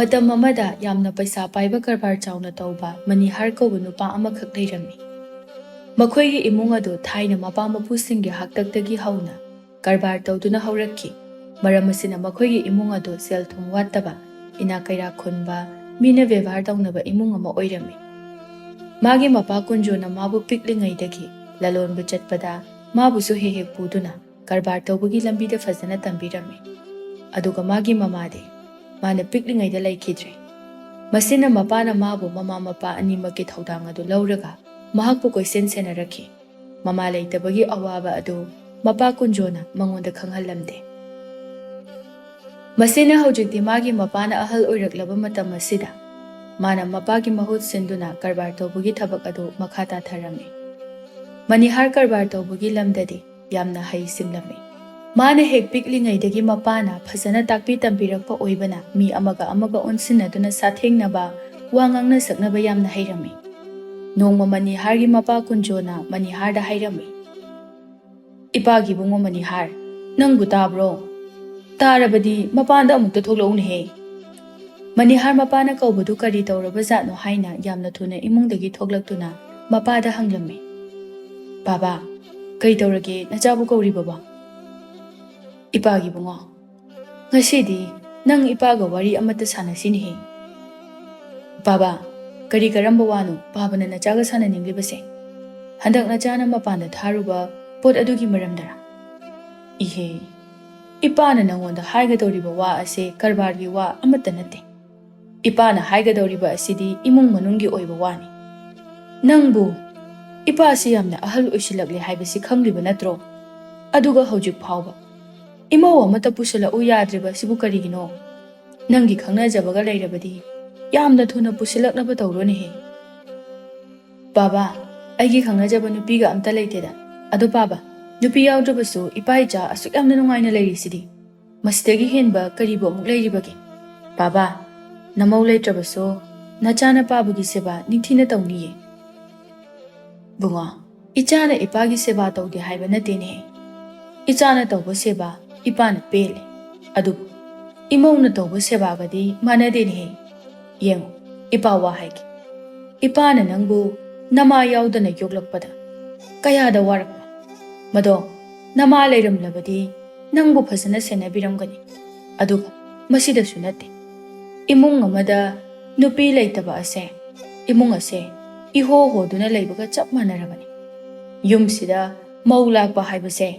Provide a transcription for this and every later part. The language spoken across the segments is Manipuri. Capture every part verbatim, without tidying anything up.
ꯃꯇꯝ ꯑꯃꯗ ꯌꯥꯝꯅ ꯄꯩꯁꯥ ꯄꯥꯏꯕ ꯀꯔꯕꯥꯔ ꯆꯥꯎꯅ ꯇꯧꯕ ꯃꯅꯤꯍꯥꯔ ꯀꯧꯕ ꯅꯨꯄꯥ ꯑꯃꯈꯛ ꯂꯩꯔꯝꯃꯤ꯫ ꯃꯈꯣꯏꯒꯤ ꯏꯃꯨꯡ ꯑꯗꯨ ꯊꯥꯏꯅ ꯃꯄꯥ ꯃꯄꯨꯁꯤꯡꯒꯤ ꯍꯥꯛꯇꯛꯇꯒꯤ ꯍꯧꯅ ꯀꯔꯕꯥꯔ ꯇꯧꯗꯨꯅ ꯍꯧꯔꯛꯈꯤ꯫ ꯃꯔꯝ ꯑꯁꯤꯅ ꯃꯈꯣꯏꯒꯤ ꯏꯃꯨꯡ ꯑꯗꯨ ꯁꯦꯜ ꯊꯨꯝ ꯋꯥꯠꯇꯕ, ꯏꯅꯥꯛ ꯀꯩꯔꯥꯛ ꯈꯨꯟꯕ, ꯃꯤꯅ ꯕꯦꯕꯥꯔ ꯇꯧꯅꯕ ꯏꯃꯨꯡ ꯑꯃ ꯑꯣꯏꯔꯝꯃꯤ꯫ ꯃꯥꯒꯤ ꯃꯄꯥ ꯀꯨꯟꯖꯣꯅ ꯃꯥꯕꯨ ꯄꯤꯛꯂꯤꯉꯩꯗꯒꯤ ꯂꯂꯣꯟꯕ ꯆꯠꯄꯗ ꯃꯥꯕꯨꯁꯨ ꯍꯦꯛ ꯍꯦꯛ ꯄꯨꯗꯨꯅ ꯀꯔꯕꯥꯔ ꯇꯧꯕꯒꯤ ꯂꯝꯕꯤꯗ ꯐꯖꯅ ꯇꯝꯕꯤꯔꯝꯃꯤ꯫ ꯑꯗꯨꯒ ꯃꯥꯒꯤ ꯃꯃꯥꯗꯤ ꯃꯥꯅ ꯄꯤꯛꯂꯤꯉꯩꯗ ꯂꯩꯈꯤꯗ꯭ꯔꯦ꯫ ꯃꯁꯤꯅ ꯃꯄꯥꯅ ꯃꯥꯕꯨ ꯃꯃꯥ ꯃꯄꯥ ꯑꯅꯤꯃꯛꯀꯤ ꯊꯧꯗꯥꯡ ꯑꯗꯨ ꯂꯧꯔꯒ ꯃꯍꯥꯛꯄꯨ ꯀꯣꯏꯁꯦꯟ ꯁꯦꯟꯅꯔꯛꯈꯤ꯫ ꯃꯃꯥ ꯂꯩꯇꯕꯒꯤ ꯑꯋꯥꯕ ꯑꯗꯨ ꯃꯄꯥ ꯀꯨꯟꯖꯣꯅ ꯃꯉꯣꯟꯗ ꯈꯪꯍꯜꯂꯝꯗꯦ꯫ ꯃꯁꯤꯅ ꯍꯧꯖꯤꯛꯇꯤ ꯃꯥꯒꯤ ꯃꯄꯥꯅ ꯑꯍꯜ ꯑꯣꯏꯔꯛꯂꯕ ꯃꯇꯝ ꯑꯁꯤꯗ ꯃꯥꯅ ꯃꯄꯥꯒꯤ ꯃꯍꯨꯠ ꯁꯤꯟꯗꯨꯅ ꯀꯔꯕꯥꯔ ꯇꯧꯕꯒꯤ ꯊꯕꯛ ꯑꯗꯨ ꯃꯈꯥ ꯇꯥꯊꯔꯝꯃꯤ꯫ ꯃꯅꯤꯍꯥꯔ ꯀꯔꯕꯥꯔ ꯇꯧꯕꯒꯤ ꯂꯝꯗꯗꯤ ꯌꯥꯝꯅ ꯍꯩ ꯁꯤꯡꯂꯝꯃꯤ꯫ ꯃꯥꯅ ꯍꯦꯛ ꯄꯤꯛꯂꯤꯉꯩꯗꯒꯤ ꯃꯄꯥꯅ ꯐꯖꯅ ꯇꯥꯛꯄꯤ ꯇꯝꯕꯤꯔꯛꯄ ꯑꯣꯏꯕꯅ ꯃꯤ ꯑꯃꯒ ꯑꯃꯒ ꯑꯣꯟꯁꯤꯟꯅꯗꯨꯅ ꯁꯥꯊꯦꯡꯅꯕ, ꯋꯥ ꯉꯥꯡꯅ ꯁꯛꯅꯕ ꯌꯥꯝꯅ ꯍꯩꯔꯝꯃꯤ꯫ ꯅꯣꯡꯃ ꯃꯅꯤꯍꯥꯔꯒꯤ ꯃꯄꯥ ꯀꯨꯟꯖꯣꯅ ꯃꯅꯤꯍꯥꯔꯗ ꯍꯥꯏꯔꯝꯃꯤ, "ꯏꯄꯥꯒꯤ ꯏꯕꯨꯡꯉꯣ ꯃꯅꯤꯍꯥꯔ, ꯅꯪꯕꯨ ꯇꯥꯕ꯭ꯔꯣ? ꯇꯥꯔꯕꯗꯤ ꯃꯄꯥꯟꯗ ꯑꯃꯨꯛꯇ ꯊꯣꯛꯂꯛꯎꯅꯦꯍꯦ!" ꯃꯅꯤꯍꯥꯔ ꯃꯄꯥꯅ ꯀꯧꯕꯗꯨ ꯀꯔꯤ ꯇꯧꯔꯕ ꯖꯥꯠꯅꯣ ꯍꯥꯏꯅ ꯌꯥꯝꯅ ꯊꯨꯅ ꯏꯃꯨꯡꯗꯒꯤ ꯊꯣꯛꯂꯛꯇꯨꯅ ꯃꯄꯥꯗ ꯍꯪꯂꯝꯃꯤ, "ꯕꯥꯕꯥ, ꯀꯩ ꯇꯧꯔꯒꯦ ꯅꯆꯥꯕꯨ ꯀꯧꯔꯤꯕꯕꯣ?" "ꯏꯄꯥꯒꯤ ꯏꯕꯨꯡꯉꯣ, ꯉꯁꯤꯗꯤ ꯅꯪ ꯏꯄꯥꯒ ꯋꯥꯔꯤ ꯑꯃꯠꯇ ꯁꯥꯟꯅꯁꯤꯅꯦꯍꯦ꯫" "ꯕꯥꯕꯥ, ꯀꯔꯤ ꯀꯔꯝꯕ ꯋꯥꯅꯣ ꯄꯥꯕꯅ ꯅꯆꯥꯒ ꯁꯥꯟꯅꯅꯤꯡꯂꯤꯕꯁꯦ? ꯍꯟꯗꯛ ꯅꯆꯥꯅ ꯃꯄꯥꯟꯗ ꯊꯥꯔꯨꯕ ꯄꯣꯠ ꯑꯗꯨꯒꯤ ꯃꯔꯝꯗꯔ?" "ꯏꯍꯦ, ꯏꯄꯥꯅ ꯅꯪꯉꯣꯟꯗ ꯍꯥꯏꯒꯗꯧꯔꯤꯕ ꯋꯥ ꯑꯁꯦ ꯀꯔꯕꯥꯔꯒꯤ ꯋꯥ ꯑꯃꯠꯇ ꯅꯠꯇꯦ꯫ ꯏꯄꯥꯅ ꯍꯥꯏꯒꯗꯧꯔꯤꯕ ꯑꯁꯤꯗꯤ ꯏꯃꯨꯡ ꯃꯅꯨꯡꯒꯤ ꯑꯣꯏꯕ ꯋꯥꯅꯤ꯫ ꯅꯪꯕꯨ ꯏꯄꯥꯁꯤ ꯌꯥꯝꯅ ꯑꯍꯜ ꯑꯣꯏꯁꯤꯜꯂꯛꯂꯦ ꯍꯥꯏꯕꯁꯤ ꯈꯪꯂꯤꯕ ꯅꯠꯇ꯭ꯔꯣ? ꯑꯗꯨꯒ ꯍꯧꯖꯤꯛ ꯐꯥꯎꯕ ꯏꯃꯧ ꯑꯃꯠꯇ ꯄꯨꯁꯤꯜꯂꯛꯎ ꯌꯥꯗ꯭ꯔꯤꯕ ꯑꯁꯤꯕꯨ ꯀꯔꯤꯒꯤꯅꯣ? ꯅꯪꯒꯤ ꯈꯪꯅꯖꯕꯒ ꯂꯩꯔꯕꯗꯤ ꯌꯥꯝꯅ ꯊꯨꯅ ꯄꯨꯁꯤꯜꯂꯛꯅꯕ ꯇꯧꯔꯣꯅꯦꯍꯦ꯫" "ꯕꯥꯕꯥ, ꯑꯩꯒꯤ ꯈꯪꯅꯖꯕ ꯅꯨꯄꯤꯒ ꯑꯝꯇ ꯂꯩꯇꯦꯗ꯫ ꯑꯗꯣ ꯕꯥꯕꯥ, ꯅꯨꯄꯤ ꯌꯥꯎꯗ꯭ꯔꯕꯁꯨ ꯏꯄꯥ ꯏꯆꯥ ꯑꯁꯨꯛ ꯌꯥꯝꯅ ꯅꯨꯡꯉꯥꯏꯅ ꯂꯩꯔꯤꯁꯤꯗꯤ꯫ ꯃꯁꯤꯗꯒꯤ ꯍꯦꯟꯕ ꯀꯔꯤꯕꯨ ꯑꯃꯨꯛ ꯂꯩꯔꯤꯕꯒꯦ? ꯕꯥꯕꯥ, ꯅꯃꯧ ꯂꯩꯇ꯭ꯔꯕꯁꯨ ꯅꯆꯥꯅꯄꯥꯕꯨꯒꯤ ꯁꯦꯕꯥ ꯅꯤꯡꯊꯤꯅ ꯇꯧꯅꯤꯌꯦ꯫" "ꯕꯨꯡꯉꯣ, ꯏꯆꯥꯅ ꯏꯄꯥꯒꯤ ꯁꯦꯕꯥ ꯇꯧꯗꯦ ꯍꯥꯏꯕ ꯅꯠꯇꯦꯅꯦꯍꯦ꯫ ꯏꯆꯥꯅ ꯇꯧꯕ ꯁꯦꯕꯥ ꯏꯄꯥꯅ ꯄꯦꯜꯂꯦ꯫ ꯑꯗꯨꯕꯨ ꯏꯃꯧꯅ ꯇꯧꯕ ꯁꯦꯕꯥꯒꯗꯤ ꯃꯥꯟꯅꯗꯦꯅꯦꯍꯦ꯫ ꯌꯦꯡꯉꯨ, ꯏꯄꯥ ꯋꯥ ꯍꯥꯏꯒꯦ꯫ ꯏꯄꯥꯅ ꯅꯪꯕꯨ ꯅꯃꯥ ꯌꯥꯎꯗꯅ ꯌꯣꯛꯂꯛꯄꯗ ꯀꯌꯥꯗ ꯋꯥꯔꯛꯄ꯫ ꯃꯗꯣ ꯅꯃꯥ ꯂꯩꯔꯝꯂꯕꯗꯤ ꯅꯪꯕꯨ ꯐꯖꯅ ꯁꯦꯟꯅꯕꯤꯔꯝꯒꯅꯤ꯫ ꯑꯗꯨꯒ ꯃꯁꯤꯗꯁꯨ ꯅꯠꯇꯦ, ꯏꯃꯨꯡ ꯑꯃꯗ ꯅꯨꯄꯤ ꯂꯩꯇꯕ ꯑꯁꯦ ꯏꯃꯨꯡ ꯑꯁꯦ ꯏꯍꯣ ꯍꯣꯗꯨꯅ ꯂꯩꯕꯒ ꯆꯞ ꯃꯥꯟꯅꯔꯕꯅꯤ꯫ ꯌꯨꯝꯁꯤꯗ ꯃꯧ ꯂꯥꯛꯄ ꯍꯥꯏꯕꯁꯦ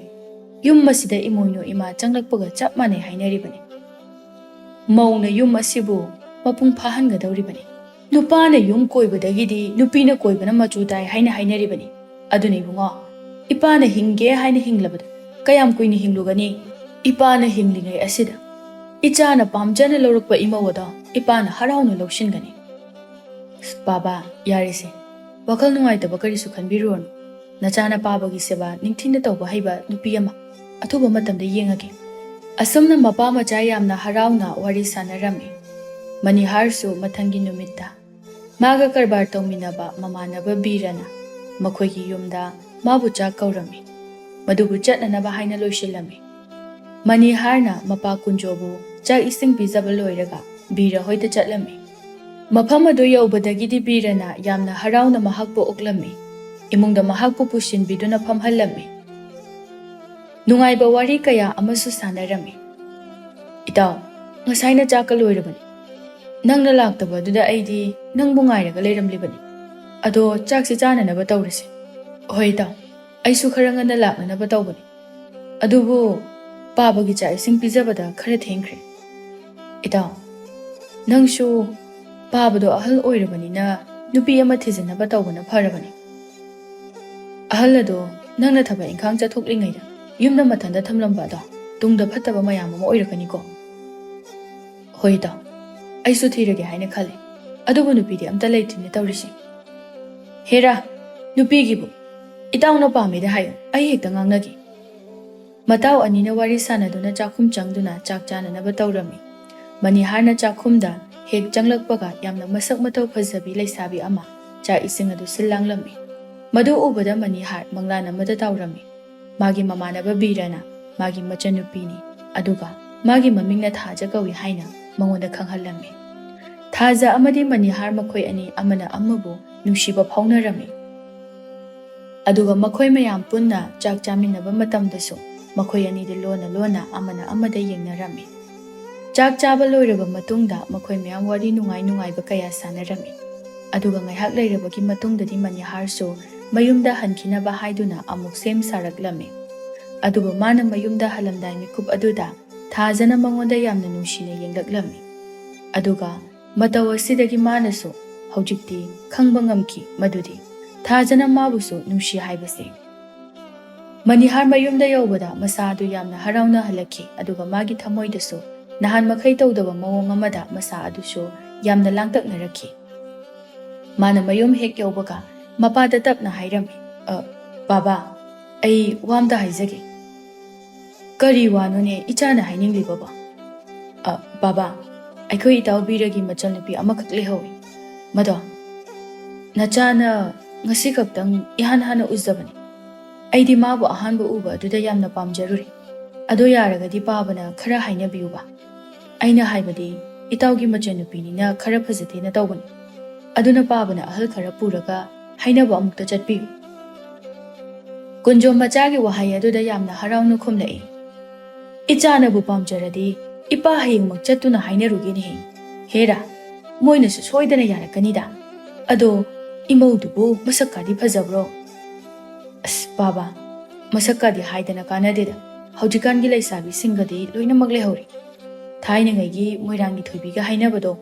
ꯌꯨꯝ ꯑꯁꯤꯗ ꯏꯃꯣꯏꯅꯨ ꯏꯃꯥ ꯆꯪꯂꯛꯄꯒ ꯆꯞ ꯃꯥꯟꯅꯩ ꯍꯥꯏꯅꯔꯤꯕꯅꯤ꯫ ꯃꯧꯅ ꯌꯨꯝ ꯑꯁꯤꯕꯨ ꯃꯄꯨꯡ ꯐꯥꯍꯟꯒꯗꯧꯔꯤꯕꯅꯤ꯫ ꯅꯨꯄꯥꯅ ꯌꯨꯝ ꯀꯣꯏꯕꯗꯒꯤꯗꯤ ꯅꯨꯄꯤꯅ ꯀꯣꯏꯕꯅ ꯃꯆꯨ ꯇꯥꯏ ꯍꯥꯏꯅ ꯍꯥꯏꯅꯔꯤꯕꯅꯤ꯫ ꯑꯗꯨꯅ ꯏꯕꯨꯡꯉꯣ, ꯏꯄꯥꯅ ꯍꯤꯡꯒꯦ ꯍꯥꯏꯅ ꯍꯤꯡꯂꯕꯗ ꯀꯌꯥꯝ ꯀꯨꯏꯅ ꯍꯤꯡꯂꯨꯒꯅꯤ? ꯏꯄꯥꯅ ꯍꯤꯡꯂꯤꯉꯩ ꯑꯁꯤꯗ ꯏꯆꯥꯅ ꯄꯥꯝꯖꯅ ꯂꯧꯔꯛꯄ ꯏꯃꯧ ꯑꯗꯣ ꯏꯄꯥꯅ ꯍꯔꯥꯎꯅ ꯂꯧꯁꯤꯟꯒꯅꯤ꯫ ꯕꯥꯕꯥ, ꯌꯥꯔꯦꯁꯦ, ꯋꯥꯈꯜ ꯅꯨꯡꯉꯥꯏꯇꯕ ꯀꯔꯤꯁꯨ ꯈꯟꯕꯤꯔꯨꯔꯅꯨ꯫ ꯅꯆꯥꯅ ꯄꯥꯕꯒꯤ ꯁꯦꯕꯥ ꯅꯤꯡꯊꯤꯅ ꯇꯧꯕ ꯍꯩꯕ ꯅꯨꯄꯤ ꯑꯃ ꯑꯊꯨꯕ ꯃꯇꯝꯗ ꯌꯦꯡꯉꯒꯦ꯫ ꯑꯁꯨꯝꯅ ꯃꯄꯥ ꯃꯆꯥ ꯌꯥꯝꯅ ꯍꯔꯥꯎꯅ ꯋꯥꯔꯤ ꯁꯥꯟꯅꯔꯝꯃꯤ꯫ ꯃꯅꯤꯍꯥꯔꯁꯨ ꯃꯊꯪꯒꯤ ꯅꯨꯃꯤꯠꯇ ꯃꯥꯒ ꯀꯔꯕꯥꯔ ꯇꯧꯃꯤꯟꯅꯕ ꯃꯃꯥꯟꯅꯕ ꯕꯤꯔꯅ ꯃꯈꯣꯏꯒꯤ ꯌꯨꯝꯗ ꯃꯥꯕꯨ ꯆꯥꯛ ꯀꯧꯔꯝꯃꯤ꯫ ꯃꯗꯨꯕꯨ ꯆꯠꯅꯅꯕ ꯍꯥꯏꯅ ꯂꯣꯏꯁꯤꯜꯂꯝꯃꯤ꯫ ꯃꯅꯤꯍꯥꯔꯅ ꯃꯄꯥ ꯀꯨꯟꯖꯣꯕꯨ ꯆꯥꯛ ꯏꯁꯤꯡ ꯄꯤꯖꯕ ꯂꯣꯏꯔꯒ ꯕꯤꯔ ꯍꯣꯏꯗ ꯆꯠꯂꯝꯃꯤ꯫ ꯃꯐꯝ ꯑꯗꯨ ꯌꯧꯕꯗꯒꯤꯗꯤ ꯕꯤꯔꯅ ꯌꯥꯝꯅ ꯍꯔꯥꯎꯅ ꯃꯍꯥꯛꯄꯨ ꯑꯣꯛꯂꯝꯃꯤ꯫ ꯏꯃꯨꯡꯗ ꯃꯍꯥꯛꯄꯨ ꯄꯨꯁꯤꯟꯕꯤꯗꯨꯅ ꯐꯝꯍꯜꯂꯝꯃꯤ꯫ ꯅꯨꯡꯉꯥꯏꯕ ꯋꯥꯔꯤ ꯀꯌꯥ ꯑꯃꯁꯨ ꯁꯥꯟꯅꯔꯝꯃꯤ꯫ "ꯏꯇꯥꯎ, ꯉꯁꯥꯏꯅ ꯆꯥꯛꯀ ꯂꯣꯏꯔꯕꯅꯤ꯫ ꯅꯪꯅ ꯂꯥꯛꯇꯕ ꯑꯗꯨꯗ ꯑꯩꯗꯤ ꯅꯪꯕꯨ ꯉꯥꯏꯔꯒ ꯂꯩꯔꯝꯂꯤꯕꯅꯤ꯫ ꯑꯗꯣ ꯆꯥꯛꯁꯤ ꯆꯥꯅꯅꯕ ꯇꯧꯔꯁꯤ꯫" "ꯍꯣꯏ ꯏꯇꯥꯎ, ꯑꯩꯁꯨ ꯈꯔ ꯉꯟꯅ ꯂꯥꯛꯅꯅꯕ ꯇꯧꯕꯅꯤ꯫ ꯑꯗꯨꯕꯨ ꯄꯥꯕꯒꯤ ꯆꯥꯛ ꯏꯁꯤꯡ ꯄꯤꯖꯕꯗ ꯈꯔ ꯊꯦꯡꯈ꯭ꯔꯦ꯫" "ꯏꯇꯥꯎ, ꯅꯪꯁꯨ ꯄꯥꯕꯗꯣ ꯑꯍꯜ ꯑꯣꯏꯔꯕꯅꯤꯅ ꯅꯨꯄꯤ ꯑꯃ ꯊꯤꯖꯤꯟꯅꯕ ꯇꯧꯕꯅ ꯐꯔꯕꯅꯤ꯫ ꯑꯍꯜ ꯑꯗꯣ ꯅꯪꯅ ꯊꯕꯛ ꯏꯪꯈꯥꯡ ꯆꯠꯊꯣꯛꯂꯤꯉꯩꯗ ꯌꯨꯝꯗ ꯃꯊꯟꯇ ꯊꯝꯂꯝꯕ ꯑꯗꯣ ꯇꯨꯡꯗ ꯐꯠꯇꯕ ꯃꯌꯥꯝ ꯑꯃ ꯑꯣꯏꯔꯛꯀꯅꯤꯀꯣ꯫" "ꯍꯣꯏ ꯏꯇꯥꯎ, ꯑꯩꯁꯨ ꯊꯤꯔꯒꯦ ꯍꯥꯏꯅ ꯈꯜꯂꯤ꯫ ꯑꯗꯨꯕꯨ ꯅꯨꯄꯤꯗꯤ ꯑꯝꯇ ꯂꯩꯇ꯭ꯔꯤꯅꯦ ꯇꯧꯔꯤꯁꯦ꯫" "ꯍꯦꯔꯥ, ꯅꯨꯄꯤꯒꯤꯕꯨ ꯏꯇꯥꯎꯅ ꯄꯥꯝꯃꯦꯗ ꯍꯥꯏꯌꯨ, ꯑꯩ ꯍꯦꯛꯇ ꯉꯥꯡꯅꯒꯦ꯫" ꯃꯇꯥꯎ ꯑꯅꯤꯅ ꯋꯥꯔꯤ ꯁꯥꯟꯅꯗꯨꯅ ꯆꯥꯛꯈꯨꯝ ꯆꯪꯗꯨꯅ ꯆꯥꯛ ꯆꯥꯅꯅꯕ ꯇꯧꯔꯝꯃꯤ꯫ ꯃꯅꯤꯍꯥꯔꯅ ꯆꯥꯛꯈꯨꯝꯗ ꯍꯦꯛ ꯆꯪꯂꯛꯄꯒ ꯌꯥꯝꯅ ꯃꯁꯛ ꯃꯇꯧ ꯐꯖꯕꯤ ꯂꯩꯁꯥꯕꯤ ꯑꯃ ꯆꯥꯛ ꯏꯁꯤꯡ ꯑꯗꯨ ꯁꯤꯜ ꯂꯥꯡꯂꯝꯃꯤ꯫ ꯃꯗꯨ ꯎꯕꯗ ꯃꯅꯤꯍꯥꯔ ꯃꯪꯂꯥꯟ ꯑꯃꯗ ꯇꯥꯎꯔꯝꯃꯤ꯫ ꯃꯥꯒꯤ ꯃꯃꯥꯟꯅꯕ ꯕꯤꯔꯅ ꯃꯥꯒꯤ ꯃꯆꯟꯅꯨꯄꯤꯅꯤ, ꯑꯗꯨꯒ ꯃꯥꯒꯤ ꯃꯃꯤꯡꯅ ꯊꯥꯖ ꯀꯧꯏ ꯍꯥꯏꯅ ꯃꯉꯣꯟꯗ ꯈꯪꯍꯜꯂꯝꯃꯤ꯫ ꯊꯥꯖ ꯑꯃꯗꯤ ꯃꯅꯤꯍꯥꯔ ꯃꯈꯣꯏ ꯑꯅꯤ ꯑꯃꯅ ꯑꯃꯕꯨ ꯅꯨꯡꯁꯤꯕ ꯐꯥꯎꯅꯔꯝꯃꯤ꯫ ꯑꯗꯨꯒ ꯃꯈꯣꯏ ꯃꯌꯥꯝ ꯄꯨꯟꯅ ꯆꯥꯛ ꯆꯥꯃꯤꯟꯅꯕ ꯃꯇꯝꯗꯁꯨ ꯃꯈꯣꯏ ꯑꯅꯤꯗꯤ ꯂꯣꯟꯅ ꯂꯣꯟꯅ ꯑꯃꯅ ꯑꯃꯗ ꯌꯦꯡꯅꯔꯝꯃꯤ꯫ ꯆꯥꯛ ꯆꯥꯕ ꯂꯣꯏꯔꯕ ꯃꯇꯨꯡꯗ ꯃꯈꯣꯏ ꯃꯌꯥꯝ ꯋꯥꯔꯤ ꯅꯨꯡꯉꯥꯏ ꯅꯨꯡꯉꯥꯏꯕ ꯀꯌꯥ ꯁꯥꯟꯅꯔꯝꯃꯤ꯫ ꯑꯗꯨꯒ ꯉꯥꯏꯍꯥꯛ ꯂꯩꯔꯕꯒꯤ ꯃꯇꯨꯡꯗꯗꯤ ꯃꯅꯤꯍꯥꯔꯁꯨ ꯃꯌꯨꯝꯗ ꯍꯟꯈꯤꯅꯕ ꯍꯥꯏꯗꯨꯅ ꯑꯃꯨꯛ ꯁꯦꯝ ꯁꯥꯔꯛꯂꯝꯃꯤ꯫ ꯑꯗꯨꯕꯨ ꯃꯥꯅ ꯃꯌꯨꯝꯗ ꯍꯜꯂꯝꯗꯥꯏ ꯃꯤꯀꯨꯞ ꯑꯗꯨꯗ ꯊꯥꯖꯅ ꯃꯉꯣꯟꯗ ꯌꯥꯝꯅ ꯅꯨꯡꯁꯤꯅ ꯌꯦꯡꯂꯛꯂꯝꯃꯤ꯫ ꯑꯗꯨꯒ ꯃꯇꯧ ꯑꯁꯤꯗꯒꯤ ꯃꯥꯅꯁꯨ ꯍꯧꯖꯤꯛꯇꯤ ꯈꯪꯕ ꯉꯝꯈꯤ ꯃꯗꯨꯗꯤ ꯊꯥꯖꯅ ꯃꯥꯕꯨꯁꯨ ꯅꯨꯡꯁꯤ ꯍꯥꯏꯕꯁꯦ꯫ ꯃꯅꯤꯍꯥꯔ ꯃꯌꯨꯝꯗ ꯌꯧꯕꯗ ꯃꯁꯥ ꯑꯗꯨ ꯌꯥꯝꯅ ꯍꯔꯥꯎꯅ ꯍꯜꯂꯛꯈꯤ, ꯑꯗꯨꯒ ꯃꯥꯒꯤ ꯊꯃꯣꯏꯗꯁꯨ ꯅꯍꯥꯟ ꯃꯈꯩ ꯇꯧꯗꯕ ꯃꯑꯣꯡ ꯑꯃꯗ ꯃꯁꯥ ꯑꯗꯨꯁꯨ ꯌꯥꯝꯅ ꯂꯥꯡꯇꯛꯅꯔꯛꯈꯤ꯫ ꯃꯥꯅ ꯃꯌꯨꯝ ꯍꯦꯛ ꯌꯧꯕꯒ ꯃꯄꯥꯗ ꯇꯞꯅ ꯍꯥꯏꯔꯝꯃꯤ, "ꯑ, ꯕꯥꯕꯥ, ꯑꯩ ꯋꯥ ꯑꯝꯇ ꯍꯥꯏꯖꯒꯦ꯫" "ꯀꯔꯤ ꯋꯥꯅꯣꯅꯦ ꯏꯆꯥꯅ ꯍꯥꯏꯅꯤꯡꯂꯤꯕꯕꯣ?" "ꯑ, ꯕꯥꯕꯥ, ꯑꯩꯈꯣꯏ ꯏꯇꯥꯎ ꯕꯤꯔꯒꯤ ꯃꯆꯟꯅꯨꯄꯤ ꯑꯃꯈꯛ ꯂꯩꯍꯧꯏ꯫ ꯃꯗꯣ ꯅꯆꯥꯅ ꯉꯁꯤ ꯈꯛꯇꯪ ꯏꯍꯥꯟ ꯍꯥꯟꯅ ꯎꯖꯕꯅꯤ꯫ ꯑꯩꯗꯤ ꯃꯥꯕꯨ ꯑꯍꯥꯟꯕ ꯎꯕ ꯑꯗꯨꯗ ꯌꯥꯝꯅ ꯄꯥꯝꯖꯔꯨꯔꯦ꯫ ꯑꯗꯣ ꯌꯥꯔꯒꯗꯤ ꯄꯥꯕꯅ ꯈꯔ ꯍꯥꯏꯅꯕꯤꯌꯨꯕ꯫ ꯑꯩꯅ ꯍꯥꯏꯕꯗꯤ ꯏꯇꯥꯎꯒꯤ ꯃꯆꯟꯅꯨꯄꯤꯅꯤꯅ ꯈꯔ ꯐꯖꯗꯦꯅ ꯇꯧꯕꯅꯤ꯫ ꯑꯗꯨꯅ ꯄꯥꯕꯅ ꯑꯍꯜ ꯈꯔ ꯄꯨꯔꯒ ꯍꯥꯏꯅꯕ ꯑꯃꯨꯛꯇ ꯆꯠꯄꯤꯌꯨ꯫" ꯀꯨꯟꯖꯣꯝ ꯃꯆꯥꯒꯤ ꯋꯥꯍꯩ ꯑꯗꯨꯗ ꯌꯥꯝꯅ ꯍꯔꯥꯎꯅ ꯈꯨꯝꯂꯛꯏ, "ꯏꯆꯥꯅꯕꯨ ꯄꯥꯝꯖꯔꯗꯤ ꯏꯄꯥ ꯍꯌꯦꯡꯃꯛ ꯆꯠꯇꯨꯅ ꯍꯥꯏꯅꯔꯨꯒꯦꯅꯦꯍꯦ꯫ ꯍꯦꯔꯥ, ꯃꯣꯏꯅꯁꯨ ꯁꯣꯏꯗꯅ ꯌꯥꯔꯛꯀꯅꯤꯗ꯫ ꯑꯗꯣ ꯏꯃꯧꯗꯨꯕꯨ ꯃꯁꯛ ꯀꯥꯗꯤ ꯐꯖꯕ꯭ꯔꯣ?" "ꯑꯁ ꯕꯥꯕꯥ, ꯃꯁꯛ ꯀꯥꯗꯤ ꯍꯥꯏꯗꯅ ꯀꯥꯟꯅꯗꯦꯗ꯫ ꯍꯧꯖꯤꯛꯀꯥꯟꯒꯤ ꯂꯩꯁꯥꯕꯤꯁꯤꯡꯒꯗꯤ ꯂꯣꯏꯅꯃꯛ ꯂꯩꯍꯧꯔꯦ꯫ ꯊꯥꯏꯅꯉꯩꯒꯤ ꯃꯣꯏꯔꯥꯡꯒꯤ ꯊꯣꯏꯕꯤꯒ ꯍꯥꯏꯅꯕꯗꯣ,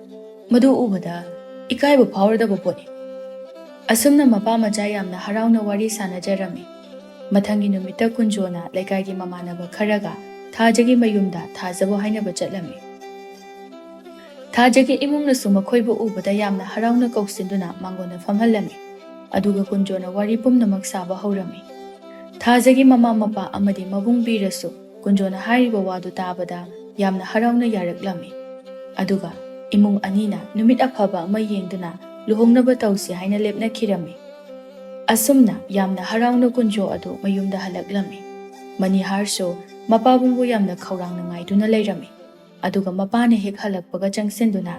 ꯃꯗꯨ ꯎꯕꯗ ꯏꯀꯥꯏꯕ ꯐꯥꯎꯔꯗꯕ ꯄꯣꯠꯅꯤ꯫" ꯑꯁꯨꯝꯅ ꯃꯄꯥ ꯃꯆꯥ ꯌꯥꯝꯅ ꯍꯔꯥꯎꯅ ꯋꯥꯔꯤ ꯁꯥꯟꯅꯖꯔꯝꯃꯤ꯫ ꯃꯊꯪꯒꯤ ꯅꯨꯃꯤꯠꯇ ꯀꯨꯟꯖꯣꯅ ꯂꯩꯀꯥꯏꯒꯤ ꯃꯃꯥꯟꯅꯕ ꯈꯔꯒ ꯊꯥꯖꯒꯤ ꯃꯌꯨꯝꯗ ꯊꯥꯖꯕꯨ ꯍꯥꯏꯅꯕ ꯆꯠꯂꯝꯃꯤ꯫ ꯊꯥꯖꯒꯤ ꯏꯃꯨꯡꯅꯁꯨ ꯃꯈꯣꯏꯕꯨ ꯎꯕꯗ ꯌꯥꯝꯅ ꯍꯔꯥꯎꯅ ꯀꯧꯁꯤꯟꯗꯨꯅ ꯃꯥꯡꯒꯣꯟꯗ ꯐꯝꯍꯜꯂꯝꯃꯤ꯫ ꯑꯗꯨꯒ ꯀꯨꯟꯖꯣꯅ ꯋꯥꯔꯤ ꯄꯨꯝꯅꯃꯛ ꯁꯥꯕ ꯍꯧꯔꯝꯃꯤ꯫ ꯊꯥꯖꯒꯤ ꯃꯃꯥ ꯃꯄꯥ ꯑꯃꯗꯤ ꯃꯕꯨꯡ ꯕꯤꯔꯁꯨ ꯀꯨꯟꯖꯣꯅ ꯍꯥꯏꯔꯤꯕ ꯋꯥꯗꯨ ꯇꯥꯕꯗ ꯌꯥꯝꯅ ꯍꯔꯥꯎꯅ ꯌꯥꯔꯛꯂꯝꯃꯤ꯫ ꯑꯗꯨꯒ ꯏꯃꯨꯡ ꯑꯅꯤꯅ ꯅꯨꯃꯤꯠ ꯑꯐꯕ ꯑꯃ ꯌꯦꯡꯗꯨꯅ ꯂꯨꯍꯣꯡꯅꯕ ꯇꯧꯁꯤ ꯍꯥꯏꯅ ꯂꯦꯞꯅꯈꯤꯔꯝꯃꯤ꯫ ꯑꯁꯨꯝꯅ ꯌꯥꯝꯅ ꯍꯔꯥꯎꯅ ꯀꯨꯟꯖꯣ ꯑꯗꯨ ꯃꯌꯨꯝꯗ ꯍꯜꯂꯛꯂꯝꯃꯤ꯫ ꯃꯅꯤꯍꯥꯔꯁꯨ ꯃꯄꯥꯕꯨꯡꯕꯨ ꯌꯥꯝꯅ ꯈꯧꯔꯥꯡꯅ ꯉꯥꯏꯗꯨꯅ ꯂꯩꯔꯝꯃꯤ꯫ ꯑꯗꯨꯒ ꯃꯄꯥꯅ ꯍꯦꯛ ꯍꯜꯂꯛꯄꯒ ꯆꯪꯁꯤꯟꯗꯨꯅ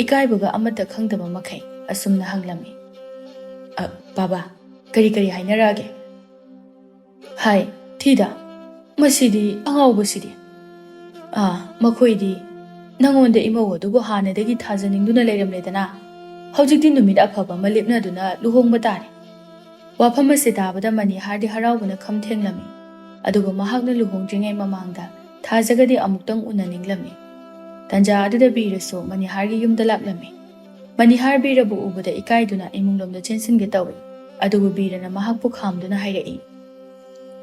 ꯏꯀꯥꯏꯕꯒ ꯑꯃꯠꯇ ꯈꯪꯗꯕ ꯃꯈꯩ ꯑꯁꯨꯝꯅ ꯍꯪꯂꯝꯃꯤ, "ꯑ, ꯕꯥꯕꯥ, ꯀꯔꯤ ꯀꯔꯤ ꯍꯥꯏꯅꯔꯛꯑꯒꯦ?" "ꯍꯥꯏ, ꯊꯤꯗ, ꯃꯁꯤꯗꯤ ꯑꯉꯥꯎꯕꯁꯤꯗꯤ꯫ ꯑꯥ, ꯃꯈꯣꯏꯗꯤ ꯅꯪꯉꯣꯟꯗ ꯏꯃꯧ ꯑꯗꯨꯕꯨ ꯍꯥꯟꯅꯗꯒꯤ ꯊꯥꯖꯅꯤꯡꯗꯨꯅ ꯂꯩꯔꯝꯂꯦꯗꯅ, ꯍꯧꯖꯤꯛꯇꯤ ꯅꯨꯃꯤꯠ ꯑꯐꯕ ꯑꯃ ꯂꯦꯞꯅꯗꯨꯅ ꯂꯨꯍꯣꯡꯕ ꯇꯥꯔꯦ꯫" ꯋꯥꯐꯝ ꯑꯁꯤ ꯇꯥꯕꯗ ꯃꯅꯤꯍꯥꯔꯗꯤ ꯍꯔꯥꯎꯕꯅ ꯈꯝ ꯊꯦꯡꯂꯝꯃꯤ꯫ ꯑꯗꯨꯒ ꯃꯍꯥꯛꯅ ꯂꯨꯍꯣꯡꯗ꯭ꯔꯤꯉꯩ ꯃꯃꯥꯡꯗ ꯊꯥꯖꯒꯗꯤ ꯑꯃꯨꯛꯇꯪ ꯎꯅꯅꯤꯡꯂꯝꯃꯤ꯫ ꯇꯟꯖꯥ ꯑꯗꯨꯗ ꯕꯤꯔꯁꯨ ꯃꯅꯤꯍꯥꯔꯒꯤ ꯌꯨꯝꯗ ꯂꯥꯛꯂꯝꯃꯤ꯫ ꯃꯅꯤꯍꯥꯔ ꯕꯤꯔꯕꯨ ꯎꯕꯗ ꯏꯀꯥꯏꯗꯨꯅ ꯏꯃꯨꯡꯂꯣꯝꯗ ꯆꯦꯟꯁꯤꯟꯒꯦ ꯇꯧꯏ꯫ ꯑꯗꯨꯕꯨ ꯕꯤꯔꯅ ꯃꯍꯥꯛꯄꯨ ꯈꯥꯝꯗꯨꯅ ꯍꯥꯏꯔꯛꯏ,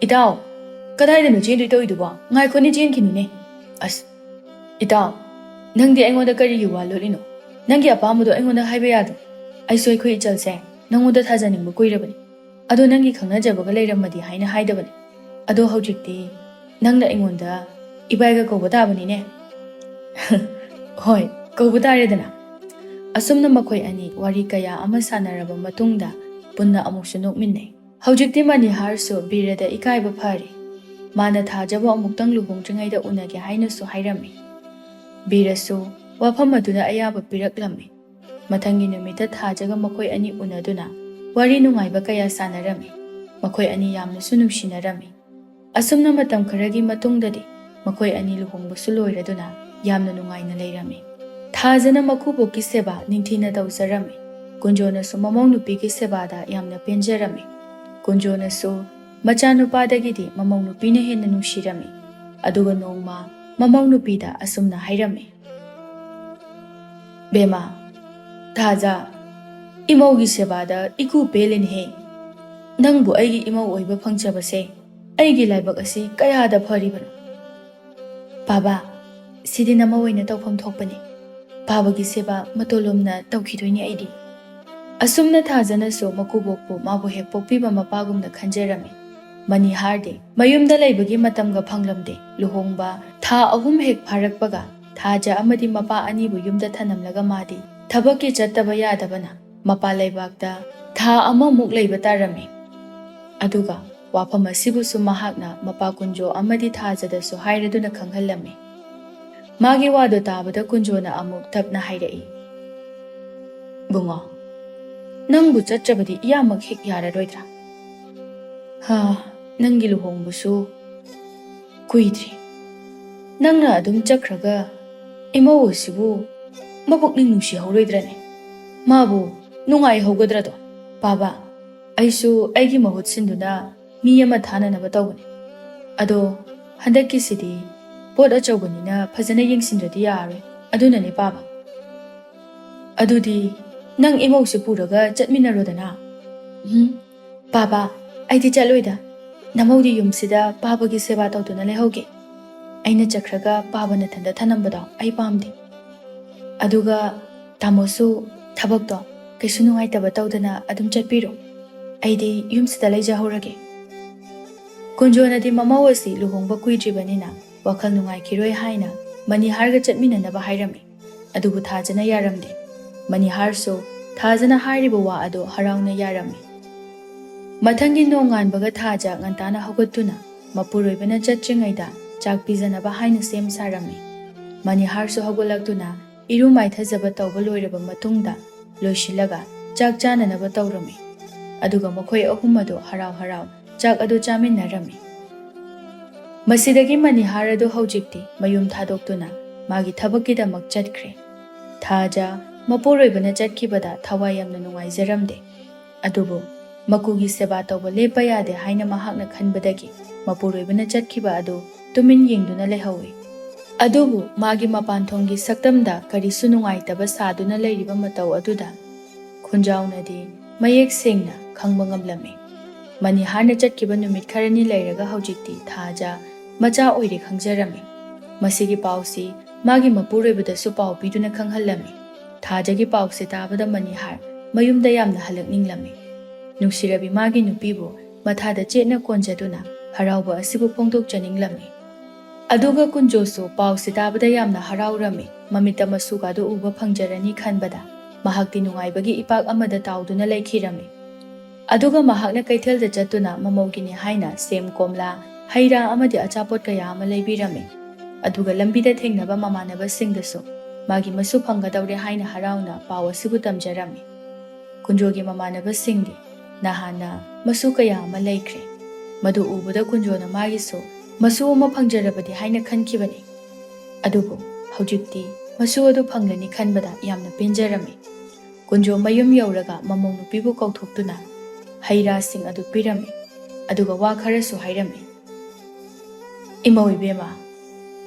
"ꯏꯇꯥꯎ, ꯀꯗꯥꯏꯗꯅꯣ ꯆꯦꯟꯗꯣꯏ ꯇꯧꯔꯤꯗꯨꯕꯣ? ꯉꯥꯏꯈꯣꯅꯦ, ꯆꯦꯟꯈꯤꯅꯨꯅꯦ꯫" "ꯑꯁ, ꯏꯇꯥꯎ, ꯅꯪꯗꯤ ꯑꯩꯉꯣꯟꯗ ꯀꯔꯤꯒꯤ ꯋꯥ ꯂꯣꯠꯂꯤꯅꯣ? ꯅꯪꯒꯤ ꯑꯄꯥꯝꯕꯗꯣ ꯑꯩꯉꯣꯟꯗ ꯍꯥꯏꯕ ꯌꯥꯗ꯭ꯔꯣ? ꯑꯩꯁꯨ ꯑꯩꯈꯣꯏ ꯏꯆꯜꯁꯦ ꯅꯪꯉꯣꯟꯗ ꯊꯥꯖꯅꯤꯡꯕ ꯀꯨꯏꯔꯕꯅꯤ꯫ ꯑꯗꯣ ꯅꯪꯒꯤ ꯈꯪꯅꯖꯕꯒ ꯂꯩꯔꯝꯃꯗꯤ ꯍꯥꯏꯅ ꯍꯥꯏꯗꯕꯅꯤ꯫ ꯑꯗꯣ ꯍꯧꯖꯤꯛꯇꯤ ꯅꯪꯅ ꯑꯩꯉꯣꯟꯗ ꯏꯕꯥꯏꯒ ꯀꯧꯕ ꯇꯥꯕꯅꯤꯅꯦ꯫" "ꯍꯣꯏ, ꯀꯧꯕ ꯇꯥꯔꯦꯗꯅ꯫" ꯑꯁꯨꯝꯅ ꯃꯈꯣꯏ ꯑꯅꯤ ꯋꯥꯔꯤ ꯀꯌꯥ ꯑꯃ ꯁꯥꯟꯅꯔꯕ ꯃꯇꯨꯡꯗ ꯄꯨꯟꯅ ꯑꯃꯨꯛꯁꯨ ꯅꯣꯛꯃꯤꯟꯅꯩ꯫ ꯍꯧꯖꯤꯛꯇꯤ ꯃꯅꯤꯍꯥꯔꯁꯨ ꯕꯤꯔꯗ ꯏꯀꯥꯏꯕ ꯐꯔꯦ꯫ ꯃꯥꯅ ꯊꯥꯖꯕ ꯑꯃꯨꯛꯇꯪ ꯂꯨꯍꯣꯡꯗ꯭ꯔꯤꯉꯩꯗ ꯎꯅꯒꯦ ꯍꯥꯏꯅꯁꯨ ꯍꯥꯏꯔꯝꯃꯤ꯫ ꯕꯤꯔꯁꯨ ꯋꯥꯐꯝ ꯑꯗꯨꯗ ꯑꯌꯥꯕ ꯄꯤꯔꯛꯂꯝꯃꯤ꯫ ꯃꯊꯪꯒꯤ ꯅꯨꯃꯤꯠꯇ ꯊꯥꯖꯒ ꯃꯈꯣꯏ ꯑꯅꯤ ꯎꯅꯗꯨꯅ ꯋꯥꯔꯤ ꯅꯨꯡꯉꯥꯏꯕ ꯀꯌꯥ ꯁꯥꯟꯅꯔꯝꯃꯤ꯫ ꯃꯈꯣꯏ ꯑꯅꯤ ꯌꯥꯝꯅꯁꯨ ꯅꯨꯡꯁꯤꯅꯔꯝꯃꯤ꯫ ꯑꯁꯨꯝꯅ ꯃꯇꯝ ꯈꯔꯒꯤ ꯃꯇꯨꯡꯗꯗꯤ ꯃꯈꯣꯏ ꯑꯅꯤ ꯂꯨꯍꯣꯡꯕꯁꯨ ꯂꯣꯏꯔꯗꯨꯅ ꯌꯥꯝꯅ ꯅꯨꯡꯉꯥꯏꯅ ꯂꯩꯔꯝꯃꯤ꯫ ꯊꯥꯖꯅ ꯃꯀꯨꯕꯣꯛꯀꯤ ꯁꯦꯕꯥ ꯅꯤꯡꯊꯤꯅ ꯇꯧꯖꯔꯝꯃꯤ꯫ ꯀꯨꯟꯖꯣꯅꯁꯨ ꯃꯃꯧ ꯅꯨꯄꯤꯒꯤ ꯁꯦꯕꯥꯗ ꯌꯥꯝꯅ ꯄꯦꯟꯖꯔꯝꯃꯤ꯫ ꯀꯨꯟꯖꯣꯅꯁꯨ ꯃꯆꯥꯅꯨꯄꯥꯗꯒꯤꯗꯤ ꯃꯃꯧ ꯅꯨꯄꯤꯅ ꯍꯦꯟꯅ ꯅꯨꯡꯁꯤꯔꯝꯃꯤ꯫ ꯑꯗꯨꯒ ꯅꯣꯡꯃ ꯃꯃꯧ ꯅꯨꯄꯤꯗ ꯑꯁꯨꯝꯅ ꯍꯥꯏꯔꯝꯃꯤ, "ꯕꯦꯃꯥ, ꯊꯥꯖ, ꯏꯃꯧꯒꯤ ꯁꯦꯕꯥꯗ ꯏꯀꯨ ꯄꯦꯜꯂꯤꯅꯦꯍꯦ꯫ ꯅꯪꯕꯨ ꯑꯩꯒꯤ ꯏꯃꯧ ꯑꯣꯏꯕ ꯐꯪꯖꯕꯁꯦ ꯑꯩꯒꯤ ꯂꯥꯏꯕꯛ ꯑꯁꯤ ꯀꯌꯥꯗ ꯐꯔꯤꯕꯅꯣ!" "ꯕꯥꯕꯥ, ꯁꯤꯗꯤ ꯅꯃꯧ ꯑꯣꯏꯅ ꯇꯧꯐꯝ ꯊꯣꯛꯄꯅꯤ꯫ ꯕꯥꯕꯥꯒꯤ ꯁꯦꯕꯥ ꯃꯇꯣꯂꯣꯝꯅ ꯇꯧꯈꯤꯗꯣꯏꯅꯤ ꯑꯩꯗꯤ꯫" ꯑꯁꯨꯝꯅ ꯊꯥꯖꯅꯁꯨ ꯃꯀꯨꯕꯣꯛꯄꯨ ꯃꯥꯕꯨ ꯍꯦꯛ ꯄꯣꯛꯄꯤꯕ ꯃꯄꯥꯒꯨꯝꯅ ꯈꯟꯖꯔꯝꯃꯤ꯫ ꯃꯅꯤꯍꯥꯔꯗꯤ ꯃꯌꯨꯝꯗ ꯂꯩꯕꯒꯤ ꯃꯇꯝꯒ ꯐꯪꯂꯝꯗꯦ꯫ ꯂꯨꯍꯣꯡꯕ ꯊꯥ ꯑꯍꯨꯝ ꯍꯦꯛ ꯐꯥꯔꯛꯄꯒ ꯊꯥꯖ ꯑꯃꯗꯤ ꯃꯄꯥ ꯑꯅꯤꯕꯨ ꯌꯨꯝꯗ ꯊꯅꯝꯂꯒ ꯃꯥꯗꯤ ꯊꯕꯛꯀꯤ ꯆꯠꯇꯕ ꯌꯥꯗꯕꯅ ꯃꯄꯥꯟ ꯂꯩꯕꯥꯛꯇ ꯊꯥ ꯑꯃꯃꯨꯛ ꯂꯩꯕ ꯇꯥꯔꯝꯃꯤ꯫ ꯑꯗꯨꯒ ꯋꯥꯐꯝ ꯑꯁꯤꯕꯨꯁꯨ ꯃꯍꯥꯛꯅ ꯃꯄꯥ ꯀꯨꯟꯖꯣ ꯑꯃꯗꯤ ꯊꯥꯖꯗꯁꯨ ꯍꯥꯏꯔꯗꯨꯅ ꯈꯪꯍꯜꯂꯝꯃꯤ꯫ ꯃꯥꯒꯤ ꯋꯥꯗꯨ ꯇꯥꯕꯗ ꯀꯨꯟꯖꯣꯅ ꯑꯃꯨꯛ ꯇꯞꯅ ꯍꯥꯏꯔꯛꯏ, "ꯕꯨꯡꯉꯣ, ꯅꯪꯕꯨ ꯆꯠꯇ꯭ꯔꯕꯗꯤ ꯏꯌꯥꯃꯛ ꯍꯦꯛ ꯌꯥꯔꯔꯣꯏꯗ꯭ꯔꯥ? ꯍꯥ, ꯅꯪꯒꯤ ꯂꯨꯍꯣꯡꯕꯁꯨ ꯀꯨꯏꯗ꯭ꯔꯤ꯫ ꯅꯪꯅ ꯑꯗꯨꯝ ꯆꯠꯈ꯭ꯔꯒ ꯏꯃꯧ ꯑꯁꯤꯕꯨ ꯃꯄꯨꯛꯅꯤꯡ ꯅꯨꯡꯁꯤꯍꯧꯔꯣꯏꯗ꯭ꯔꯅꯦ? ꯃꯥꯕꯨ ꯅꯨꯡꯉꯥꯏꯍꯧꯒꯗ꯭ꯔꯗꯣ? ꯄꯥꯕ, ꯑꯩꯁꯨ ꯑꯩꯒꯤ ꯃꯍꯨꯠ ꯁꯤꯟꯗꯨꯅ ꯃꯤ ꯑꯃ ꯊꯥꯅꯅꯕ ꯇꯧꯕꯅꯦ꯫ ꯑꯗꯣ ꯍꯟꯗꯛꯀꯤꯁꯤꯗꯤ ꯄꯣꯠ ꯑꯆꯧꯕꯅꯤꯅ ꯐꯖꯅ ꯌꯦꯡꯁꯤꯟꯗ꯭ꯔꯗꯤ ꯌꯥꯔꯣꯏ꯫ ꯑꯗꯨꯅꯅꯦ ꯄꯥꯕ꯫ ꯑꯗꯨꯗꯤ ꯅꯪ ꯏꯃꯧꯁꯦ ꯄꯨꯔꯒ ꯆꯠꯃꯤꯟꯅꯔꯣꯗꯅ꯫" "ꯎꯝ, ꯄꯥꯕ, ꯑꯩꯗꯤ ꯆꯠꯂꯣꯏꯗ꯫ ꯅꯃꯧꯗꯤ ꯌꯨꯝꯁꯤꯗ ꯄꯥꯕꯒꯤ ꯁꯦꯕꯥ ꯇꯧꯗꯨꯅ ꯂꯩꯍꯧꯒꯦ꯫ ꯑꯩꯅ ꯆꯠꯈ꯭ꯔꯒ ꯄꯥꯕ ꯅꯊꯟꯗ ꯊꯅꯝꯕꯗꯣ ꯑꯩ ꯄꯥꯝꯗꯦ꯫ ꯑꯗꯨꯒ ꯇꯥꯃꯣꯁꯨ ꯊꯕꯛꯇꯣ ꯀꯩꯁꯨ ꯅꯨꯡꯉꯥꯏꯇꯕ ꯇꯧꯗꯅ ꯑꯗꯨꯝ ꯆꯠꯄꯤꯔꯣ꯫ ꯑꯩꯗꯤ ꯌꯨꯝꯁꯤꯗ ꯂꯩꯖꯍꯧꯔꯒꯦ꯫" ꯀꯨꯟꯖꯣꯅꯗꯤ ꯃꯃꯧ ꯑꯁꯤ ꯂꯨꯍꯣꯡꯕ ꯀꯨꯏꯗ꯭ꯔꯤꯕꯅꯤꯅ ꯋꯥꯈꯜ ꯅꯨꯡꯉꯥꯏꯈꯤꯔꯣꯏ ꯍꯥꯏꯅ ꯃꯅꯤꯍꯥꯔꯒ ꯆꯠꯃꯤꯟꯅꯅꯕ ꯍꯥꯏꯔꯝꯃꯤ꯫ ꯑꯗꯨꯕꯨ ꯊꯥꯖꯅ ꯌꯥꯔꯝꯗꯦ꯫ ꯃꯅꯤꯍꯥꯔꯁꯨ ꯊꯥꯖꯅ ꯍꯥꯏꯔꯤꯕ ꯋꯥ ꯑꯗꯨ ꯍꯔꯥꯎꯅ ꯌꯥꯔꯝꯃꯤ꯫ ꯃꯊꯪꯒꯤ ꯅꯣꯡꯉꯥꯟꯕꯒ ꯊꯥꯖ ꯉꯟꯇꯥꯅ ꯍꯧꯒꯠꯇꯨꯅ ꯃꯄꯨꯔꯣꯏꯕꯅ ꯆꯠꯇ꯭ꯔꯤꯉꯩꯗ ꯆꯥꯛ ꯄꯤꯖꯅꯕ ꯍꯥꯏꯅ ꯁꯦꯝ ꯁꯥꯔꯝꯃꯤ꯫ ꯃꯅꯤꯍꯥꯔꯁꯨ ꯍꯧꯒꯠꯂꯛꯇꯨꯅ ꯏꯔꯨ ꯃꯥꯏꯊꯖꯕ ꯇꯧꯕ ꯂꯣꯏꯔꯕ ꯃꯇꯨꯡꯗ ꯂꯣꯏꯁꯤꯜꯂꯒ ꯆꯥꯛ ꯆꯥꯅꯅꯕ ꯇꯧꯔꯝꯃꯤ꯫ ꯑꯗꯨꯒ ꯃꯈꯣꯏ ꯑꯍꯨꯝ ꯑꯗꯨ ꯍꯔꯥꯎ ꯍꯔꯥꯎ ꯆꯥꯛ ꯑꯗꯨ ꯆꯥꯃꯤꯟꯅꯔꯝꯃꯤ꯫ ꯃꯁꯤꯗꯒꯤ ꯃꯅꯤꯍꯥꯔ ꯑꯗꯨ ꯍꯧꯖꯤꯛꯇꯤ ꯃꯌꯨꯝ ꯊꯥꯗꯣꯛꯇꯨꯅ ꯃꯥꯒꯤ ꯊꯕꯛꯀꯤꯗꯃꯛ ꯆꯠꯈ꯭ꯔꯦ꯫ ꯊꯥꯖ ꯃꯄꯨꯔꯣꯏꯕꯅ ꯆꯠꯈꯤꯕꯗ ꯊꯋꯥꯏ ꯌꯥꯝꯅ ꯅꯨꯡꯉꯥꯏꯖꯔꯝꯗꯦ꯫ ꯑꯗꯨꯕꯨ ꯃꯀꯨꯒꯤ ꯁꯦꯕꯥ ꯇꯧꯕ ꯂꯦꯞꯄ ꯌꯥꯗꯦ ꯍꯥꯏꯅ ꯃꯍꯥꯛꯅ ꯈꯟꯕꯗꯒꯤ ꯃꯄꯨꯔꯣꯏꯕꯅ ꯆꯠꯈꯤꯕ ꯑꯗꯨ ꯇꯨꯃꯤꯟ ꯌꯦꯡꯗꯨꯅ ꯂꯩꯍꯧꯏ꯫ ꯑꯗꯨꯕꯨ ꯃꯥꯒꯤ ꯃꯄꯥꯟꯊꯣꯡꯒꯤ ꯁꯛꯇꯝꯗ ꯀꯔꯤꯁꯨ ꯅꯨꯡꯉꯥꯏꯇꯕ ꯁꯥꯗꯨꯅ ꯂꯩꯔꯤꯕ ꯃꯇꯧ ꯑꯗꯨꯗ ꯈꯨꯟꯖꯥꯎꯅꯗꯤ ꯃꯌꯦꯛ ꯁꯦꯡꯅ ꯈꯪꯕ ꯉꯝꯂꯝꯃꯤ꯫ ꯃꯅꯤꯍꯥꯔꯅ ꯆꯠꯈꯤꯕ ꯅꯨꯃꯤꯠ ꯈꯔꯅꯤ ꯂꯩꯔꯒ ꯍꯧꯖꯤꯛꯇꯤ ꯊꯥꯖ ꯃꯆꯥ ꯑꯣꯏꯔꯦ ꯈꯪꯖꯔꯝꯃꯤ꯫ ꯃꯁꯤꯒꯤ ꯄꯥꯎꯁꯤ ꯃꯥꯒꯤ ꯃꯄꯨꯔꯣꯏꯕꯗꯁꯨ ꯄꯥꯎ ꯄꯤꯗꯨꯅ ꯈꯪꯍꯜꯂꯝꯃꯤ꯫ ꯊꯥꯖꯒꯤ ꯄꯥꯎꯁꯦ ꯇꯥꯕꯗ ꯃꯅꯤꯍꯥꯔ ꯃꯌꯨꯝꯗ ꯌꯥꯝꯅ ꯍꯜꯂꯛꯅꯤꯡꯂꯝꯃꯤ꯫ ꯅꯨꯡꯁꯤꯔꯕꯤ ꯃꯥꯒꯤ ꯅꯨꯄꯤꯕꯨ ꯃꯊꯥꯗ ꯆꯦꯠꯅ ꯀꯣꯟꯖꯗꯨꯅ ꯍꯔꯥꯎꯕ ꯑꯁꯤꯕꯨ ꯐꯣꯡꯗꯣꯛꯆꯅꯤꯡꯂꯝꯃꯤ꯫ ꯑꯗꯨꯒ ꯀꯨꯟꯖꯣꯁꯨ ꯄꯥꯎꯁꯤ ꯇꯥꯕꯗ ꯌꯥꯝꯅ ꯍꯔꯥꯎꯔꯝꯃꯤ꯫ ꯃꯃꯤꯠꯇ ꯃꯁꯨꯒꯥꯗꯨ ꯎꯕ ꯐꯪꯖꯔꯅꯤ ꯈꯟꯕꯗ ꯃꯍꯥꯛꯇꯤ ꯅꯨꯡꯉꯥꯏꯕꯒꯤ ꯏꯄꯥꯛ ꯑꯃꯗ ꯇꯥꯎꯗꯨꯅ ꯂꯩꯈꯤꯔꯝꯃꯤ꯫ ꯑꯗꯨꯒ ꯃꯍꯥꯛꯅ ꯀꯩꯊꯦꯜꯗ ꯆꯠꯇꯨꯅ ꯃꯃꯧꯒꯤꯅꯤ ꯍꯥꯏꯅ ꯁꯦꯝ, ꯀꯣꯝꯂꯥ, ꯍꯩ ꯔꯥ ꯑꯃꯗꯤ ꯑꯆꯥꯄꯣꯠ ꯀꯌꯥ ꯑꯃ ꯂꯩꯕꯤꯔꯝꯃꯤ꯫ ꯑꯗꯨꯒ ꯂꯝꯕꯤꯗ ꯊꯦꯡꯅꯕ ꯃꯃꯥꯟꯅꯕꯁꯤꯡꯗꯁꯨ ꯃꯥꯒꯤ ꯃꯁꯨ ꯐꯪꯒꯗꯧꯔꯦ ꯍꯥꯏꯅ ꯍꯔꯥꯎꯅ ꯄꯥꯎ ꯑꯁꯤꯕꯨ ꯇꯝꯖꯔꯝꯃꯤ꯫ ꯀꯨꯟꯖꯣꯒꯤ ꯃꯃꯥꯟꯅꯕꯁꯤꯡꯗꯤ ꯅꯍꯥꯟꯅ ꯃꯁꯨ ꯀꯌꯥ ꯑꯃ ꯂꯩꯈ꯭ꯔꯦ꯫ ꯃꯗꯨ ꯎꯕꯗ ꯀꯨꯟꯖꯣꯅ ꯃꯥꯒꯤꯁꯨ ꯃꯁꯨ ꯑꯃ ꯐꯪꯖꯔꯕꯗꯤ ꯍꯥꯏꯅ ꯈꯟꯈꯤꯕꯅꯤ꯫ ꯑꯗꯨꯕꯨ ꯍꯧꯖꯤꯛꯇꯤ ꯃꯁꯨ ꯑꯗꯨ ꯐꯪꯂꯅꯤ ꯈꯟꯕꯗ ꯌꯥꯝꯅ ꯄꯦꯟꯖꯔꯝꯃꯤ꯫ ꯀꯨꯟꯖꯣ ꯃꯌꯨꯝ ꯌꯧꯔꯒ ꯃꯃꯧ ꯅꯨꯄꯤꯕꯨ ꯀꯧꯊꯣꯛꯇꯨꯅ ꯍꯩ ꯔꯥꯁꯤꯡ ꯑꯗꯨ ꯄꯤꯔꯝꯃꯤ꯫ ꯑꯗꯨꯒ ꯋꯥ ꯈꯔꯁꯨ ꯍꯥꯏꯔꯝꯃꯤ꯫ "ꯏꯃꯧ ꯏꯕꯦꯝꯃ,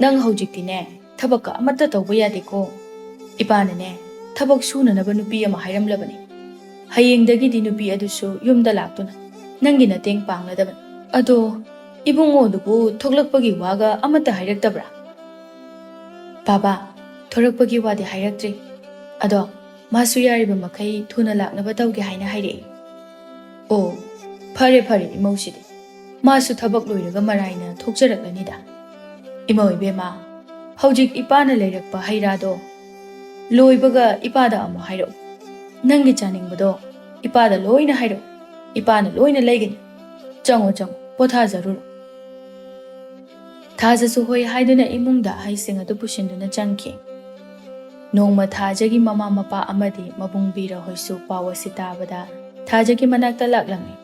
ꯅꯪ ꯍꯧꯖꯤꯛꯇꯤꯅꯦ, ꯊꯕꯛꯀ ꯑꯃꯠꯇ ꯇꯧꯕ ꯌꯥꯗꯦꯀꯣ꯫ ꯏꯄꯥꯅꯅꯦ, ꯊꯕꯛ ꯁꯨꯅꯅꯕ ꯅꯨꯄꯤ ꯑꯃ ꯍꯥꯏꯔꯝꯂꯕꯅꯤ꯫ ꯍꯌꯦꯡꯗꯒꯤꯗꯤ ꯅꯨꯄꯤ ꯑꯗꯨꯁꯨ ꯌꯨꯝꯗ ꯂꯥꯛꯇꯨꯅ ꯅꯪꯒꯤ ꯃꯇꯦꯡ ꯄꯥꯡꯂꯗꯕꯅꯤ꯫ ꯑꯗꯣ ꯏꯕꯨꯡꯉꯣꯗꯨꯕꯨ ꯊꯣꯛꯂꯛꯄꯒꯤ ꯋꯥꯒ ꯑꯃꯠꯇ ꯍꯥꯏꯔꯛꯇꯕ꯭ꯔꯥ?" "ꯕꯥꯕꯥ, ꯊꯣꯔꯛꯄꯒꯤ ꯋꯥꯗꯤ ꯍꯥꯏꯔꯛꯇ꯭ꯔꯤ꯫ ꯑꯗꯣ ꯃꯥꯁꯨ ꯌꯥꯔꯤꯕ ꯃꯈꯩ ꯊꯨꯅ ꯂꯥꯛꯅꯕ ꯇꯧꯒꯦ ꯍꯥꯏꯅ ꯍꯥꯏꯔꯛꯏ꯫" "ꯑꯣ, ꯐꯔꯦ ꯐꯔꯦ ꯏꯃꯧꯁꯤꯗꯤ꯫ ꯃꯥꯁꯨ ꯊꯕꯛ ꯂꯣꯏꯔꯒ ꯃꯔꯥꯏꯅ ꯊꯣꯛꯆꯔꯛꯂꯅꯤꯗ꯫ ꯏꯃꯧ ꯏꯕꯦꯝꯃ, ꯍꯧꯖꯤꯛ ꯏꯄꯥꯅ ꯂꯩꯔꯛꯄ ꯍꯩ ꯔꯥꯗꯣ ꯂꯣꯏꯕꯒ ꯏꯄꯥꯗ ꯑꯃꯨꯛ ꯍꯥꯏꯔꯛꯎ꯫ ꯅꯪꯒꯤ ꯆꯥꯅꯤꯡꯕꯗꯣ ꯏꯄꯥꯗ ꯂꯣꯏꯅ ꯍꯥꯏꯔꯛꯎ꯫ ꯏꯄꯥꯅ ꯂꯣꯏꯅ ꯂꯩꯒꯅꯤ꯫ ꯆꯪꯉꯣ, ꯆꯪꯉꯣ, ꯄꯣꯊꯥꯖꯔꯨꯔꯣ꯫" ꯊꯥꯖꯁꯨ ꯍꯣꯏ ꯍꯥꯏꯗꯨꯅ ꯏꯃꯨꯡꯗ ꯍꯩꯁꯤꯡ ꯑꯗꯨ ꯄꯨꯁꯤꯟꯗꯨꯅ ꯆꯪꯈꯤ꯫ ꯅꯣꯡꯃ ꯊꯥꯖꯒꯤ ꯃꯃꯥ ꯃꯄꯥ ꯑꯃꯗꯤ ꯃꯕꯨꯡ ꯕꯤꯔ ꯍꯣꯏꯁꯨ ꯄꯥꯎ ꯑꯁꯤ ꯇꯥꯕꯗ ꯊꯥꯖꯒꯤ ꯃꯅꯥꯛꯇ ꯂꯥꯛꯂꯝꯃꯤ꯫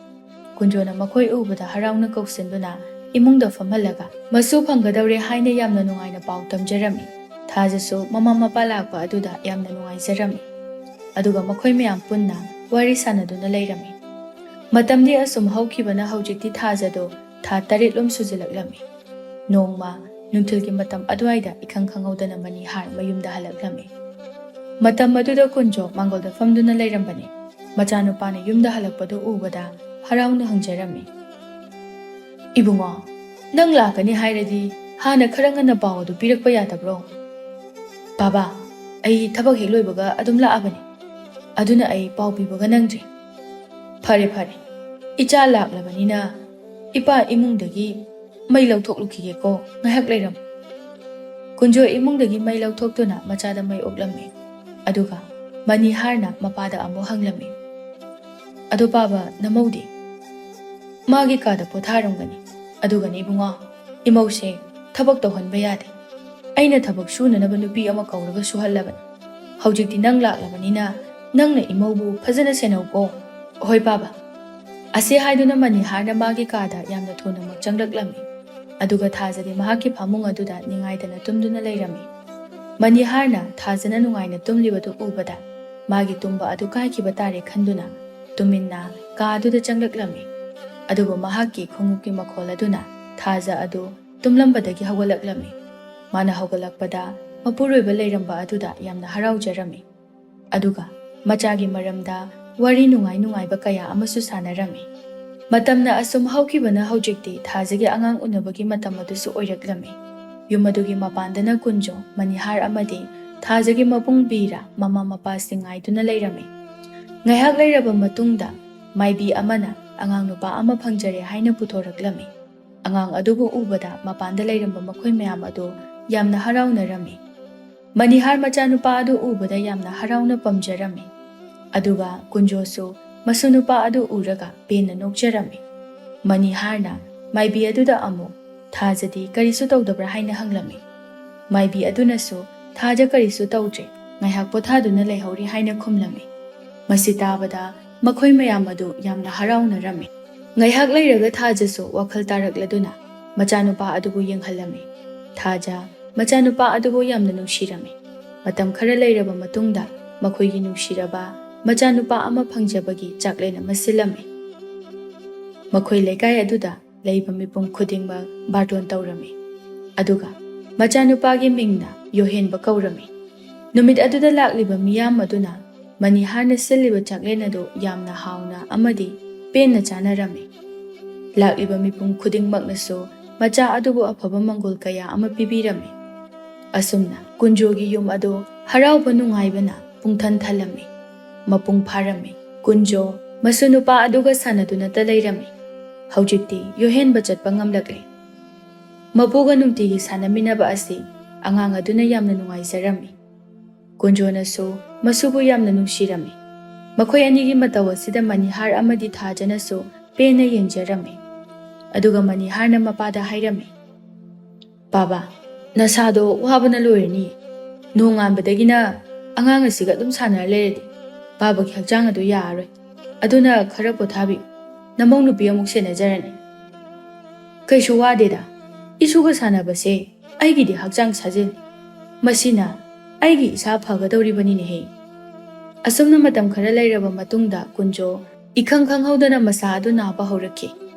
ꯀꯨꯟꯖꯣꯅ ꯃꯈꯣꯏ ꯎꯕꯗ ꯍꯔꯥꯎꯅ ꯀꯧꯁꯤꯟꯗꯨꯅ ꯏꯃꯨꯡꯗ ꯐꯝꯍꯜꯂꯒ ꯃꯁꯨ ꯐꯪꯒꯗꯧꯔꯦ ꯍꯥꯏꯅ ꯌꯥꯝꯅ ꯅꯨꯡꯉꯥꯏꯅ ꯄꯥꯎ ꯇꯝꯖꯔꯝꯃꯤ꯫ ꯊꯥꯖꯁꯨ ꯃꯃꯥ ꯃꯄꯥ ꯂꯥꯛꯄ ꯑꯗꯨꯗ ꯌꯥꯝꯅ ꯅꯨꯡꯉꯥꯏꯖꯔꯝꯃꯤ꯫ ꯑꯗꯨꯒ ꯃꯈꯣꯏ ꯃꯌꯥꯝ ꯄꯨꯟꯅ ꯋꯥꯔꯤ ꯁꯥꯟꯅꯗꯨꯅ ꯂꯩꯔꯝꯃꯤ꯫ ꯃꯇꯝꯗꯤ ꯑꯁꯨꯝ ꯍꯧꯈꯤꯕꯅ ꯍꯧꯖꯤꯛꯇꯤ ꯊꯥꯖꯗꯣ ꯊꯥ ꯇꯔꯦꯠꯂꯣꯝ ꯁꯨꯖꯤꯜꯂꯛꯂꯝꯃꯤ꯫ ꯅꯣꯡꯃ ꯅꯨꯡꯊꯤꯜꯒꯤ ꯃꯇꯝ ꯑꯗꯨꯋꯥꯏꯗ ꯏꯈꯪ ꯈꯪꯍꯧꯗꯅ ꯃꯅꯤꯍꯥꯔ ꯃꯌꯨꯝꯗ ꯍꯜꯂꯛꯂꯝꯃꯤ꯫ ꯃꯇꯝ ꯑꯗꯨꯗ ꯀꯨꯟꯖꯣ ꯃꯥꯡꯒꯣꯜꯗ ꯐꯝꯗꯨꯅ ꯂꯩꯔꯝꯕꯅꯤ꯫ ꯃꯆꯥꯅꯨꯄꯥꯅ ꯌꯨꯝꯗ ꯍꯜꯂꯛꯄꯗꯨ ꯎꯕꯗ ꯍꯔꯥꯎꯅ ꯍꯪꯖꯔꯝꯃꯤ, "ꯏꯕꯨꯡꯉꯣ, ꯅꯪ ꯂꯥꯛꯀꯅꯤ ꯍꯥꯏꯔꯗꯤ ꯍꯥꯟꯅ ꯈꯔ ꯉꯟꯅ ꯄꯥꯎ ꯑꯗꯨ ꯄꯤꯔꯛꯄ ꯌꯥꯗꯕ꯭ꯔꯣ?" "ꯕꯥꯕꯥ, ꯑꯩ ꯊꯕꯛ ꯍꯦꯛ ꯂꯣꯏꯕꯒ ꯑꯗꯨꯝ ꯂꯥꯛꯑꯕꯅꯤ꯫ ꯑꯗꯨꯅ ꯑꯩ ꯄꯥꯎ ꯄꯤꯕꯒ ꯅꯪꯗ꯭ꯔꯦ꯫" "ꯐꯔꯦ ꯐꯔꯦ, ꯏꯆꯥ ꯂꯥꯛꯂꯕꯅꯤꯅ ꯏꯄꯥ ꯏꯃꯨꯡꯗꯒꯤ ꯃꯩ ꯂꯧꯊꯣꯛꯂꯨꯈꯤꯒꯦꯀꯣ, ꯉꯥꯏꯍꯥꯛ ꯂꯩꯔꯝꯃꯨ꯫" ꯀꯨꯟꯖꯣ ꯏꯃꯨꯡꯗꯒꯤ ꯃꯩ ꯂꯧꯊꯣꯛꯇꯨꯅ ꯃꯆꯥꯗ ꯃꯩ ꯑꯣꯛꯂꯝꯃꯤ꯫ ꯑꯗꯨꯒ ꯃꯅꯤꯍꯥꯔꯅ ꯃꯄꯥꯗ ꯑꯃꯨꯛ ꯍꯪꯂꯝꯃꯤ, "ꯑꯗꯣ ꯄꯥꯕ, ꯅꯃꯧꯗꯤ?" "ꯃꯥꯒꯤ ꯀꯥꯗ ꯄꯣꯊꯥꯔꯝꯒꯅꯤ꯫ ꯑꯗꯨꯒꯅꯤ ꯏꯕꯨꯡꯉꯣ, ꯏꯃꯧꯁꯦ ꯊꯕꯛ ꯇꯧꯍꯟꯕ ꯌꯥꯗꯦ꯫ ꯑꯩꯅ ꯊꯕꯛ ꯁꯨꯅꯅꯕ ꯅꯨꯄꯤ ꯑꯃ ꯀꯧꯔꯒ ꯁꯨꯍꯜꯂꯕꯅꯤ꯫ ꯍꯧꯖꯤꯛꯇꯤ ꯅꯪ ꯂꯥꯛꯂꯕꯅꯤꯅ ꯅꯪꯅ ꯏꯃꯧꯕꯨ ꯐꯖꯅ ꯁꯦꯟꯅꯧꯀꯣ꯫" "ꯍꯣꯏ ꯄꯥꯕ꯫" ꯑꯁꯤ ꯍꯥꯏꯗꯨꯅ ꯃꯅꯤꯍꯥꯔꯅ ꯃꯥꯒꯤ ꯀꯥꯗ ꯌꯥꯝꯅ ꯊꯨꯅꯃꯛ ꯆꯪꯂꯛꯂꯝꯃꯤ꯫ ꯑꯗꯨꯒ ꯊꯥꯖꯗꯤ ꯃꯍꯥꯛꯀꯤ ꯐꯃꯨꯡ ꯑꯗꯨꯗ ꯅꯤꯡꯉꯥꯏꯗꯅ ꯇꯨꯝꯗꯨꯅ ꯂꯩꯔꯝꯃꯤ꯫ ꯃꯅꯤꯍꯥꯔꯅ ꯊꯥꯖꯅ ꯅꯨꯡꯉꯥꯏꯅ ꯇꯨꯝꯂꯤꯕꯗꯨ ꯎꯕꯗ ꯃꯥꯒꯤ ꯇꯨꯝꯕ ꯑꯗꯨ ꯀꯥꯏꯈꯤꯕ ꯇꯥꯔꯦ ꯈꯟꯗꯨꯅ ꯇꯨꯃꯤꯟꯅ ꯀꯥ ꯑꯗꯨꯗ ꯆꯪꯂꯛꯂꯝꯃꯤ꯫ ꯑꯗꯨꯕꯨ ꯃꯍꯥꯛꯀꯤ ꯈꯣꯡꯎꯞꯀꯤ ꯃꯈꯣꯜ ꯑꯗꯨꯅ ꯊꯥꯖ ꯑꯗꯨ ꯇꯨꯝꯂꯝꯕꯗꯒꯤ ꯍꯧꯒꯠꯂꯛꯂꯝꯃꯤ꯫ ꯃꯥꯅ ꯍꯧꯒꯠꯂꯛꯄꯗ ꯃꯄꯨꯔꯣꯏꯕ ꯂꯩꯔꯝꯕ ꯑꯗꯨꯗ ꯌꯥꯝꯅ ꯍꯔꯥꯎꯖꯔꯝꯃꯤ꯫ ꯑꯗꯨꯒ ꯃꯆꯥꯒꯤ ꯃꯔꯝꯗ ꯋꯥꯔꯤ ꯅꯨꯡꯉꯥꯏ ꯅꯨꯡꯉꯥꯏꯕ ꯀꯌꯥ ꯑꯃꯁꯨ ꯁꯥꯟꯅꯔꯝꯃꯤ꯫ ꯃꯇꯝꯅ ꯑꯁꯨꯝ ꯍꯧꯈꯤꯕꯅ ꯍꯧꯖꯤꯛꯇꯤ ꯊꯥꯖꯒꯤ ꯑꯉꯥꯡ ꯎꯅꯕꯒꯤ ꯃꯇꯝ ꯑꯗꯨꯁꯨ ꯑꯣꯏꯔꯛꯂꯝꯃꯤ꯫ ꯌꯨꯝ ꯑꯗꯨꯒꯤ ꯃꯄꯥꯟꯗꯅ ꯀꯨꯟꯖꯣ, ꯃꯅꯤꯍꯥꯔ ꯑꯃꯗꯤ ꯊꯥꯖꯒꯤ ꯃꯕꯨꯡ ꯕꯤꯔ ꯃꯃꯥ ꯃꯄꯥꯁꯤꯡ ꯉꯥꯏꯗꯨꯅ ꯂꯩꯔꯝꯃꯤ꯫ ꯉꯥꯏꯍꯥꯛ ꯂꯩꯔꯕ ꯃꯇꯨꯡꯗ ꯃꯥꯏꯕꯤ ꯑꯃꯅ ꯑꯉꯥꯡ ꯅꯨꯄꯥ ꯑꯃ ꯐꯪꯖꯔꯦ ꯍꯥꯏꯅ ꯄꯨꯊꯣꯔꯛꯂꯝꯃꯤ꯫ ꯑꯉꯥꯡ ꯑꯗꯨꯕꯨ ꯎꯕꯗ ꯃꯄꯥꯟꯗ ꯂꯩꯔꯝꯕ ꯃꯈꯣꯏ ꯃꯌꯥꯝ ꯑꯗꯨ ꯌꯥꯝꯅ ꯍꯔꯥꯎꯅꯔꯝꯃꯤ꯫ ꯃꯅꯤꯍꯥꯔ ꯃꯆꯥꯅꯨꯄꯥ ꯑꯗꯨ ꯎꯕꯗ ꯌꯥꯝꯅ ꯍꯔꯥꯎꯅ ꯄꯝꯖꯔꯝꯃꯤ꯫ ꯑꯗꯨꯒ ꯀꯨꯟꯖꯣꯁꯨ ꯃꯁꯨ ꯅꯨꯄꯥ ꯑꯗꯨ ꯎꯔꯒ ꯄꯦꯟꯅ ꯅꯣꯛꯆꯔꯝꯃꯤ꯫ ꯃꯅꯤꯍꯥꯔꯅ ꯃꯥꯏꯕꯤ ꯑꯗꯨꯗ ꯑꯃꯨꯛ "ꯊꯥꯖꯗꯤ ꯀꯔꯤꯁꯨ ꯇꯧꯗꯕ꯭ꯔꯥ?" ꯍꯥꯏꯅ ꯍꯪꯂꯝꯃꯤ꯫ ꯃꯥꯏꯕꯤ ꯑꯗꯨꯅꯁꯨ "ꯊꯥꯖ ꯀꯔꯤꯁꯨ ꯇꯧꯗ꯭ꯔꯦ, ꯉꯥꯏꯍꯥꯛ ꯄꯣꯊꯥꯗꯨꯅ ꯂꯩꯍꯧꯔꯤ" ꯍꯥꯏꯅ ꯈꯨꯝꯂꯝꯃꯤ꯫ ꯃꯁꯤ ꯇꯥꯕꯗ ꯃꯈꯣꯏ ꯃꯌꯥꯝ ꯑꯗꯨ ꯌꯥꯝꯅ ꯍꯔꯥꯎꯅꯔꯝꯃꯤ꯫ ꯉꯥꯏꯍꯥꯛ ꯂꯩꯔꯒ ꯊꯥꯖꯁꯨ ꯋꯥꯈꯜ ꯇꯥꯔꯛꯂꯗꯨꯅ ꯃꯆꯥꯅꯨꯄꯥ ꯑꯗꯨꯕꯨ ꯌꯦꯡꯍꯜꯂꯝꯃꯤ꯫ ꯊꯥꯖ ꯃꯆꯥꯅꯨꯄꯥ ꯑꯗꯨꯕꯨ ꯌꯥꯝꯅ ꯅꯨꯡꯁꯤꯔꯝꯃꯤ꯫ ꯃꯇꯝ ꯈꯔ ꯂꯩꯔꯕ ꯃꯇꯨꯡꯗ ꯃꯈꯣꯏꯒꯤ ꯅꯨꯡꯁꯤꯔꯕ ꯃꯆꯥꯅꯨꯄꯥ ꯑꯃ ꯐꯪꯖꯕꯒꯤ ꯆꯥꯛꯂꯦꯟ ꯑꯃ ꯁꯤꯜꯂꯝꯃꯤ꯫ ꯃꯈꯣꯏ ꯂꯩꯀꯥꯏ ꯑꯗꯨꯗ ꯂꯩꯕ ꯃꯤꯄꯨꯝ ꯈꯨꯗꯤꯡꯃꯛ ꯕꯥꯔꯇꯣꯟ ꯇꯧꯔꯝꯃꯤ꯫ ꯑꯗꯨꯒ ꯃꯆꯥꯅꯨꯄꯥꯒꯤ ꯃꯤꯡꯅ ꯌꯣꯍꯦꯟꯕ ꯀꯧꯔꯝꯃꯤ꯫ ꯅꯨꯃꯤꯠ ꯑꯗꯨꯗ ꯂꯥꯛꯂꯤꯕ ꯃꯤꯌꯥꯝ ꯑꯗꯨꯅ ꯃꯅꯤꯍꯥꯔꯅ ꯁꯤꯜꯂꯤꯕ ꯆꯥꯛꯂꯦꯟ ꯑꯗꯨ ꯌꯥꯝꯅ ꯍꯥꯎꯅ ꯑꯃꯗꯤ ꯄꯦꯟꯅ ꯆꯥꯅꯔꯝꯃꯤ꯫ ꯂꯥꯛꯂꯤꯕ ꯃꯤꯄꯨꯝ ꯈꯨꯗꯤꯡꯃꯛꯅꯁꯨ ꯃꯆꯥ ꯑꯗꯨꯕꯨ ꯑꯐꯕ ꯃꯪꯒꯣꯜ ꯀꯌꯥ ꯑꯃ ꯄꯤꯕꯤꯔꯝꯃꯤ꯫ ꯑꯁꯨꯝꯅ ꯀꯨꯟꯖꯣꯒꯤ ꯌꯨꯝ ꯑꯗꯨ ꯍꯔꯥꯎꯕ ꯅꯨꯡꯉꯥꯏꯕꯅ ꯄꯨꯡꯊꯟ ꯊꯜꯂꯝꯃꯤ꯫ ꯃꯄꯨꯡ ꯐꯥꯔꯝꯃꯤ꯫ ꯀꯨꯟꯖꯣ ꯃꯁꯨ ꯅꯨꯄꯥ ꯑꯗꯨꯒ ꯁꯥꯟꯅꯗꯨꯅꯇ ꯂꯩꯔꯝꯃꯤ꯫ ꯍꯧꯖꯤꯛꯇꯤ ꯌꯣꯍꯦꯟꯕ ꯆꯠꯄ ꯉꯝꯂꯛꯂꯦ꯫ ꯃꯄꯨꯒ ꯅꯨꯡꯇꯤꯒꯤ ꯁꯥꯟꯅꯃꯤꯟꯅꯕ ꯑꯁꯤ ꯑꯉꯥꯡ ꯑꯗꯨꯅ ꯌꯥꯝꯅ ꯅꯨꯡꯉꯥꯏꯖꯔꯝꯃꯤ꯫ ꯀꯨꯟꯖꯣꯅꯁꯨ ꯃꯁꯨꯕꯨ ꯌꯥꯝꯅ ꯅꯨꯡꯁꯤꯔꯝꯃꯤ꯫ ꯃꯈꯣꯏ ꯑꯅꯤꯒꯤ ꯃꯇꯧ ꯑꯁꯤꯗ ꯃꯅꯤꯍꯥꯔ ꯑꯃꯗꯤ ꯊꯥꯖꯅꯁꯨ ꯄꯦꯟꯅ ꯌꯦꯡꯖꯔꯝꯃꯤ꯫ ꯑꯗꯨꯒ ꯃꯅꯤꯍꯥꯔꯅ ꯃꯄꯥꯗ ꯍꯥꯏꯔꯝꯃꯤ, "ꯕꯥꯕꯥ, ꯅꯁꯥꯗꯣ ꯋꯥꯕꯅ ꯂꯣꯏꯔꯅꯤ꯫ ꯅꯣꯡꯉꯥꯟꯕꯗꯒꯤꯅ ꯑꯉꯥꯡ ꯑꯁꯤꯒ ꯑꯗꯨꯝ ꯁꯥꯟꯅꯔ ꯂꯩꯔꯗꯤ ꯕꯥꯕꯥꯒꯤ ꯍꯛꯆꯥꯡ ꯑꯗꯨ ꯌꯥꯔꯔꯣꯏ꯫ ꯑꯗꯨꯅ ꯈꯔ ꯄꯣꯊꯥꯕꯤꯌꯨ꯫ ꯅꯃꯧ ꯅꯨꯄꯤ ꯑꯃꯨꯛ ꯁꯦꯟꯅꯖꯔꯅꯤ꯫" "ꯀꯩꯁꯨ ꯋꯥꯗꯦꯗ꯫ ꯏꯁꯨꯒ ꯁꯥꯟꯅꯕꯁꯦ ꯑꯩꯒꯤꯗꯤ ꯍꯛꯆꯥꯡ ꯁꯥꯖꯦꯜꯅꯤ꯫ ꯃꯁꯤꯅ ꯑꯩꯒꯤ ꯏꯁꯥ ꯐꯒꯗꯧꯔꯤꯕꯅꯤꯅꯦꯍꯦ꯫" ꯑꯁꯨꯝꯅ ꯃꯇꯝ ꯈꯔ ꯂꯩꯔꯕ ꯃꯇꯨꯡꯗ ꯀꯨꯟꯖꯣ ꯏꯈꯪ ꯈꯪꯍꯧꯗꯅ ꯃꯁꯥ ꯑꯗꯨ ꯅꯥꯕ ꯍꯧꯔꯛꯈꯤ꯫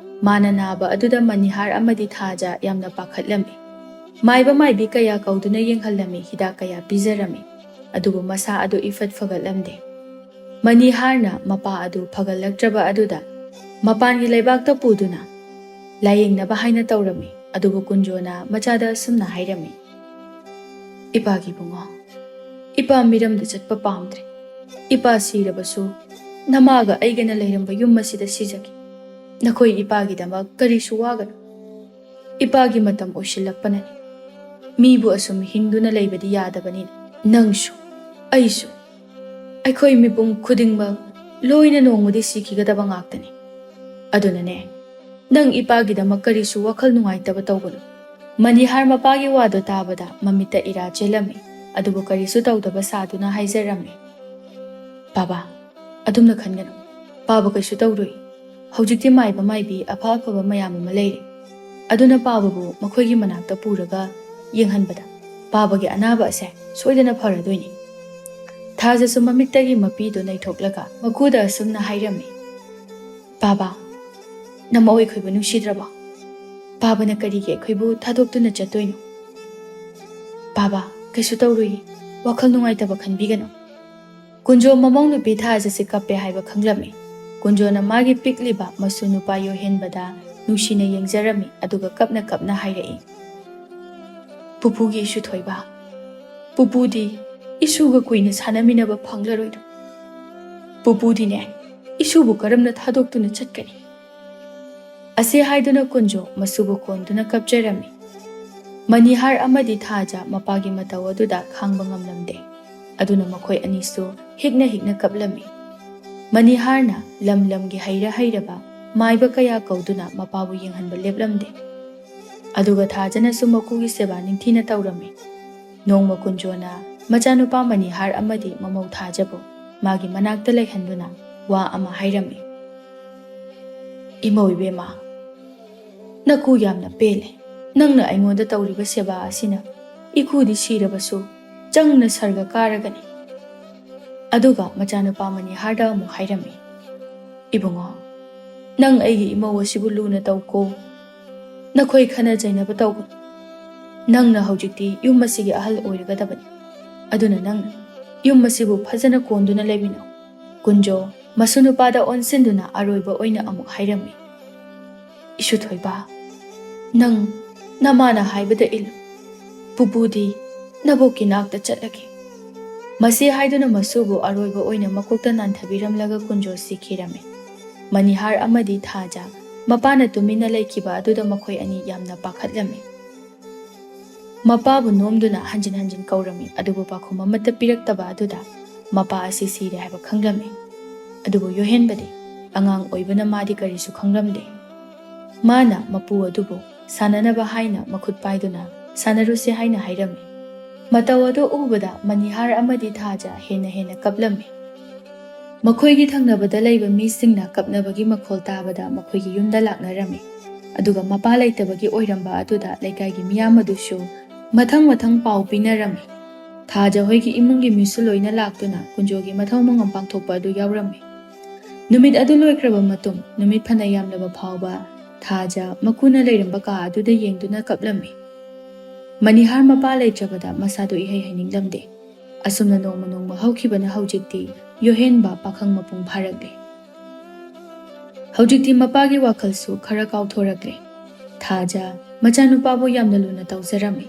ꯃꯥꯅ ꯅꯥꯕ ꯑꯗꯨꯗ ꯃꯅꯤꯍꯥꯔ ꯑꯃꯗꯤ ꯊꯥꯖ ꯌꯥꯝꯅ ꯄꯥꯈꯠꯂꯝꯃꯤ꯫ ꯃꯥꯏꯕ ꯃꯥꯏꯕꯤ ꯀꯌꯥ ꯀꯧꯗꯨꯅ ꯌꯦꯡꯍꯜꯂꯝꯃꯤ, ꯍꯤꯗꯥꯛ ꯀꯌꯥ ꯄꯤꯖꯔꯝꯃꯤ, ꯑꯗꯨꯕꯨ ꯃꯁꯥ ꯑꯗꯨ ꯏꯐꯠ ꯐꯒꯠꯂꯝꯗꯦ꯫ ꯃꯅꯤꯍꯥꯔꯅ ꯃꯄꯥ ꯑꯗꯨ ꯐꯒꯠꯂꯛꯇ꯭ꯔꯕ ꯑꯗꯨꯗ ꯃꯄꯥꯟꯒꯤ ꯂꯩꯕꯥꯛꯇ ꯄꯨꯗꯨꯅ ꯂꯥꯌꯦꯡꯅꯕ ꯍꯥꯏꯅ ꯇꯧꯔꯝꯃꯤ꯫ ꯑꯗꯨꯕꯨ ꯀꯨꯟꯖꯣꯅ ꯃꯆꯥꯗ ꯑꯁꯨꯝꯅ ꯍꯥꯏꯔꯝꯃꯤ, "ꯏꯄꯥꯒꯤ ꯏꯕꯨꯡꯉꯣ, ꯏꯄꯥ ꯃꯤꯔꯝꯗ ꯆꯠꯄ ꯄꯥꯝꯗ꯭ꯔꯦ꯫ ꯏꯄꯥ ꯁꯤꯔꯕꯁꯨ ꯅꯃꯥꯒ ꯑꯩꯒꯅ ꯂꯩꯔꯝꯕ ꯌꯨꯝ ꯑꯁꯤꯗ ꯁꯤꯖꯒꯦ꯫ ꯅꯈꯣꯏ ꯏꯄꯥꯒꯤꯗꯃꯛ ꯀꯔꯤꯁꯨ ꯋꯥꯒꯅꯨ꯫ ꯏꯄꯥꯒꯤ ꯃꯇꯝ ꯑꯣꯏꯁꯤꯜꯂꯛꯄꯅꯅꯤ꯫ ꯃꯤꯕꯨ ꯑꯁꯨꯝ ꯍꯤꯡꯗꯨꯅ ꯂꯩꯕꯗꯤ ꯌꯥꯗꯕꯅꯤꯅ ꯅꯪꯁꯨ, ꯑꯩꯁꯨ, ꯑꯩꯈꯣꯏ ꯃꯤꯄꯨꯝ ꯈꯨꯗꯤꯡꯃꯛ ꯂꯣꯏꯅ ꯅꯣꯡꯃꯗꯤ ꯁꯤꯈꯤꯒꯗꯕ ꯉꯥꯛꯇꯅꯤ꯫ ꯑꯗꯨꯅꯅꯦ, ꯅꯪ ꯏꯄꯥꯒꯤꯗꯃꯛ ꯀꯔꯤꯁꯨ ꯋꯥꯈꯜ ꯅꯨꯡꯉꯥꯏꯇꯕ ꯇꯧꯒꯅꯨ꯫" ꯃꯅꯤꯍꯥꯔ ꯃꯄꯥꯒꯤ ꯋꯥꯗꯣ ꯇꯥꯕꯗ ꯃꯃꯤꯠꯇ ꯏꯔꯥ ꯆꯦꯜꯂꯝꯃꯤ, ꯑꯗꯨꯕꯨ ꯀꯔꯤꯁꯨ ꯇꯧꯗꯕ ꯁꯥꯗꯨꯅ ꯍꯥꯏꯖꯔꯝꯃꯤ, "ꯕꯥꯕꯥ, ꯑꯗꯨꯝꯅ ꯈꯟꯒꯅꯨ꯫ ꯄꯥꯕ ꯀꯩꯁꯨ ꯇꯧꯔꯣꯏ꯫ ꯍꯧꯖꯤꯛꯇꯤ ꯃꯥꯏꯕ ꯃꯥꯏꯕꯤ ꯑꯐ ꯑꯐꯕ ꯃꯌꯥꯝ ꯑꯃ ꯂꯩꯔꯦ꯫ ꯑꯗꯨꯅ ꯄꯥꯕꯕꯨ ꯃꯈꯣꯏꯒꯤ ꯃꯅꯥꯛꯇ ꯄꯨꯔꯒ ꯌꯦꯡꯍꯟꯕꯗ ꯄꯥꯕꯒꯤ ꯑꯅꯥꯕ ꯑꯁꯦ ꯁꯣꯏꯗꯅ ꯐꯔꯗꯣꯏꯅꯤ꯫" ꯊꯥꯖꯁꯨ ꯃꯃꯤꯠꯇꯒꯤ ꯃꯄꯤꯗꯨ ꯅꯩꯊꯣꯛꯂꯒ ꯃꯀꯨꯗ ꯑꯁꯨꯝꯅ ꯍꯥꯏꯔꯝꯃꯤ, "ꯕꯥꯕꯥ, ꯅꯃꯧ ꯑꯩꯈꯣꯏꯕꯨ ꯅꯨꯡꯁꯤꯗ꯭ꯔꯕꯣ? ꯕꯥꯕꯥꯅ ꯀꯔꯤꯒꯤ ꯑꯩꯈꯣꯏꯕꯨ ꯊꯥꯗꯣꯛꯇꯨꯅ ꯆꯠꯇꯣꯏꯅꯣ? ꯕꯥꯕꯥ, ꯀꯩꯁꯨ ꯇꯧꯔꯣꯏꯌꯦ, ꯋꯥꯈꯜ ꯅꯨꯡꯉꯥꯏꯇꯕ ꯈꯟꯕꯤꯒꯅꯨ꯫" ꯀꯨꯟꯖꯣ ꯃꯃꯧ ꯅꯨꯄꯤ ꯊꯥꯖꯁꯦ ꯀꯞꯄꯦ ꯍꯥꯏꯕ ꯈꯪꯂꯝꯃꯤ꯫ ꯀꯨꯟꯖꯣꯅ ꯃꯥꯒꯤ ꯄꯤꯛꯂꯤꯕ ꯃꯁꯨ ꯅꯨꯄꯥ ꯌꯣꯍꯦꯟꯕꯗ ꯅꯨꯡꯁꯤꯅ ꯌꯦꯡꯖꯔꯝꯃꯤ, ꯑꯗꯨꯒ ꯀꯞꯅ ꯀꯞꯅ ꯍꯥꯏꯔꯛꯏ, "ꯄꯨꯄꯨꯒꯤ ꯏꯁꯨ ꯊꯣꯏꯕ, ꯄꯨꯄꯨꯗꯤ ꯏꯁꯨꯒ ꯀꯨꯏꯅ ꯁꯥꯟꯅꯃꯤꯟꯅꯕ ꯐꯪꯂꯔꯣꯏꯗꯣ꯫ ꯄꯨꯄꯨꯗꯤꯅꯦ, ꯏꯁꯨꯕꯨ ꯀꯔꯝꯅ ꯊꯥꯗꯣꯛꯇꯨꯅ ꯆꯠꯀꯅꯤ?" ꯑꯁꯤ ꯍꯥꯏꯗꯨꯅ ꯀꯨꯟꯖꯣ ꯃꯁꯨꯕꯨ ꯀꯣꯟꯗꯨꯅ ꯀꯞꯆꯔꯝꯃꯤ꯫ ꯃꯅꯤꯍꯥꯔ ꯑꯃꯗꯤ ꯊꯥꯖ ꯃꯄꯥꯒꯤ ꯃꯇꯧ ꯑꯗꯨꯗ ꯈꯥꯡꯕ ꯉꯝꯂꯝꯗꯦ꯫ ꯑꯗꯨꯅ ꯃꯈꯣꯏ ꯑꯅꯤꯁꯨ ꯍꯤꯛꯅ ꯍꯤꯛꯅ ꯀꯞꯂꯝꯃꯤ꯫ ꯃꯅꯤꯍꯥꯔꯅ ꯂꯝ ꯂꯝꯒꯤ ꯍꯩꯔ ꯍꯩꯔꯕ ꯃꯥꯏꯕ ꯀꯌꯥ ꯀꯧꯗꯨꯅ ꯃꯄꯥꯕꯨ ꯌꯦꯡꯍꯟꯕ ꯂꯦꯞꯂꯝꯗꯦ꯫ ꯑꯗꯨꯒ ꯊꯥꯖꯅꯁꯨ ꯃꯀꯨꯒꯤ ꯁꯦꯕꯥ ꯅꯤꯡꯊꯤꯅ ꯇꯧꯔꯝꯃꯤ꯫ ꯅꯣꯡꯃ ꯀꯨꯟꯖꯣꯅ ꯃꯆꯥꯅꯨꯄꯥ ꯃꯅꯤꯍꯥꯔ ꯑꯃꯗꯤ ꯃꯃꯧ ꯊꯥꯖꯕꯨ ꯃꯥꯒꯤ ꯃꯅꯥꯛꯇ ꯂꯩꯍꯟꯗꯨꯅ ꯋꯥ ꯑꯃ ꯍꯥꯏꯔꯝꯃꯤ꯫ "ꯏꯃꯧ ꯏꯕꯦꯝꯃ, ꯅꯀꯨ ꯌꯥꯝꯅ ꯄꯦꯜꯂꯦ꯫ ꯅꯪꯅ ꯑꯩꯉꯣꯟꯗ ꯇꯧꯔꯤꯕ ꯁꯦꯕꯥ ꯑꯁꯤꯅ ꯏꯀꯨꯗꯤ ꯁꯤꯔꯕꯁꯨ ꯆꯪꯅ ꯁꯔꯒ ꯀꯥꯔꯒꯅꯤ꯫" ꯑꯗꯨꯒ ꯃꯆꯥꯅꯨꯄꯥ ꯃꯅꯤꯍꯥꯔꯗ ꯑꯃꯨꯛ ꯍꯥꯏꯔꯝꯃꯤ, "ꯏꯕꯨꯡꯉꯣ, ꯅꯪ ꯑꯩꯒꯤ ꯏꯃꯧ ꯑꯁꯤꯕꯨ ꯂꯨꯅ ꯇꯧꯀꯣ꯫ ꯅꯈꯣꯏ ꯈꯟꯅ ꯆꯩꯅꯕ ꯇꯧꯒꯅꯨ꯫ ꯅꯪꯅ ꯍꯧꯖꯤꯛꯇꯤ ꯌꯨꯝ ꯑꯁꯤꯒꯤ ꯑꯍꯜ ꯑꯣꯏꯔꯒꯗꯕꯅꯤ꯫ ꯑꯗꯨꯅ ꯅꯪꯅ ꯌꯨꯝ ꯑꯁꯤꯕꯨ ꯐꯖꯅ ꯀꯣꯟꯗꯨꯅ ꯂꯩꯃꯤꯟꯅꯧ꯫" ꯀꯨꯟꯖꯣ ꯃꯁꯨ ꯅꯨꯄꯥꯗ ꯑꯣꯟꯁꯤꯟꯗꯨꯅ ꯑꯔꯣꯏꯕ ꯑꯣꯏꯅ ꯑꯃꯨꯛ ꯍꯥꯏꯔꯝꯃꯤ, "ꯏꯁꯨ ꯊꯣꯏꯕ, ꯅꯪ ꯅꯃꯥꯅ ꯍꯥꯏꯕꯗ ꯏꯜꯂꯨ꯫ ꯄꯨꯄꯨꯗꯤ ꯅꯕꯣꯛꯀꯤ ꯅꯥꯛꯇ ꯆꯠꯂꯒꯦ꯫" ꯃꯁꯤ ꯍꯥꯏꯗꯨꯅ ꯃꯁꯨꯕꯨ ꯑꯔꯣꯏꯕ ꯑꯣꯏꯅ ꯃꯀꯣꯛꯇ ꯅꯥꯟꯊꯕꯤꯔꯝꯂꯒ ꯀꯨꯟꯖꯣ ꯁꯤꯈꯤꯔꯝꯃꯤ꯫ ꯃꯅꯤꯍꯥꯔ ꯑꯃꯗꯤ ꯊꯥꯖ ꯃꯄꯥꯅ ꯇꯨꯃꯤꯟꯅ ꯂꯩꯈꯤꯕ ꯑꯗꯨꯗ ꯃꯈꯣꯏ ꯑꯅꯤ ꯌꯥꯝꯅ ꯄꯥꯈꯠꯂꯝꯃꯤ꯫ ꯃꯄꯥꯕꯨ ꯅꯣꯝꯗꯨꯅ ꯍꯟꯖꯤꯟ ꯍꯟꯖꯤꯟ ꯀꯧꯔꯝꯃꯤ, ꯑꯗꯨꯕꯨ ꯄꯥꯎꯈꯨꯝ ꯑꯃꯠꯇ ꯄꯤꯔꯛꯇꯕ ꯑꯗꯨꯗ ꯃꯄꯥ ꯑꯁꯤ ꯁꯤꯔꯦ ꯍꯥꯏꯕ ꯈꯪꯂꯝꯃꯤ꯫ ꯑꯗꯨꯕꯨ ꯌꯣꯍꯦꯟꯕꯗꯤ ꯑꯉꯥꯡ ꯑꯣꯏꯕꯅ ꯃꯥꯗꯤ ꯀꯔꯤꯁꯨ ꯈꯪꯂꯝꯗꯦ꯫ ꯃꯥꯅ ꯃꯄꯨ ꯑꯗꯨꯕꯨ ꯁꯥꯟꯅꯅꯕ ꯍꯥꯏꯅ ꯃꯈꯨꯠ ꯄꯥꯏꯗꯨꯅ ꯁꯥꯟꯅꯔꯨꯁꯦ ꯍꯥꯏꯅ ꯍꯥꯏꯔꯝꯃꯤ꯫ ꯃꯇꯧ ꯑꯗꯨ ꯎꯕꯗ ꯃꯅꯤꯍꯥꯔ ꯑꯃꯗꯤ ꯊꯥꯖ ꯍꯦꯟꯅ ꯍꯦꯟꯅ ꯀꯞꯂꯝꯃꯤ꯫ ꯃꯈꯣꯏꯒꯤ ꯊꯪꯅꯕꯗ ꯂꯩꯕ ꯃꯤꯁꯤꯡꯅ ꯀꯞꯅꯕꯒꯤ ꯃꯈꯣꯜ ꯇꯥꯕꯗ ꯃꯈꯣꯏꯒꯤ ꯌꯨꯝꯗ ꯂꯥꯛꯅꯔꯝꯃꯤ꯫ ꯑꯗꯨꯒ ꯃꯄꯥ ꯂꯩꯇꯕꯒꯤ ꯑꯣꯏꯔꯝꯕ ꯑꯗꯨꯗ ꯂꯩꯀꯥꯏꯒꯤ ꯃꯤꯌꯥꯝ ꯑꯗꯨꯁꯨ ꯃꯊꯪ ꯃꯊꯪ ꯄꯥꯎ ꯄꯤꯅꯔꯝꯃꯤ꯫ ꯊꯥꯖ ꯍꯣꯏꯒꯤ ꯏꯃꯨꯡꯒꯤ ꯃꯤꯁꯨ ꯂꯣꯏꯅ ꯂꯥꯛꯇꯨꯅ ꯀꯨꯟꯖꯣꯒꯤ ꯃꯊꯧ ꯃꯉꯝ ꯄꯥꯡꯊꯣꯛꯄ ꯑꯗꯨ ꯌꯥꯎꯔꯝꯃꯤ꯫ ꯅꯨꯃꯤꯠ ꯑꯗꯨ ꯂꯣꯏꯈ꯭ꯔꯕ ꯃꯇꯨꯡ ꯅꯨꯃꯤꯠ ꯐꯅ ꯌꯥꯝꯂꯕ ꯐꯥꯎꯕ ꯊꯥꯖ ꯃꯀꯨꯅ ꯂꯩꯔꯝꯕ ꯀꯥ ꯑꯗꯨꯗ ꯌꯦꯡꯗꯨꯅ ꯀꯞꯂꯝꯃꯤ꯫ ꯃꯅꯤꯍꯥꯔ ꯃꯄꯥ ꯂꯩꯇ꯭ꯔꯕꯗ ꯃꯁꯥꯗꯨ ꯏꯍꯩ ꯍꯩꯅꯤꯡꯂꯝꯗꯦ꯫ ꯑꯁꯨꯝꯅ ꯅꯣꯡꯃ ꯅꯣꯡꯃ ꯍꯧꯈꯤꯕꯅ ꯍꯧꯖꯤꯛꯇꯤ ꯌꯣꯍꯦꯟꯕ ꯄꯥꯈꯪ ꯃꯄꯨꯡ ꯐꯥꯔꯛꯂꯦ꯫ ꯍꯧꯖꯤꯛꯇꯤ ꯃꯄꯥꯒꯤ ꯋꯥꯈꯜꯁꯨ ꯈꯔ ꯀꯥꯎꯊꯣꯔꯛꯂꯦ꯫ ꯊꯥꯖ ꯃꯆꯥꯅꯨꯄꯥꯕꯨ ꯌꯥꯝꯅ ꯂꯨꯅ ꯇꯧꯖꯔꯝꯃꯤ꯫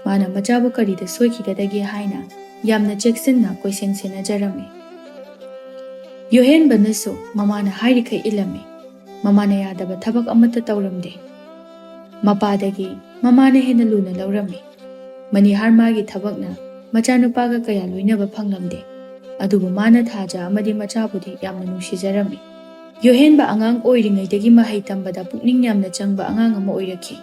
ꯃꯥꯅ ꯃꯆꯥꯕꯨ ꯀꯔꯤꯗ ꯁꯣꯏꯈꯤꯒꯗꯒꯦ ꯍꯥꯏꯅ ꯌꯥꯝꯅ ꯆꯦꯛꯁꯤꯟꯅ ꯀꯣꯏꯁꯦꯟ ꯁꯦꯟꯅꯖꯔꯝꯃꯤ꯫ ꯌꯣꯍꯦꯟꯕꯅꯁꯨ ꯃꯃꯥꯅ ꯍꯥꯏꯔꯤꯈꯩ ꯏꯜꯂꯝꯃꯤ꯫ ꯃꯃꯥꯅ ꯌꯥꯗꯕ ꯊꯕꯛ ꯑꯃꯠꯇ ꯇꯧꯔꯝꯗꯦ꯫ ꯃꯄꯥꯗꯒꯤ ꯃꯃꯥꯅ ꯍꯦꯟꯅ ꯂꯨꯅ ꯂꯧꯔꯝꯃꯤ꯫ ꯃꯅꯤꯍꯥꯔ ꯃꯥꯒꯤ ꯊꯕꯛꯅ ꯃꯆꯥꯅꯨꯄꯥꯒ ꯀꯌꯥ ꯂꯣꯏꯅꯕ ꯐꯪꯂꯝꯗꯦ꯫ ꯑꯗꯨꯕꯨ ꯃꯥꯅ ꯊꯥꯖ ꯑꯃꯗꯤ ꯃꯆꯥꯕꯨꯗꯤ ꯌꯥꯝꯅ ꯅꯨꯡꯁꯤꯖꯔꯝꯃꯤ꯫ ꯌꯣꯍꯦꯟꯕ ꯑꯉꯥꯡ ꯑꯣꯏꯔꯤꯉꯩꯗꯒꯤ ꯃꯍꯩ ꯇꯝꯕꯗ ꯄꯨꯛꯅꯤꯡ ꯌꯥꯝꯅ ꯆꯪꯕ ꯑꯉꯥꯡ ꯑꯃ ꯑꯣꯏꯔꯛꯈꯤ꯫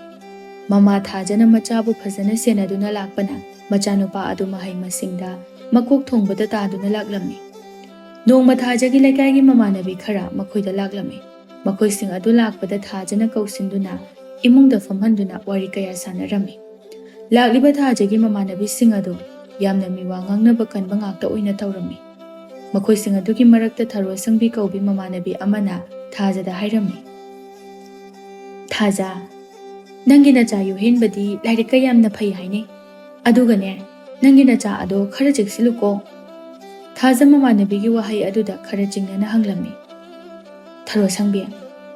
ꯃꯃꯥ ꯊꯥꯖꯅ ꯃꯆꯥꯕꯨ ꯐꯖꯅ ꯁꯦꯟꯅꯗꯨꯅ ꯂꯥꯛꯄꯅ ꯃꯆꯥꯅꯨꯄꯥ ꯑꯗꯨ ꯃꯍꯩ ꯃꯁꯤꯡꯗ ꯃꯀꯣꯛ ꯊꯣꯡꯕꯗ ꯇꯥꯗꯨꯅ ꯂꯥꯛꯂꯝꯃꯤ꯫ ꯅꯣꯡꯃ ꯊꯥꯖꯒꯤ ꯂꯩꯀꯥꯏꯒꯤ ꯃꯃꯥꯟꯅꯕꯤ ꯈꯔ ꯃꯈꯣꯏꯗ ꯂꯥꯛꯂꯝꯃꯤ꯫ ꯃꯈꯣꯏꯁꯤꯡ ꯑꯗꯨ ꯂꯥꯛꯄꯗ ꯊꯥꯖꯅ ꯀꯧꯁꯤꯟꯗꯨꯅ ꯏꯃꯨꯡꯗ ꯐꯝꯍꯟꯗꯨꯅ ꯋꯥꯔꯤ ꯀꯌꯥ ꯁꯥꯟꯅꯔꯝꯃꯤ꯫ ꯂꯥꯛꯂꯤꯕ ꯊꯥꯖꯒꯤ ꯃꯃꯥꯟꯅꯕꯤꯁꯤꯡ ꯑꯗꯨ ꯌꯥꯝꯅ ꯃꯤꯋꯥ ꯉꯥꯡꯅꯕ ꯀꯟꯕ ꯉꯥꯛꯇ ꯑꯣꯏꯅ ꯇꯧꯔꯝꯃꯤ꯫ ꯃꯈꯣꯏꯁꯤꯡ ꯑꯗꯨꯒꯤ ꯃꯔꯛꯇ ꯊꯔꯣ ꯁꯪꯕꯤ ꯀꯧꯕꯤ ꯃꯃꯥꯟꯅꯕꯤ ꯑꯃꯅ ꯊꯥꯖꯗ ꯍꯥꯏꯔꯝꯃꯤ, "ꯊꯥꯖ, ꯅꯪꯒꯤ ꯅꯆꯥ ꯌꯣꯍꯦꯟꯕꯗꯤ ꯂꯥꯏꯔꯤꯛꯀ ꯌꯥꯝꯅ ꯐꯩ ꯍꯥꯏꯅꯩ꯫ ꯑꯗꯨꯒꯅꯦ, ꯅꯪꯒꯤ ꯅꯆꯥ ꯑꯗꯣ ꯈꯔ ꯆꯦꯛꯁꯤꯜꯂꯨꯀꯣ꯫" ꯊꯥꯖ ꯃꯃꯥꯟꯅꯕꯤꯒꯤ ꯋꯥꯍꯩ ꯑꯗꯨꯗ ꯈꯔ ꯆꯤꯡꯅꯅ ꯍꯪꯂꯝꯃꯤ, "ꯊꯔꯣ ꯁꯪꯕꯤ,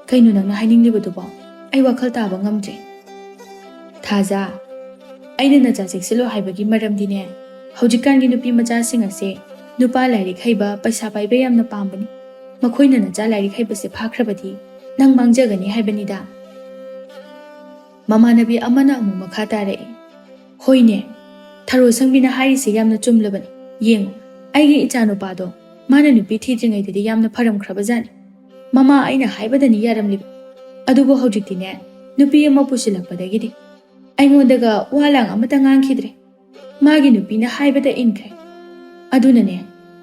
ꯀꯩꯅꯣ ꯅꯪꯅ ꯍꯥꯏꯅꯤꯡꯂꯤꯕꯗꯨꯕꯣ? ꯑꯩ ꯋꯥꯈꯜ ꯇꯥꯕ ꯉꯝꯗ꯭ꯔꯦ꯫" "ꯊꯥꯖ, ꯑꯩꯅ ꯅꯆꯥ ꯆꯦꯛꯁꯤꯜꯂꯨ ꯍꯥꯏꯕꯒꯤ ꯃꯔꯝꯗꯤꯅꯦ, ꯍꯧꯖꯤꯛꯀꯥꯟꯒꯤ ꯅꯨꯄꯤ ꯃꯆꯥꯁꯤꯡ ꯑꯁꯦ ꯅꯨꯄꯥ ꯂꯥꯏꯔꯤꯛ ꯍꯩꯕ, ꯄꯩꯁꯥ ꯄꯥꯏꯕ ꯌꯥꯝꯅ ꯄꯥꯝꯕꯅꯤ꯫ ꯃꯈꯣꯏꯅ ꯅꯆꯥ ꯂꯥꯏꯔꯤꯛ ꯍꯩꯕꯁꯦ ꯐꯥꯈ꯭ꯔꯕꯗꯤ ꯅꯪ ꯃꯥꯡꯖꯒꯅꯤ ꯍꯥꯏꯕꯅꯤꯗ꯫" ꯃꯃꯥꯟꯅꯕꯤ ꯑꯃꯅ ꯑꯃꯨꯛ ꯃꯈꯥ ꯇꯥꯔꯛꯏ, "ꯍꯣꯏꯅꯦ, ꯊꯔꯣ ꯁꯪꯕꯤꯅ ꯍꯥꯏꯔꯤꯁꯦ ꯌꯥꯝꯅ ꯆꯨꯝꯂꯕꯅꯤ꯫ ꯌꯦꯡꯉꯨ, ꯑꯩꯒꯤ ꯏꯆꯥꯅꯨꯄꯥꯗꯣ ꯃꯥꯅ ꯅꯨꯄꯤ ꯊꯤꯗ꯭ꯔꯤꯉꯩꯗꯗꯤ ꯌꯥꯝꯅ ꯐꯔꯝꯈ꯭ꯔꯕꯖꯥꯠꯅꯤ꯫ ꯃꯃꯥ ꯑꯩꯅ ꯍꯥꯏꯕꯗꯅꯤ ꯌꯥꯔꯝꯂꯤꯕ꯫ ꯑꯗꯨꯕꯨ ꯍꯧꯖꯤꯛꯇꯤꯅꯦ, ꯅꯨꯄꯤ ꯑꯃ ꯄꯨꯁꯤꯜꯂꯛꯄꯗꯒꯤꯗꯤ ꯑꯩꯉꯣꯟꯗꯒ ꯋꯥ ꯂꯥꯡ ꯑꯃꯠꯇ ꯉꯥꯡꯈꯤꯗ꯭ꯔꯦ꯫ ꯃꯥꯒꯤ ꯅꯨꯄꯤꯅ ꯍꯥꯏꯕꯗ ꯏꯟꯈ꯭ꯔꯦ꯫ ꯑꯗꯨꯅꯅꯦ,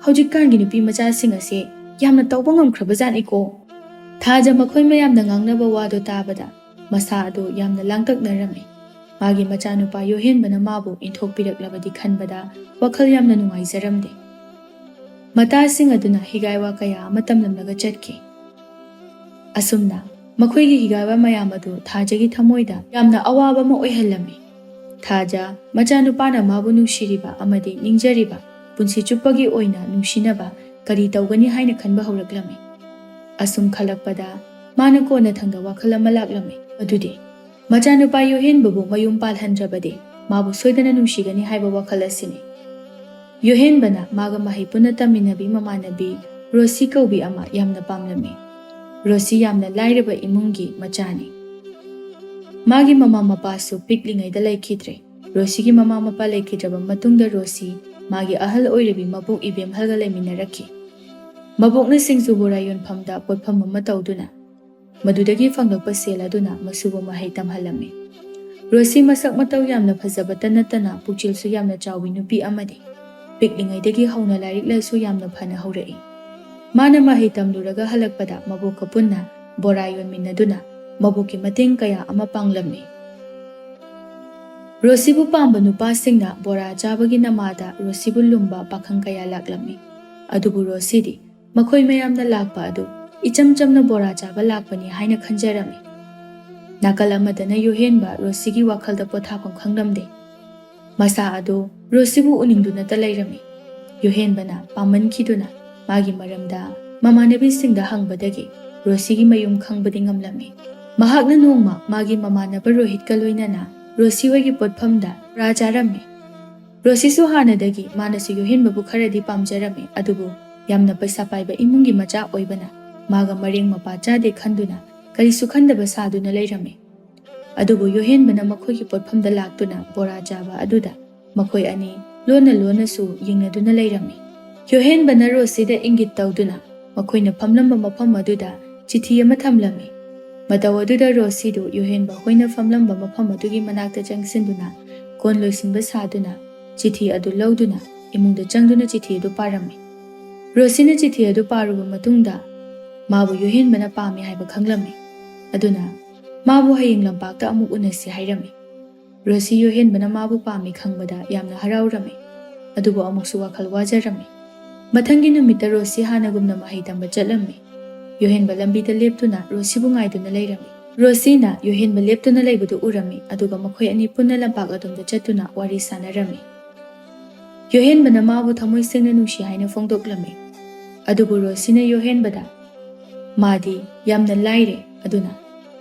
ꯍꯧꯖꯤꯛꯀꯥꯟꯒꯤ ꯅꯨꯄꯤ ꯃꯆꯥꯁꯤꯡ ꯑꯁꯦ ꯌꯥꯝꯅ ꯇꯧꯕ ꯉꯝꯈ꯭ꯔꯕꯖꯥꯠꯅꯤꯀꯣ꯫" ꯊꯥꯖ ꯃꯈꯣꯏ ꯃꯌꯥꯝꯅ ꯉꯥꯡꯅꯕ ꯋꯥꯗꯣ ꯇꯥꯕꯗ ꯃꯁꯥ ꯑꯗꯨ ꯌꯥꯝꯅ ꯂꯥꯡꯇꯛꯅꯔꯝꯃꯤ꯫ ꯃꯥꯒꯤ ꯃꯆꯥꯅꯨꯄꯥ ꯌꯣꯍꯦꯟꯕꯅ ꯃꯥꯕꯨ ꯏꯟꯊꯣꯛꯄꯤꯔꯛꯂꯕꯗꯤ ꯈꯟꯕꯗ ꯋꯥꯈꯜ ꯌꯥꯝꯅ ꯅꯨꯡꯉꯥꯏꯖꯔꯝꯗꯦ꯫ ꯃꯇꯥꯁꯤꯡ ꯑꯗꯨꯅ ꯍꯤꯒꯥꯏ ꯋꯥ ꯀꯌꯥ ꯑꯃ ꯇꯝꯂꯝꯂꯒ ꯆꯠꯈꯤ꯫ ꯑꯁꯨꯝꯅ ꯃꯈꯣꯏꯒꯤ ꯍꯤꯒꯥꯏ ꯋꯥ ꯃꯌꯥꯝ ꯑꯗꯨ ꯊꯥꯖꯒꯤ ꯊꯃꯣꯏꯗ ꯌꯥꯝꯅ ꯑꯋꯥꯕ ꯑꯃ ꯑꯣꯏꯍꯜꯂꯝꯃꯤ꯫ ꯊꯥꯖ ꯃꯆꯥꯅꯨꯄꯥꯅ ꯃꯥꯕꯨ ꯅꯨꯡꯁꯤꯔꯤꯕ ꯑꯃꯗꯤ ꯅꯤꯡꯖꯔꯤꯕ, ꯄꯨꯟꯁꯤ ꯆꯨꯞꯄꯒꯤ ꯑꯣꯏꯅ ꯅꯨꯡꯁꯤꯅꯕ ꯀꯔꯤ ꯇꯧꯒꯅꯤ ꯍꯥꯏꯅ ꯈꯟꯕ ꯍꯧꯔꯛꯂꯝꯃꯤ꯫ ꯑꯁꯨꯝ ꯈꯜꯂꯛꯄꯗ ꯃꯥꯅ ꯀꯣꯟꯅꯊꯪꯗ ꯋꯥꯈꯜ ꯑꯃ ꯂꯥꯛꯂꯝꯃꯤ꯫ ꯑꯗꯨꯗꯤ ꯃꯆꯥꯅꯨꯄꯥ ꯌꯣꯍꯦꯟꯕꯕꯨ ꯃꯌꯨꯝ ꯄꯥꯜꯍꯟꯗ꯭ꯔꯕꯗꯤ ꯃꯥꯕꯨ ꯁꯣꯏꯗꯅ ꯅꯨꯡꯁꯤꯒꯅꯤ ꯍꯥꯏꯕ ꯋꯥꯈꯜ ꯑꯁꯤꯅꯤ꯫ ꯌꯣꯍꯦꯟꯕꯅ ꯃꯥꯒ ꯃꯍꯩ ꯄꯨꯟꯅ ꯇꯝꯃꯤꯟꯅꯕꯤ ꯃꯃꯥꯟꯅꯕꯤ ꯔꯣꯁꯤ ꯀꯧꯕꯤ ꯑꯃ ꯌꯥꯝꯅ ꯄꯥꯝꯂꯝꯃꯤ꯫ ꯔꯣꯁꯤ ꯌꯥꯝꯅ ꯂꯥꯏꯔꯕ ꯏꯃꯨꯡꯒꯤ ꯃꯆꯥꯅꯤ꯫ ꯃꯥꯒꯤ ꯃꯃꯥ ꯃꯄꯥꯁꯨ ꯄꯤꯛꯂꯤꯉꯩꯗ ꯂꯩꯈꯤꯗ꯭ꯔꯦ꯫ ꯔꯣꯁꯤꯒꯤ ꯃꯃꯥ ꯃꯄꯥ ꯂꯩꯈꯤꯗ꯭ꯔꯕ ꯃꯇꯨꯡꯗ ꯔꯣꯁꯤ ꯃꯥꯒꯤ ꯑꯍꯜ ꯑꯣꯏꯔꯤꯕꯤ ꯃꯕꯣꯛ ꯏꯕꯦꯝꯍꯜꯒ ꯂꯩꯃꯤꯟꯅꯔꯛꯈꯤ꯫ ꯃꯕꯣꯛꯅ ꯁꯤꯡꯖꯨ ꯕꯣꯔꯥ ꯌꯣꯟꯐꯝꯗ ꯄꯣꯠꯐꯝ ꯑꯃ ꯇꯧꯗꯨꯅ, ꯃꯗꯨꯗꯒꯤ ꯐꯪꯂꯛꯄ ꯁꯦꯜ ꯑꯗꯨꯅ ꯃꯁꯨꯕꯨ ꯃꯍꯩ ꯇꯝꯍꯜꯂꯝꯃꯤ꯫ ꯔꯣꯁꯤ ꯃꯁꯛ ꯃꯇꯧ ꯌꯥꯝꯅ ꯐꯖꯕꯇ ꯅꯠꯇꯅ ꯄꯨꯛꯆꯦꯜꯁꯨ ꯌꯥꯝꯅ ꯆꯥꯎꯕꯤ ꯅꯨꯄꯤ ꯑꯃꯅꯤ꯫ ꯄꯤꯛꯂꯤꯉꯩꯗꯒꯤ ꯍꯧꯅ ꯂꯥꯏꯔꯤꯛ ꯂꯥꯏꯁꯨ ꯌꯥꯝꯅ ꯐꯅ ꯍꯧꯔꯛꯏ꯫ ꯃꯥꯅ ꯃꯍꯩ ꯇꯝꯂꯨꯔꯒ ꯍꯜꯂꯛꯄꯗ ꯃꯕꯣꯛꯀ ꯄꯨꯟꯅ ꯕꯣꯔꯥ ꯌꯣꯟꯃꯤꯟꯅꯗꯨꯅ ꯃꯕꯣꯛꯀꯤ ꯃꯇꯦꯡ ꯀꯌꯥ ꯑꯃ ꯄꯥꯡꯂꯝꯃꯤ꯫ ꯔꯣꯁꯤꯕꯨ ꯄꯥꯝꯕ ꯅꯨꯄꯥꯁꯤꯡꯅ ꯕꯣꯔꯥ ꯆꯥꯕꯒꯤ ꯅꯃꯥꯗ ꯔꯣꯁꯤꯕꯨ ꯂꯨꯝꯕ ꯄꯥꯈꯪ ꯀꯌꯥ ꯂꯥꯛꯂꯝꯃꯤ꯫ ꯑꯗꯨꯕꯨ ꯔꯣꯁꯤꯗꯤ ꯃꯈꯣꯏ ꯃꯌꯥꯝꯅ ꯂꯥꯛꯄ ꯑꯗꯨ ꯏꯆꯝ ꯆꯝꯅ ꯕꯣꯔꯥ ꯆꯥꯕ ꯂꯥꯛꯄꯅꯤ ꯍꯥꯏꯅ ꯈꯟꯖꯔꯝꯃꯤ꯫ ꯅꯥꯀꯜ ꯑꯃꯗꯅ ꯌꯣꯍꯦꯟꯕ ꯔꯣꯁꯤꯒꯤ ꯋꯥꯈꯜꯗ ꯄꯣꯊꯥꯐꯝ ꯈꯪꯂꯝꯗꯦ꯫ ꯃꯁꯥ ꯑꯗꯨ ꯔꯣꯁꯤꯕꯨ ꯎꯅꯤꯡꯗꯨꯅꯇ ꯂꯩꯔꯝꯃꯤ꯫ ꯌꯣꯍꯦꯟꯕꯅ ꯄꯥꯝꯃꯟꯈꯤꯗꯨꯅ ꯃꯥꯒꯤ ꯃꯔꯝꯗ ꯃꯃꯥꯟꯅꯕꯤꯁꯤꯡꯗ ꯍꯪꯕꯗꯒꯤ ꯔꯣꯁꯤꯒꯤ ꯃꯌꯨꯝ ꯈꯪꯕꯗꯤ ꯉꯝꯂꯝꯃꯤ꯫ ꯃꯍꯥꯛꯅ ꯅꯣꯡꯃ ꯃꯥꯒꯤ ꯃꯃꯥꯟꯅꯕ ꯔꯣꯍꯤꯠꯀ ꯂꯣꯏꯅꯅ ꯔꯣꯁꯤ ꯍꯣꯏꯒꯤ ꯄꯣꯠꯐꯝꯗ ꯕꯣꯔꯥ ꯆꯥꯔꯝꯃꯤ꯫ ꯔꯣꯁꯤꯁꯨ ꯍꯥꯟꯅꯗꯒꯤ ꯃꯥꯅꯁꯨ ꯌꯣꯍꯦꯟꯕꯕꯨ ꯈꯔꯗꯤ ꯄꯥꯝꯖꯔꯝꯃꯤ, ꯑꯗꯨꯕꯨ ꯌꯥꯝꯅ ꯄꯩꯁꯥ ꯄꯥꯏꯕ ꯏꯃꯨꯡꯒꯤ ꯃꯆꯥ ꯑꯣꯏꯕꯅ ꯃꯥꯒ ꯃꯔꯦꯡ ꯃꯄꯥ ꯆꯥꯗꯦ ꯈꯟꯗꯨꯅ ꯀꯔꯤꯁꯨ ꯈꯟꯗꯕ ꯁꯥꯗꯨꯅ ꯂꯩꯔꯝꯃꯤ꯫ ꯑꯗꯨꯕꯨ ꯌꯣꯍꯦꯟꯕꯅ ꯃꯈꯣꯏꯒꯤ ꯄꯣꯠꯐꯝꯗ ꯂꯥꯛꯇꯨꯅ ꯕꯣꯔꯥ ꯆꯥꯕ ꯑꯗꯨꯗ ꯃꯈꯣꯏ ꯑꯅꯤ ꯂꯣꯟꯅ ꯂꯣꯟꯅꯁꯨ ꯌꯦꯡꯅꯗꯨꯅ ꯂꯩꯔꯝꯃꯤ꯫ ꯌꯣꯍꯦꯟꯕꯅ ꯔꯣꯁꯤꯗ ꯏꯪꯒꯤꯠ ꯇꯧꯗꯨꯅ ꯃꯈꯣꯏꯅ ꯐꯝꯂꯝꯕ ꯃꯐꯝ ꯑꯗꯨꯗ ꯆꯤꯊꯤ ꯑꯃ ꯊꯝꯂꯝꯃꯤ꯫ ꯃꯇꯧ ꯑꯗꯨꯗ ꯔꯣꯁꯤꯗꯨ ꯌꯣꯍꯦꯟꯕ ꯍꯣꯏꯅ ꯐꯝꯂꯝꯕ ꯃꯐꯝ ꯑꯗꯨꯒꯤ ꯃꯅꯥꯛꯇ ꯆꯪꯁꯤꯟꯗꯨꯅ ꯀꯣꯟ ꯂꯣꯏꯁꯤꯟꯕ ꯁꯥꯗꯨꯅ ꯆꯤꯊꯤ ꯑꯗꯨ ꯂꯧꯗꯨꯅ ꯏꯃꯨꯡꯗ ꯆꯪꯗꯨꯅ ꯆꯤꯊꯤ ꯑꯗꯨ ꯄꯥꯔꯝꯃꯤ꯫ ꯔꯣꯁꯤꯅ ꯆꯤꯊꯤ ꯑꯗꯨ ꯄꯥꯔꯨꯕ ꯃꯇꯨꯡꯗ ꯃꯥꯕꯨ ꯌꯣꯍꯦꯟꯕꯅ ꯄꯥꯝꯃꯤ ꯍꯥꯏꯕ ꯈꯪꯂꯝꯃꯤ꯫ ꯑꯗꯨꯅ ꯃꯥꯕꯨ ꯍꯌꯦꯡ ꯂꯝꯄꯥꯛꯇ ꯑꯃꯨꯛ ꯎꯅꯁꯤ ꯍꯥꯏꯔꯝꯃꯤ꯫ ꯔꯣꯁꯤ ꯌꯣꯍꯦꯟꯕꯅ ꯃꯥꯕꯨ ꯄꯥꯝꯃꯤ ꯈꯪꯕꯗ ꯌꯥꯝꯅ ꯍꯔꯥꯎꯔꯝꯃꯤ, ꯑꯗꯨꯕꯨ ꯑꯃꯨꯛꯁꯨ ꯋꯥꯈꯜ ꯋꯥꯖꯔꯝꯃꯤ꯫ ꯃꯊꯪꯒꯤ ꯅꯨꯃꯤꯠꯇ ꯔꯣꯁꯤ ꯍꯥꯟꯅꯒꯨꯝꯅ ꯃꯍꯩ ꯇꯝꯕ ꯆꯠꯂꯝꯃꯤ꯫ ꯌꯣꯍꯦꯟꯕ ꯂꯝꯕꯤꯗ ꯂꯦꯞꯇꯨꯅ ꯔꯣꯁꯤꯕꯨ ꯉꯥꯏꯗꯨꯅ ꯂꯩꯔꯝꯃꯤ꯫ ꯔꯣꯁꯤꯅ ꯌꯣꯍꯦꯟꯕ ꯂꯦꯞꯇꯨꯅ ꯂꯩꯕꯗꯨ ꯎꯔꯝꯃꯤ, ꯑꯗꯨꯒ ꯃꯈꯣꯏ ꯑꯅꯤ ꯄꯨꯟꯅ ꯂꯝꯄꯥꯛ ꯑꯗꯣꯝꯗ ꯆꯠꯇꯨꯅ ꯋꯥꯔꯤ ꯁꯥꯟꯅꯔꯝꯃꯤ꯫ ꯌꯣꯍꯦꯟꯕꯅ ꯃꯥꯕꯨ ꯊꯃꯣꯏ ꯁꯦꯡꯅ ꯅꯨꯡꯁꯤ ꯍꯥꯏꯅ ꯐꯣꯡꯗꯣꯛꯂꯝꯃꯤ꯫ ꯑꯗꯨꯕꯨ ꯔꯣꯁꯤꯅ ꯌꯣꯍꯦꯟꯕꯗ, "ꯃꯥꯗꯤ ꯌꯥꯝꯅ ꯂꯥꯏꯔꯦ, ꯑꯗꯨꯅ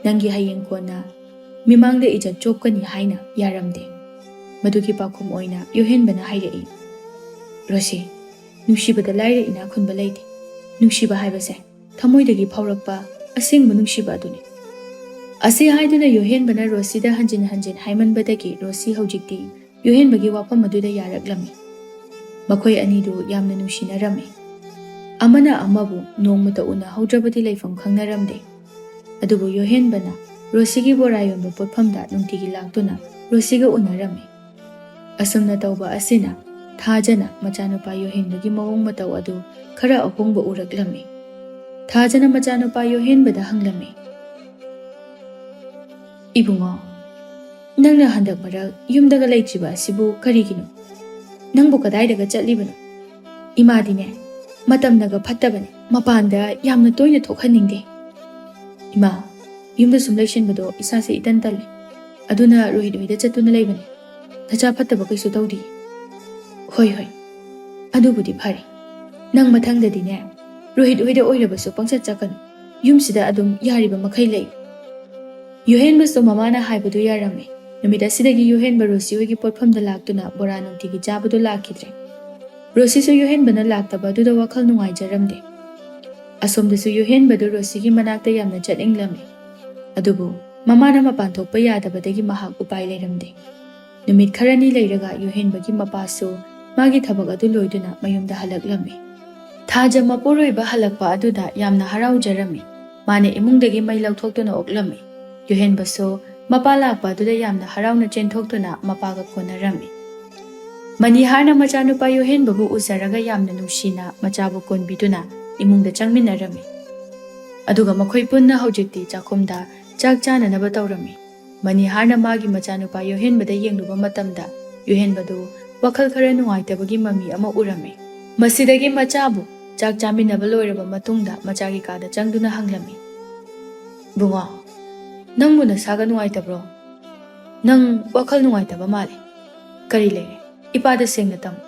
ꯅꯪꯒꯤ ꯍꯌꯦꯡ ꯀꯣꯟꯅ ꯃꯤꯃꯥꯡꯗ ꯏꯖꯠ ꯆꯣꯞꯀꯅꯤ ꯍꯥꯏꯅ ꯌꯥꯔꯝꯗꯦ꯫" ꯃꯗꯨꯒꯤ ꯄꯥꯎꯈꯨꯝ ꯑꯣꯏꯅ ꯌꯣꯍꯦꯟꯕꯅ ꯍꯥꯏꯔꯛꯏ, "ꯔꯣꯁꯤ, ꯅꯨꯡꯁꯤꯕꯗ ꯂꯥꯏꯔ ꯏꯅꯥꯛ ꯈꯨꯟꯕ ꯂꯩꯇꯦ꯫ ꯅꯨꯡꯁꯤꯕ ꯍꯥꯏꯕꯁꯦ ꯊꯃꯣꯏꯗꯒꯤ ꯐꯥꯎꯔꯛꯄ ꯑꯁꯦꯡꯕ ꯅꯨꯡꯁꯤꯕ ꯑꯗꯨꯅꯤ꯫" ꯑꯁꯤ ꯍꯥꯏꯗꯨꯅ ꯌꯣꯍꯦꯟꯕꯅ ꯔꯣꯁꯤꯗ ꯍꯟꯖꯤꯟ ꯍꯟꯖꯤꯟ ꯍꯥꯏꯃꯟꯕꯗꯒꯤ ꯔꯣꯁꯤ ꯍꯧꯖꯤꯛꯇꯤ ꯌꯣꯍꯦꯟꯕꯒꯤ ꯋꯥꯐꯝ ꯑꯗꯨꯗ ꯌꯥꯔꯛꯂꯝꯃꯤ꯫ ꯃꯈꯣꯏ ꯑꯅꯤꯗꯨ ꯌꯥꯝꯅ ꯅꯨꯡꯁꯤꯅꯔꯝꯃꯤ꯫ ꯑꯃꯅ ꯑꯃꯕꯨ ꯅꯣꯡꯃꯇ ꯎꯅꯍꯧꯗ꯭ꯔꯕꯗꯤ ꯂꯩꯐꯝ ꯈꯪꯅꯔꯝꯗꯦ꯫ ꯑꯗꯨꯕꯨ ꯌꯣꯍꯦꯟꯕꯅ ꯔꯣꯁꯤꯒꯤ ꯕꯣꯔꯥ ꯌꯣꯟꯕ ꯄꯣꯠꯐꯝꯗ ꯅꯨꯡꯇꯤꯒꯤ ꯂꯥꯛꯇꯨꯅ ꯔꯣꯁꯤꯒ ꯎꯅꯔꯝꯃꯤ꯫ ꯑꯁꯨꯝꯅ ꯇꯧꯕ ꯑꯁꯤꯅ ꯊꯥꯖꯅ ꯃꯆꯥꯅꯨꯄꯥ ꯌꯣꯍꯦꯟꯕꯒꯤ ꯃꯑꯣꯡ ꯃꯇꯧ ꯑꯗꯨ ꯈꯔ ꯑꯍꯣꯡꯕ ꯎꯔꯛꯂꯝꯃꯤ꯫ ꯊꯥꯖꯅ ꯃꯆꯥꯅꯨꯄꯥ ꯌꯣꯍꯦꯟꯕꯗ ꯍꯪꯂꯝꯃꯤ, "ꯏꯕꯨꯡꯉꯣ, ꯅꯪꯅ ꯍꯟꯗꯛ ꯃꯔꯛ ꯌꯨꯝꯗꯒ ꯂꯩꯇ꯭ꯔꯤꯕ ꯑꯁꯤꯕꯨ ꯀꯔꯤꯒꯤꯅꯣ? ꯅꯪꯕꯨ ꯀꯗꯥꯏꯗꯒ ꯆꯠꯂꯤꯕꯅꯣ? ꯏꯃꯥꯗꯤꯅꯦ, ꯃꯇꯝꯅꯒ ꯐꯠꯇꯕꯅꯦ, ꯃꯄꯥꯟꯗ ꯌꯥꯝꯅ ꯇꯣꯏꯅ ꯊꯣꯛꯍꯟꯅꯤꯡꯗꯦ꯫ ꯏꯃꯥ, ꯌꯨꯝꯗ ꯁꯨꯝ ꯂꯩꯁꯤꯟꯕꯗꯣ ꯏꯁꯥꯁꯦ ꯏꯇꯟ ꯇꯜꯂꯦ꯫ ꯑꯗꯨꯅ ꯔꯣꯍꯤꯠ ꯍꯣꯏꯗ ꯆꯠꯇꯨꯅ ꯂꯩꯕꯅꯦ꯫ ꯅꯆꯥ ꯐꯠꯇꯕ ꯀꯩꯁꯨ ꯇꯧꯗꯦ?" "ꯍꯣꯏ, ꯍꯣꯏ, ꯑꯗꯨꯕꯨꯗꯤ ꯐꯔꯦ꯫ ꯅꯪ ꯃꯊꯪꯗꯗꯤꯅꯦ, ꯔꯣꯍꯤꯠ ꯍꯣꯏꯗ ꯑꯣꯏꯔꯕꯁꯨ ꯄꯪꯆꯠ ꯆꯠꯀꯅꯨ꯫ ꯌꯨꯝꯁꯤꯗ ꯑꯗꯨꯝ ꯌꯥꯔꯤꯕ ꯃꯈꯩ ꯂꯩ꯫" ꯌꯨꯍꯦꯟꯕꯁꯨ ꯃꯃꯥꯅ ꯍꯥꯏꯕꯗꯨ ꯌꯥꯔꯝꯃꯤ꯫ ꯅꯨꯃꯤꯠ ꯑꯁꯤꯗꯒꯤ ꯌꯨꯍꯦꯟꯕ ꯔꯣꯁꯤ ꯍꯣꯏꯒꯤ ꯄꯣꯠꯐꯝꯗ ꯂꯥꯛꯇꯨꯅ ꯕꯣꯔꯥ ꯅꯨꯡꯇꯤꯒꯤ ꯆꯥꯕꯗꯨ ꯂꯥꯛꯈꯤꯗ꯭ꯔꯦ꯫ ꯔꯣꯁꯤꯁꯨ ꯌꯨꯍꯦꯟꯕꯅ ꯂꯥꯛꯇꯕ ꯑꯗꯨꯗ ꯋꯥꯈꯜ ꯅꯨꯡꯉꯥꯏꯖꯔꯝꯗꯦ꯫ ꯑꯁꯣꯝꯗꯁꯨ ꯌꯨꯍꯦꯟꯕꯗꯨ ꯔꯣꯁꯤꯒꯤ ꯃꯅꯥꯛꯇ ꯌꯥꯝꯅ ꯆꯠꯅꯤꯡꯂꯝꯃꯤ꯫ ꯑꯗꯨꯕꯨ ꯃꯃꯥꯅ ꯃꯄꯥꯟ ꯊꯣꯛꯄ ꯌꯥꯗꯕꯗꯒꯤ ꯃꯍꯥꯛ ꯎꯄꯥꯏ ꯂꯩꯔꯝꯗꯦ꯫ ꯅꯨꯃꯤꯠ ꯈꯔꯅꯤ ꯂꯩꯔꯒ ꯌꯨꯍꯦꯟꯕꯒꯤ ꯃꯄꯥꯁꯨ ꯃꯥꯒꯤ ꯊꯕꯛ ꯑꯗꯨ ꯂꯣꯏꯗꯨꯅ ꯃꯌꯨꯝꯗ ꯍꯜꯂꯛꯂꯝꯃꯤ꯫ ꯊꯥꯖ ꯃꯄꯨꯔꯣꯏꯕ ꯍꯜꯂꯛꯄ ꯑꯗꯨꯗ ꯌꯥꯝꯅ ꯍꯔꯥꯎꯖꯔꯝꯃꯤ꯫ ꯃꯥꯅ ꯏꯃꯨꯡꯗꯒꯤ ꯃꯩ ꯂꯧꯊꯣꯛꯇꯨꯅ ꯑꯣꯛꯂꯝꯃꯤ꯫ ꯌꯨꯍꯦꯟꯕꯁꯨ ꯃꯄꯥ ꯂꯥꯛꯄ ꯑꯗꯨꯗ ꯌꯥꯝꯅ ꯍꯔꯥꯎꯅ ꯆꯦꯟꯊꯣꯛꯇꯨꯅ ꯃꯄꯥꯒ ꯀꯣꯟꯅꯔꯝꯃꯤ꯫ ꯃꯅꯤꯍꯥꯔꯅ ꯃꯆꯥꯅꯨꯄꯥ ꯌꯨꯍꯦꯟꯕꯕꯨ ꯎꯖꯔꯒ ꯌꯥꯝꯅ ꯅꯨꯡꯁꯤꯅ ꯃꯆꯥꯕꯨ ꯀꯣꯟꯕꯤꯗꯨꯅ ꯏꯃꯨꯡꯗ ꯆꯪꯃꯤꯟꯅꯔꯝꯃꯤ꯫ ꯑꯗꯨꯒ ꯃꯈꯣꯏ ꯄꯨꯟꯅ ꯍꯧꯖꯤꯛꯇꯤ ꯆꯥꯛꯈꯨꯝꯗ ꯆꯥꯛ ꯆꯥꯅꯅꯕ ꯇꯧꯔꯝꯃꯤ꯫ ꯃꯅꯤꯍꯥꯔꯅ ꯃꯥꯒꯤ ꯃꯆꯥꯅꯨꯄꯥ ꯌꯨꯍꯦꯟꯕꯗ ꯌꯦꯡꯂꯨꯕ ꯃꯇꯝꯗ ꯌꯨꯍꯦꯟꯕꯗꯨ ꯋꯥꯈꯜ ꯈꯔ ꯅꯨꯡꯉꯥꯏꯇꯕꯒꯤ ꯃꯃꯤ ꯑꯃ ꯎꯔꯝꯃꯤ꯫ ꯃꯁꯤꯗꯒꯤ ꯃꯆꯥꯕꯨ ꯆꯥꯛ ꯆꯥꯃꯤꯟꯅꯕ ꯂꯣꯏꯔꯕ ꯃꯇꯨꯡꯗ ꯃꯆꯥꯒꯤ ꯀꯥꯗ ꯆꯪꯗꯨꯅ ꯍꯪꯂꯝꯃꯤ, "ꯕꯨꯡꯉꯣ, ꯅꯪꯕꯨ ꯅꯁꯥꯒ ꯅꯨꯡꯉꯥꯏꯇꯕ꯭ꯔꯣ? ꯅꯪ ꯋꯥꯈꯜ ꯅꯨꯡꯉꯥꯏꯇꯕ ꯃꯥꯜꯂꯦ꯫ ꯀꯔꯤ ꯂꯩꯔꯦ? ꯏꯄꯥꯗ ꯁꯦꯡꯅ ꯇꯝꯃꯨ꯫"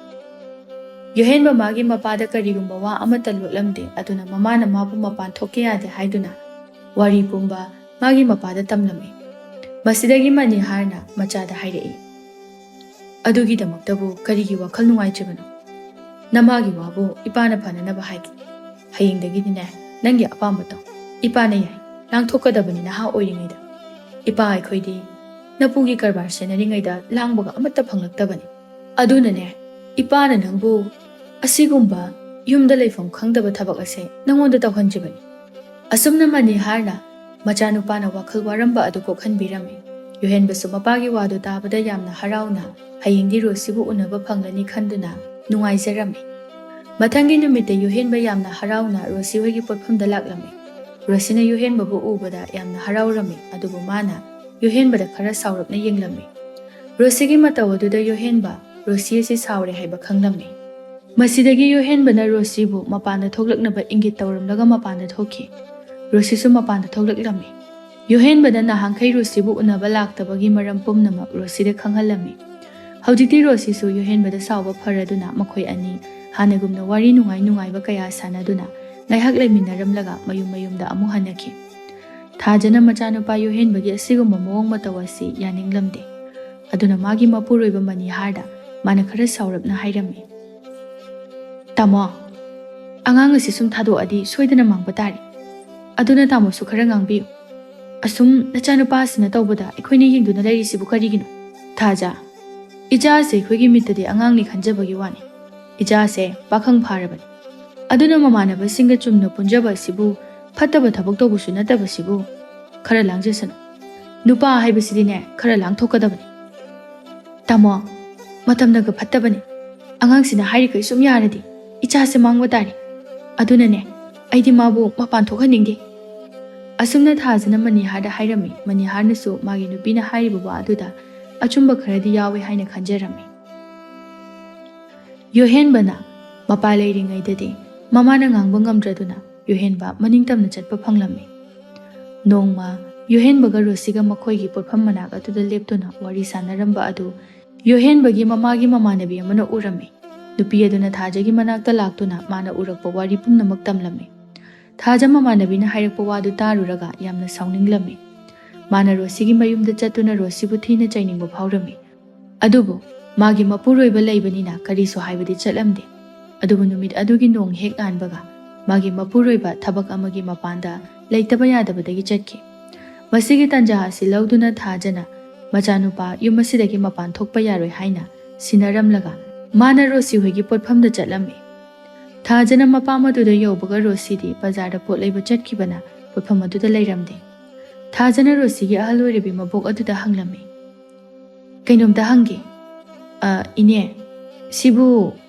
ꯌꯨꯍꯦꯟꯕ ꯃꯥꯒꯤ ꯃꯄꯥꯗ ꯀꯔꯤꯒꯨꯝꯕ ꯋꯥ ꯑꯃꯠꯇ ꯂꯣꯠꯂꯝꯗꯦ, ꯑꯗꯨꯅ ꯃꯃꯥꯅ ꯃꯥꯕꯨ ꯃꯄꯥꯟ ꯊꯣꯛꯀꯦ ꯌꯥꯗꯦ ꯍꯥꯏꯗꯨꯅ ꯋꯥꯔꯤ ꯄꯨꯝꯕ ꯃꯥꯒꯤ ꯃꯄꯥꯗ ꯇꯝꯂꯝꯃꯤ꯫ ꯃꯁꯤꯗꯒꯤ ꯃꯅꯤꯍꯥꯔꯅ ꯃꯆꯥꯗ ꯍꯥꯏꯔꯛꯏ, "ꯑꯗꯨꯒꯤꯗꯃꯛꯇꯕꯨ ꯀꯔꯤꯒꯤ ꯋꯥꯈꯜ ꯅꯨꯡꯉꯥꯏꯇ꯭ꯔꯤꯕꯅꯣ? ꯅꯃꯥꯒꯤ ꯋꯥꯕꯨ ꯏꯄꯥꯅ ꯐꯅꯅꯕ ꯍꯥꯏꯒꯦ꯫ ꯍꯌꯦꯡꯗꯒꯤꯗꯤꯅꯦ, ꯅꯪꯒꯤ ꯑꯄꯥꯝꯕ ꯇꯧ꯫ ꯏꯄꯥꯅ ꯌꯥꯏ, ꯂꯥꯡꯊꯣꯛꯀꯗꯕꯅꯤ ꯅꯍꯥ ꯑꯣꯏꯔꯤꯉꯩꯗ꯫ ꯏꯄꯥ ꯑꯩꯈꯣꯏꯗꯤ ꯅꯄꯨꯒꯤ ꯀꯔꯕꯥꯔ ꯁꯦꯟꯅꯔꯤꯉꯩꯗ ꯂꯥꯡꯕꯒ ꯑꯃꯠꯇ ꯐꯪꯂꯛꯇꯕꯅꯤ꯫ ꯑꯗꯨꯅꯅꯦ, "ꯏꯄꯥꯅ ꯅꯪꯕꯨ ꯑꯁꯤꯒꯨꯝꯕ ꯌꯨꯝꯗ ꯂꯩꯐꯝ ꯈꯪꯗꯕ ꯊꯕꯛ ꯑꯁꯦ ꯅꯪꯉꯣꯟꯗ ꯇꯧꯍꯟꯗ꯭ꯔꯤꯕꯅꯤ"꯫ ꯑꯁꯨꯝꯅ ꯃꯅꯤꯍꯥꯔꯅ ꯃꯆꯥꯅꯨꯄꯥꯅ ꯋꯥꯈꯜ ꯋꯥꯔꯝꯕ ꯑꯗꯨ ꯀꯣꯛꯍꯟꯕꯤꯔꯝꯃꯤ꯫ ꯌꯨꯍꯦꯟꯕꯁꯨ ꯃꯄꯥꯒꯤ ꯋꯥꯗꯨ ꯇꯥꯕꯗ ꯌꯥꯝꯅ ꯍꯔꯥꯎꯅ ꯍꯌꯦꯡꯗꯤ ꯔꯣꯁꯤꯕꯨ ꯎꯅꯕ ꯐꯪꯂꯅꯤ ꯈꯟꯗꯨꯅ ꯅꯨꯡꯉꯥꯏꯖꯔꯝꯃꯤ꯫ ꯃꯊꯪꯒꯤ ꯅꯨꯃꯤꯠꯇ ꯌꯨꯍꯦꯟꯕ ꯌꯥꯝꯅ ꯍꯔꯥꯎꯅ ꯔꯣꯁꯤ ꯍꯣꯏꯒꯤ ꯄꯣꯠꯐꯝꯗ ꯂꯥꯛꯂꯝꯃꯤ꯫ ꯔꯣꯁꯤꯅ ꯌꯨꯍꯦꯟꯕꯕꯨ ꯎꯕꯗ ꯌꯥꯝꯅ ꯍꯔꯥꯎꯔꯝꯃꯤ, ꯑꯗꯨꯕꯨ ꯃꯥꯅ ꯌꯨꯍꯦꯟꯕꯗ ꯈꯔ ꯁꯥꯎꯔꯞꯅ ꯌꯦꯡꯂꯝꯃꯤ꯫ ꯔꯣꯁꯤꯒꯤ ꯃꯇꯧ ꯑꯗꯨꯗ ꯌꯨꯍꯦꯟꯕ ꯔꯣꯁꯤ ꯑꯁꯤ ꯁꯥꯎꯔꯦ ꯍꯥꯏꯕ ꯈꯪꯂꯝꯃꯤ꯫ ꯃꯁꯤꯗꯒꯤ ꯌꯨꯍꯦꯟꯕꯅ ꯔꯣꯁꯤꯕꯨ ꯃꯄꯥꯟꯗ ꯊꯣꯛꯂꯛꯅꯕ ꯏꯪꯒꯤꯠ ꯇꯧꯔꯝꯂꯒ ꯃꯄꯥꯟꯗ ꯊꯣꯛꯈꯤ꯫ ꯔꯣꯁꯤꯁꯨ ꯃꯄꯥꯟꯗ ꯊꯣꯛꯂꯛꯂꯝꯃꯤ꯫ ꯌꯨꯍꯦꯟꯕꯅ ꯅꯍꯥꯟꯈꯩ ꯔꯣꯁꯤꯕꯨ ꯎꯅꯕ ꯂꯥꯛꯇꯕꯒꯤ ꯃꯔꯝ ꯄꯨꯝꯅꯃꯛ ꯔꯣꯁꯤꯗ ꯈꯪꯍꯜꯂꯝꯃꯤ꯫ ꯍꯧꯖꯤꯛꯇꯤ ꯔꯣꯁꯤꯁꯨ ꯌꯨꯍꯦꯟꯕꯗ ꯁꯥꯎꯕ ꯐꯔꯗꯨꯅ ꯃꯈꯣꯏ ꯑꯅꯤ ꯍꯥꯟꯅꯒꯨꯝꯅ ꯋꯥꯔꯤ ꯅꯨꯡꯉꯥꯏ ꯅꯨꯡꯉꯥꯏꯕ ꯀꯌꯥ ꯁꯥꯟꯅꯗꯨꯅ ꯉꯥꯏꯍꯥꯛ ꯂꯩꯃꯤꯟꯅꯔꯝꯂꯒ ꯃꯌꯨꯝ ꯃꯌꯨꯝꯗ ꯑꯃꯨꯛ ꯍꯟꯅꯈꯤ꯫ ꯊꯥꯖꯅ ꯃꯆꯥꯅꯨꯄꯥ ꯌꯨꯍꯦꯟꯕꯒꯤ ꯑꯁꯤꯒꯨꯝꯕ ꯃꯑꯣꯡ ꯃꯇꯧ ꯑꯁꯤ ꯌꯥꯅꯤꯡꯂꯝꯗꯦ꯫ ꯑꯗꯨꯅ ꯃꯥꯒꯤ ꯃꯄꯨꯔꯣꯏꯕ ꯃꯅꯤꯍꯥꯔꯗ ꯃꯥꯅ ꯈꯔ ꯁꯥꯎꯔꯞꯅ ꯍꯥꯏꯔꯝꯃꯤ, "ꯇꯥꯃꯣ, ꯑꯉꯥꯡ ꯑꯁꯤ ꯁꯨꯝ ꯊꯥꯗꯣꯛꯑꯗꯤ ꯁꯣꯏꯗꯅ ꯃꯥꯡꯕ ꯇꯥꯔꯦ꯫ ꯑꯗꯨꯅ ꯇꯥꯃꯣꯁꯨ ꯈꯔ ꯉꯥꯡꯕꯤꯌꯨ꯫ ꯑꯁꯨꯝ ꯅꯆꯥꯅꯨꯄꯥ ꯑꯁꯤꯅ ꯇꯧꯕꯗ ꯑꯩꯈꯣꯏꯅ ꯌꯦꯡꯗꯨꯅ ꯂꯩꯔꯤꯁꯤꯕꯨ ꯀꯔꯤꯒꯤꯅꯣ? ꯊꯥꯖ, ꯏꯆꯥꯁꯦ ꯑꯩꯈꯣꯏꯒꯤ ꯃꯤꯠꯇꯗꯤ ꯑꯉꯥꯡꯅꯤ ꯈꯟꯖꯕꯒꯤ ꯋꯥꯅꯤ꯫ ꯏꯆꯥꯁꯦ ꯄꯥꯈꯪ ꯐꯥꯔꯕꯅꯤ꯫ ꯑꯗꯨꯅ ꯃꯃꯥꯟꯅꯕꯁꯤꯡꯒ ꯆꯨꯝꯅ ꯄꯨꯟꯖꯕ ꯑꯁꯤꯕꯨ ꯐꯠꯇꯕ ꯊꯕꯛ ꯇꯧꯕꯁꯨ ꯅꯠꯇꯕꯁꯤꯕꯨ꯫ ꯈꯔ ꯂꯥꯡꯖꯁꯅꯨ꯫ ꯅꯨꯄꯥ ꯍꯥꯏꯕꯁꯤꯗꯤꯅꯦ, ꯈꯔ ꯂꯥꯡꯊꯣꯛꯀꯗꯕꯅꯤ"꯫ "ꯇꯥꯃꯣ, ꯃꯇꯝꯅꯒ ꯐꯠꯇꯕꯅꯤ꯫ ꯑꯉꯥꯡꯁꯤꯅ ꯍꯥꯏꯔꯤꯈꯩ ꯁꯨꯝ ꯌꯥꯔꯗꯤ ꯏꯆꯥꯁꯦ ꯃꯥꯡꯕ ꯇꯥꯔꯦ꯫ ꯑꯗꯨꯅꯅꯦ, ꯑꯩꯗꯤ ꯃꯥꯕꯨ ꯃꯄꯥꯟ ꯊꯣꯛꯍꯟꯅꯤꯡꯗꯦ"꯫ ꯑꯁꯨꯝꯅ ꯊꯥꯖꯅ ꯃꯅꯤꯍꯥꯔꯗ ꯍꯥꯏꯔꯝꯃꯤ꯫ ꯃꯅꯤꯍꯥꯔꯅꯁꯨ ꯃꯥꯒꯤ ꯅꯨꯄꯤꯅ ꯍꯥꯏꯔꯤꯕ ꯋꯥ ꯑꯗꯨꯗ ꯑꯆꯨꯝꯕ ꯈꯔꯗꯤ ꯌꯥꯎꯋꯦ ꯍꯥꯏꯅ ꯈꯟꯖꯔꯝꯃꯤ꯫ ꯌꯨꯍꯦꯟꯕꯅ ꯃꯄꯥ ꯂꯩꯔꯤꯉꯩꯗꯗꯤ ꯃꯃꯥꯅ ꯉꯥꯡꯕ ꯉꯝꯗ꯭ꯔꯗꯨꯅ ꯌꯨꯍꯦꯟꯕ ꯃꯅꯤꯡ ꯇꯝꯅ ꯆꯠꯄ ꯐꯪꯂꯝꯃꯤ꯫ ꯅꯣꯡꯃ ꯌꯨꯍꯦꯟꯕꯒ ꯔꯣꯁꯤꯒ ꯃꯈꯣꯏꯒꯤ ꯄꯣꯠꯐꯝ ꯃꯅꯥꯛ ꯑꯗꯨꯗ ꯂꯦꯞꯇꯨꯅ ꯋꯥꯔꯤ ꯁꯥꯟꯅꯔꯝꯕ ꯑꯗꯨ ꯌꯨꯍꯦꯟꯕꯒꯤ ꯃꯃꯥꯒꯤ ꯃꯃꯥꯟꯅꯕꯤ ꯑꯃꯅ ꯎꯔꯝꯃꯤ꯫ ꯅꯨꯄꯤ ꯑꯗꯨꯅ ꯊꯥꯖꯒꯤ ꯃꯅꯥꯛꯇ ꯂꯥꯛꯇꯨꯅ ꯃꯥꯅ ꯎꯔꯛꯄ ꯋꯥꯔꯤ ꯄꯨꯝꯅꯃꯛ ꯇꯝꯂꯝꯃꯤ꯫ ꯊꯥꯖ ꯃꯃꯥꯟꯅꯕꯤꯅ ꯍꯥꯏꯔꯛꯄ ꯋꯥꯗꯨ ꯇꯥꯔꯨꯔꯒ ꯌꯥꯝꯅ ꯁꯥꯎꯅꯤꯡꯂꯝꯃꯤ꯫ ꯃꯥꯅ ꯔꯣꯁꯤꯒꯤ ꯃꯌꯨꯝꯗ ꯆꯠꯇꯨꯅ ꯔꯣꯁꯤꯕꯨ ꯊꯤꯅ ꯆꯩꯅꯤꯡꯕ ꯐꯥꯎꯔꯝꯃꯤ꯫ ꯑꯗꯨꯕꯨ ꯃꯥꯒꯤ ꯃꯄꯨꯔꯣꯏꯕ ꯂꯩꯕꯅꯤꯅ ꯀꯔꯤꯁꯨ ꯍꯥꯏꯕꯗꯤ ꯆꯠꯂꯝꯗꯦ꯫ ꯑꯗꯨꯕꯨ ꯅꯨꯃꯤꯠ ꯑꯗꯨꯒꯤ ꯅꯣꯡ ꯍꯦꯛ ꯉꯥꯟꯕꯒ ꯃꯥꯒꯤ ꯃꯄꯨꯔꯣꯏꯕ ꯊꯕꯛ ꯑꯃꯒꯤ ꯃꯄꯥꯟꯗ ꯂꯩꯇꯕ ꯌꯥꯗꯕꯗꯒꯤ ꯆꯠꯈꯤ꯫ ꯃꯁꯤꯒꯤ ꯇꯥꯟꯖꯥ ꯑꯁꯤ ꯂꯧꯗꯨꯅ ꯊꯥꯖꯅ ꯃꯆꯥꯅꯨꯄꯥ ꯌꯨꯝ ꯑꯁꯤꯗꯒꯤ ꯃꯄꯥꯟ ꯊꯣꯛꯄ ꯌꯥꯔꯣꯏ ꯍꯥꯏꯅ ꯁꯤꯟꯅꯔꯝꯂꯒ ꯃꯥꯅ ꯔꯣꯁꯤ ꯍꯣꯏꯒꯤ ꯄꯣꯠꯐꯝꯗ ꯆꯠꯂꯝꯃꯤ꯫ ꯊꯥꯖꯅ ꯃꯄꯥꯝ ꯑꯗꯨꯗ ꯌꯧꯕꯒ ꯔꯣꯁꯤꯗꯤ ꯕꯖꯥꯔꯗ ꯄꯣꯠ ꯂꯩꯕ ꯆꯠꯈꯤꯕꯅ ꯄꯣꯠꯐꯝ ꯑꯗꯨꯗ ꯂꯩꯔꯝꯗꯦ꯫ ꯊꯥꯖꯅ ꯔꯣꯁꯤꯒꯤ ꯑꯍꯜ ꯑꯣꯏꯔꯕꯤ ꯃꯕꯣꯛ ꯑꯗꯨꯗ ꯍꯪꯂꯝꯃꯤ꯫ "ꯀꯩꯅꯣꯝꯇ ꯍꯪꯒꯦ꯫ ꯑ, ꯏꯅꯦ, ꯁꯤꯕꯨ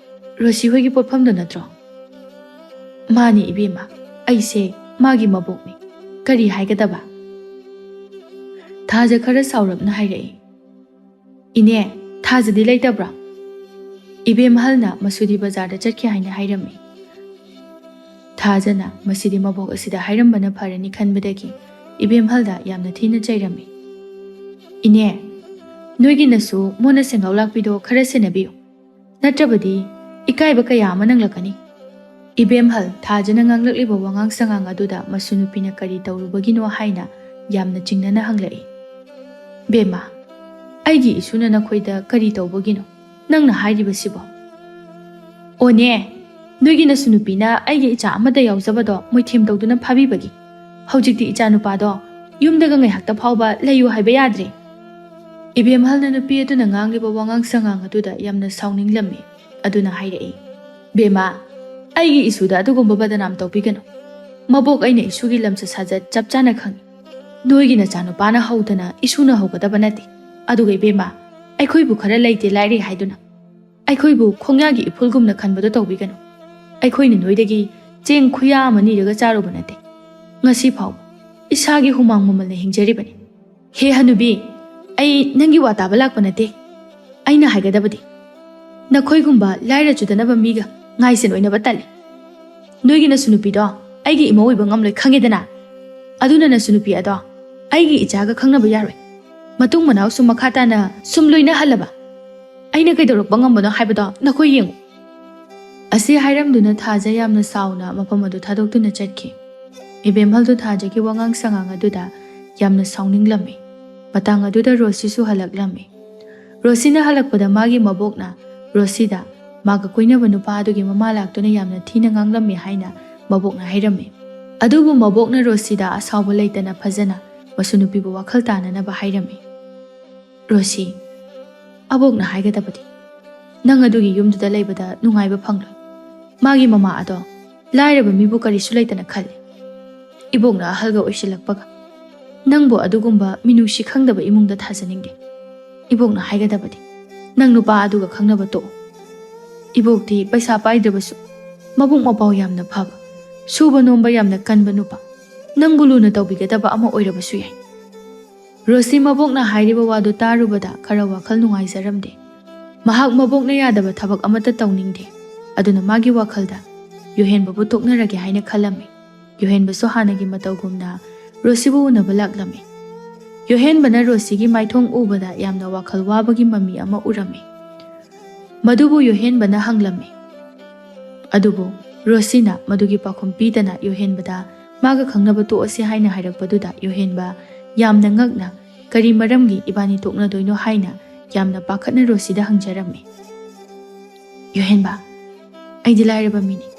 ꯔꯣꯁꯤ ꯍꯣꯏꯒꯤ ꯄꯣꯠꯐꯝꯗꯣ ꯅꯠꯇ꯭ꯔꯣ?" "ꯃꯥꯅꯤ ꯏꯕꯦꯝꯃ, ꯑꯩꯁꯦ ꯃꯥꯒꯤ ꯃꯕꯣꯛꯅꯤ꯫ ꯀꯔꯤ ꯍꯥꯏꯒꯗꯕ?" ꯊꯥꯖ ꯈꯔ ꯁꯥꯎꯔꯞꯅ ꯍꯥꯏꯔꯛꯏ꯫ "ꯏꯅꯦ, ꯊꯥꯖꯗꯤ ꯂꯩꯇꯕ꯭ꯔꯥ?" "ꯏꯕꯦꯝꯍꯜꯅ ꯃꯁꯨꯗꯤ ꯕꯖꯥꯔꯗ ꯆꯠꯈꯤ ꯍꯥꯏꯅ ꯍꯥꯏꯔꯝꯃꯤ꯫" ꯊꯥꯖꯅ ꯃꯁꯤꯗꯤ ꯃꯕꯣꯛ ꯑꯁꯤꯗ ꯍꯥꯏꯔꯝꯕꯅ ꯐꯔꯅꯤ ꯈꯟꯕꯗꯒꯤ ꯏꯕꯦꯝꯍꯜꯗ ꯌꯥꯝꯅ ꯊꯤꯅ ꯆꯩꯔꯝꯃꯤ꯫ "ꯏꯅꯦ, ꯅꯣꯏꯒꯤꯅꯁꯨ ꯃꯣꯟꯅ ꯁꯦꯡꯒꯥꯎ ꯂꯥꯛꯄꯤꯗꯣ ꯈꯔ ꯁꯦꯟꯅꯕꯤꯌꯨ, ꯅꯠꯇ꯭ꯔꯕꯗꯤ ꯏꯀꯥꯏꯕ ꯀꯌꯥ ꯑꯃ ꯅꯪꯂꯛꯀꯅꯤ꯫" ꯏꯕꯦꯝꯍꯜ ꯊꯥꯖꯅ ꯉꯥꯡꯂꯛꯂꯤꯕ ꯋꯥꯉꯥꯡ ꯁꯉꯥꯡ ꯑꯗꯨꯗ ꯃꯁꯨ ꯅꯨꯄꯤꯅ ꯀꯔꯤ ꯇꯧꯔꯨꯕꯒꯤꯅꯣ ꯍꯥꯏꯅ ꯌꯥꯝꯅ ꯆꯤꯡꯅꯅ ꯍꯪꯂꯛꯏ꯫ "ꯕꯦꯝꯃ, ꯑꯩꯒꯤ ꯏꯁꯨꯅ ꯅꯈꯣꯏꯗ ꯀꯔꯤ ꯇꯧꯕꯒꯤꯅꯣ ꯅꯪꯅ ꯍꯥꯏꯔꯤꯕꯁꯤꯕꯣ?" "ꯑꯣꯅꯦ, ꯅꯣꯏꯒꯤ ꯅꯁꯨ ꯅꯨꯄꯤꯅ ꯑꯩꯒꯤ ꯏꯆꯥ ꯑꯃꯗ ꯌꯥꯎꯖꯕꯗꯣ ꯃꯣꯏꯊꯦꯝ ꯇꯧꯗꯨꯅ ꯐꯥꯕꯤꯕꯒꯤ ꯍꯧꯖꯤꯛꯇꯤ ꯏꯆꯥ ꯅꯨꯄꯥꯗꯣ ꯌꯨꯝꯗꯒ ꯉꯥꯏꯍꯥꯛꯇ ꯐꯥꯎꯕ ꯂꯩꯌꯨ ꯍꯥꯏꯕ ꯌꯥꯗ꯭ꯔꯦ꯫" ꯏꯕꯦꯝꯍꯜꯅ ꯅꯨꯄꯤ ꯑꯗꯨꯅ ꯉꯥꯡꯂꯤꯕ ꯋꯥꯉꯥꯡ ꯁꯉꯥꯡ ꯑꯗꯨꯗ ꯌꯥꯝꯅ ꯁꯥꯎꯅꯤꯡꯂꯝꯃꯤ꯫ ꯑꯗꯨꯅ ꯍꯥꯏꯔꯛꯏ, "ꯕꯦꯝꯃ, ꯑꯩꯒꯤ ꯏꯁꯨꯗ ꯑꯗꯨꯒꯨꯝꯕ ꯕꯗꯅꯥꯝ ꯇꯧꯕꯤꯒꯅꯨ꯫ ꯃꯕꯣꯛ ꯑꯩꯅ ꯏꯁꯨꯒꯤ ꯂꯝꯆꯠ ꯁꯥꯖꯠ ꯆꯞ ꯆꯥꯅ ꯈꯪꯏ꯫ ꯅꯣꯏꯒꯤ ꯅꯆꯥꯅꯨꯄꯥꯅ ꯍꯧꯗꯅ ꯏꯁꯨꯅ ꯍꯧꯒꯗꯕ ꯅꯠꯇꯦ꯫ ꯑꯗꯨꯒ ꯏꯕꯦꯝꯃ, ꯑꯩꯈꯣꯏꯕꯨ ꯈꯔ ꯂꯩꯇꯦ ꯂꯥꯏꯔꯦ ꯍꯥꯏꯗꯨꯅ ꯑꯩꯈꯣꯏꯕꯨ ꯈꯣꯡꯌꯥꯒꯤ ꯏꯐꯨꯜꯒꯨꯝꯅ ꯈꯟꯕꯗꯣ ꯇꯧꯕꯤꯒꯅꯨ꯫ ꯑꯩꯈꯣꯏꯅ ꯅꯣꯏꯗꯒꯤ ꯆꯦꯡ ꯈꯨꯌꯥ ꯑꯃ ꯅꯤꯔꯒ ꯆꯥꯔꯨꯕ ꯅꯠꯇꯦ꯫ ꯉꯁꯤ ꯐꯥꯎꯕ ꯏꯁꯥꯒꯤ ꯍꯨꯃꯥꯡ ꯃꯃꯜꯅ ꯍꯤꯡꯖꯔꯤꯕꯅꯤ꯫ ꯍꯦ ꯍꯅꯨꯕꯤ, ꯑꯩ ꯅꯪꯒꯤ ꯋꯥ ꯇꯥꯕ ꯂꯥꯛꯄ ꯅꯠꯇꯦ꯫ ꯑꯩꯅ ꯍꯥꯏꯒꯗꯕꯗꯤ, ꯅꯈꯣꯏꯒꯨꯝꯕ ꯂꯥꯏꯔ ꯆꯨꯗꯅꯕ ꯃꯤꯒ ꯉꯥꯏꯁꯦꯟ ꯑꯣꯏꯅꯕ ꯇꯜꯂꯤ꯫ ꯅꯣꯏꯒꯤ ꯅꯁꯨ ꯅꯨꯄꯤꯗꯣ ꯑꯩꯒꯤ ꯏꯃꯧ ꯑꯣꯏꯕ ꯉꯝꯂꯣꯏ ꯈꯪꯉꯦꯗꯅ꯫ ꯑꯗꯨꯅ ꯅꯁꯨ ꯅꯨꯄꯤ ꯑꯗꯣ ꯑꯩꯒꯤ ꯏꯆꯥꯒ ꯈꯪꯅꯕ ꯌꯥꯔꯣꯏ꯫ ꯃꯇꯨꯡ ꯃꯅꯥꯎ ꯁꯨꯝ ꯃꯈꯥ ꯇꯥꯅ ꯁꯨꯝ ꯂꯣꯏꯅꯍꯜꯂꯕ ꯑꯩꯅ ꯀꯩꯗꯧꯔꯛꯄ ꯉꯝꯕꯅꯣ ꯍꯥꯏꯕꯗꯣ ꯅꯈꯣꯏ ꯌꯦꯡꯉꯨ꯫" ꯑꯁꯤ ꯍꯥꯏꯔꯝꯗꯨꯅ ꯊꯥꯖ ꯌꯥꯝꯅ ꯁꯥꯎꯅ ꯃꯐꯝ ꯑꯗꯨ ꯊꯥꯗꯣꯛꯇꯨꯅ ꯆꯠꯈꯤ꯫ ꯏꯕꯦꯝꯍꯜꯗꯨ ꯊꯥꯖꯒꯤ ꯋꯥꯉꯥꯡ ꯁꯉꯥꯡ ꯑꯗꯨꯗ ꯌꯥꯝꯅ ꯁꯥꯎꯅꯤꯡꯂꯝꯃꯤ꯫ ꯃꯇꯥꯡ ꯑꯗꯨꯗ ꯔꯣꯁꯤꯁꯨ ꯍꯜꯂꯛꯂꯝꯃꯤ꯫ ꯔꯣꯁꯤꯅ ꯍꯜꯂꯛꯄꯗ ꯃꯥꯒꯤ ꯃꯕꯣꯛꯅ ꯔꯣꯁꯤꯗ ꯃꯥꯒ ꯀꯣꯏꯅꯕ ꯅꯨꯄꯥ ꯑꯗꯨꯒꯤ ꯃꯃꯥ ꯂꯥꯛꯇꯨꯅ ꯌꯥꯝꯅ ꯊꯤꯅ ꯉꯥꯡꯂꯝꯃꯤ ꯍꯥꯏꯅ ꯃꯕꯣꯛꯅ ꯍꯥꯏꯔꯝꯃꯤ꯫ ꯑꯗꯨꯕꯨ ꯃꯕꯣꯛꯅ ꯔꯣꯁꯤꯗ ꯑꯁꯥꯎꯕ ꯂꯩꯇꯅ ꯐꯖꯅ ꯃꯁꯨ ꯅꯨꯄꯤꯕꯨ ꯋꯥꯈꯜ ꯇꯥꯅꯅꯕ ꯍꯥꯏꯔꯝꯃꯤ꯫ "ꯔꯣꯁꯤ, ꯑꯕꯣꯛꯅ ꯍꯥꯏꯒꯗꯕꯗꯤ ꯅꯪ ꯑꯗꯨꯒꯤ ꯌꯨꯝꯗꯨꯗ ꯂꯩꯕꯗ ꯅꯨꯡꯉꯥꯏꯕ ꯐꯪꯂꯣꯏ꯫ ꯃꯥꯒꯤ ꯃꯃꯥ ꯑꯗꯣ ꯂꯥꯏꯔꯕ ꯃꯤꯕꯨ ꯀꯔꯤꯁꯨ ꯂꯩꯇꯅ ꯈꯜꯂꯤ꯫ ꯏꯕꯣꯛꯅ ꯑꯍꯜꯒ ꯑꯣꯏꯁꯤꯜꯂꯛꯄꯒ ꯅꯪꯕꯨ ꯑꯗꯨꯒꯨꯝꯕ ꯃꯤꯅꯨꯡꯁꯤ ꯈꯪꯗꯕ ꯏꯃꯨꯡꯗ ꯊꯥꯖꯅꯤꯡꯗꯦ꯫ ꯏꯕꯣꯛꯅ ꯍꯥꯏꯒꯗꯕꯗꯤ ꯅꯪ ꯅꯨꯄꯥ ꯑꯗꯨꯒ ꯈꯪꯅꯕ ꯇꯣꯛꯑꯣ꯫ ꯏꯕꯣꯛꯇꯤ ꯄꯩꯁꯥ ꯄꯥꯏꯗ꯭ꯔꯕꯁꯨ ꯃꯕꯨꯛ ꯃꯄꯥꯎ ꯌꯥꯝꯅ ꯐꯕ, ꯁꯨꯕ ꯅꯣꯝꯕ ꯌꯥꯝꯅ ꯀꯟꯕ ꯅꯨꯄꯥ, ꯅꯪꯕꯨ ꯂꯨꯅ ꯇꯧꯕꯤꯒꯗꯕ ꯑꯃ ꯑꯣꯏꯔꯕꯁꯨ ꯌꯥꯏ꯫ ꯔꯣꯁꯤ ꯃꯕꯣꯛꯅ ꯍꯥꯏꯔꯤꯕ ꯋꯥꯗꯨ ꯇꯥꯔꯨꯕꯗ ꯈꯔ ꯋꯥꯈꯜ ꯅꯨꯡꯉꯥꯏꯖꯔꯝꯗꯦ꯫ ꯃꯍꯥꯛ ꯃꯕꯣꯛꯅ ꯌꯥꯗꯕ ꯊꯕꯛ ꯑꯃꯠꯇ ꯇꯧꯅꯤꯡꯗꯦ꯫ ꯑꯗꯨꯅ ꯃꯥꯒꯤ ꯋꯥꯈꯜꯗ ꯌꯣꯍꯦꯟꯕꯕꯨ ꯇꯣꯛꯅꯔꯒꯦ ꯍꯥꯏꯅ ꯈꯜꯂꯝꯃꯤ꯫ ꯌꯣꯍꯦꯟꯕꯁꯨ ꯍꯥꯟꯅꯒꯤ ꯃꯇꯧꯒꯨꯝꯅ ꯔꯣꯁꯤꯕꯨ ꯎꯅꯕ ꯂꯥꯛꯂꯝꯃꯤ꯫ ꯌꯣꯍꯦꯟꯕꯅ ꯔꯣꯁꯤꯒꯤ ꯃꯥꯏꯊꯣꯡ ꯎꯕꯗ ꯌꯥꯝꯅ ꯋꯥꯈꯜ ꯋꯥꯕꯒꯤ ꯃꯃꯤ ꯑꯃ ꯎꯔꯝꯃꯤ꯫ ꯃꯗꯨꯕꯨ ꯌꯣꯍꯦꯟꯕꯅ ꯍꯪꯂꯝꯃꯤ꯫ ꯑꯗꯨꯕꯨ ꯔꯣꯁꯤꯅ ꯃꯗꯨꯒꯤ ꯄꯥꯎꯈꯨꯝ ꯄꯤꯗꯅ ꯌꯣꯍꯦꯟꯕꯗ ꯃꯥꯒ ꯈꯪꯅꯕ ꯇꯣꯛꯑꯁꯤ ꯍꯥꯏꯅ ꯍꯥꯏꯔꯛꯄꯗꯨꯗ ꯌꯣꯍꯦꯟꯕ ꯌꯥꯝꯅ ꯉꯛꯅ, "ꯀꯔꯤ ꯃꯔꯝꯒꯤ ꯏꯕꯥꯅꯤ ꯇꯣꯛꯅꯗꯣꯏꯅꯣ?" ꯍꯥꯏꯅ ꯌꯥꯝꯅ ꯄꯥꯈꯠꯅ ꯔꯣꯁꯤꯗ ꯍꯪꯖꯔꯝꯃꯤ꯫ "ꯌꯣꯍꯦꯟꯕ, ꯑꯩꯗꯤ ꯂꯥꯏꯔꯕ ꯃꯤꯅꯤ,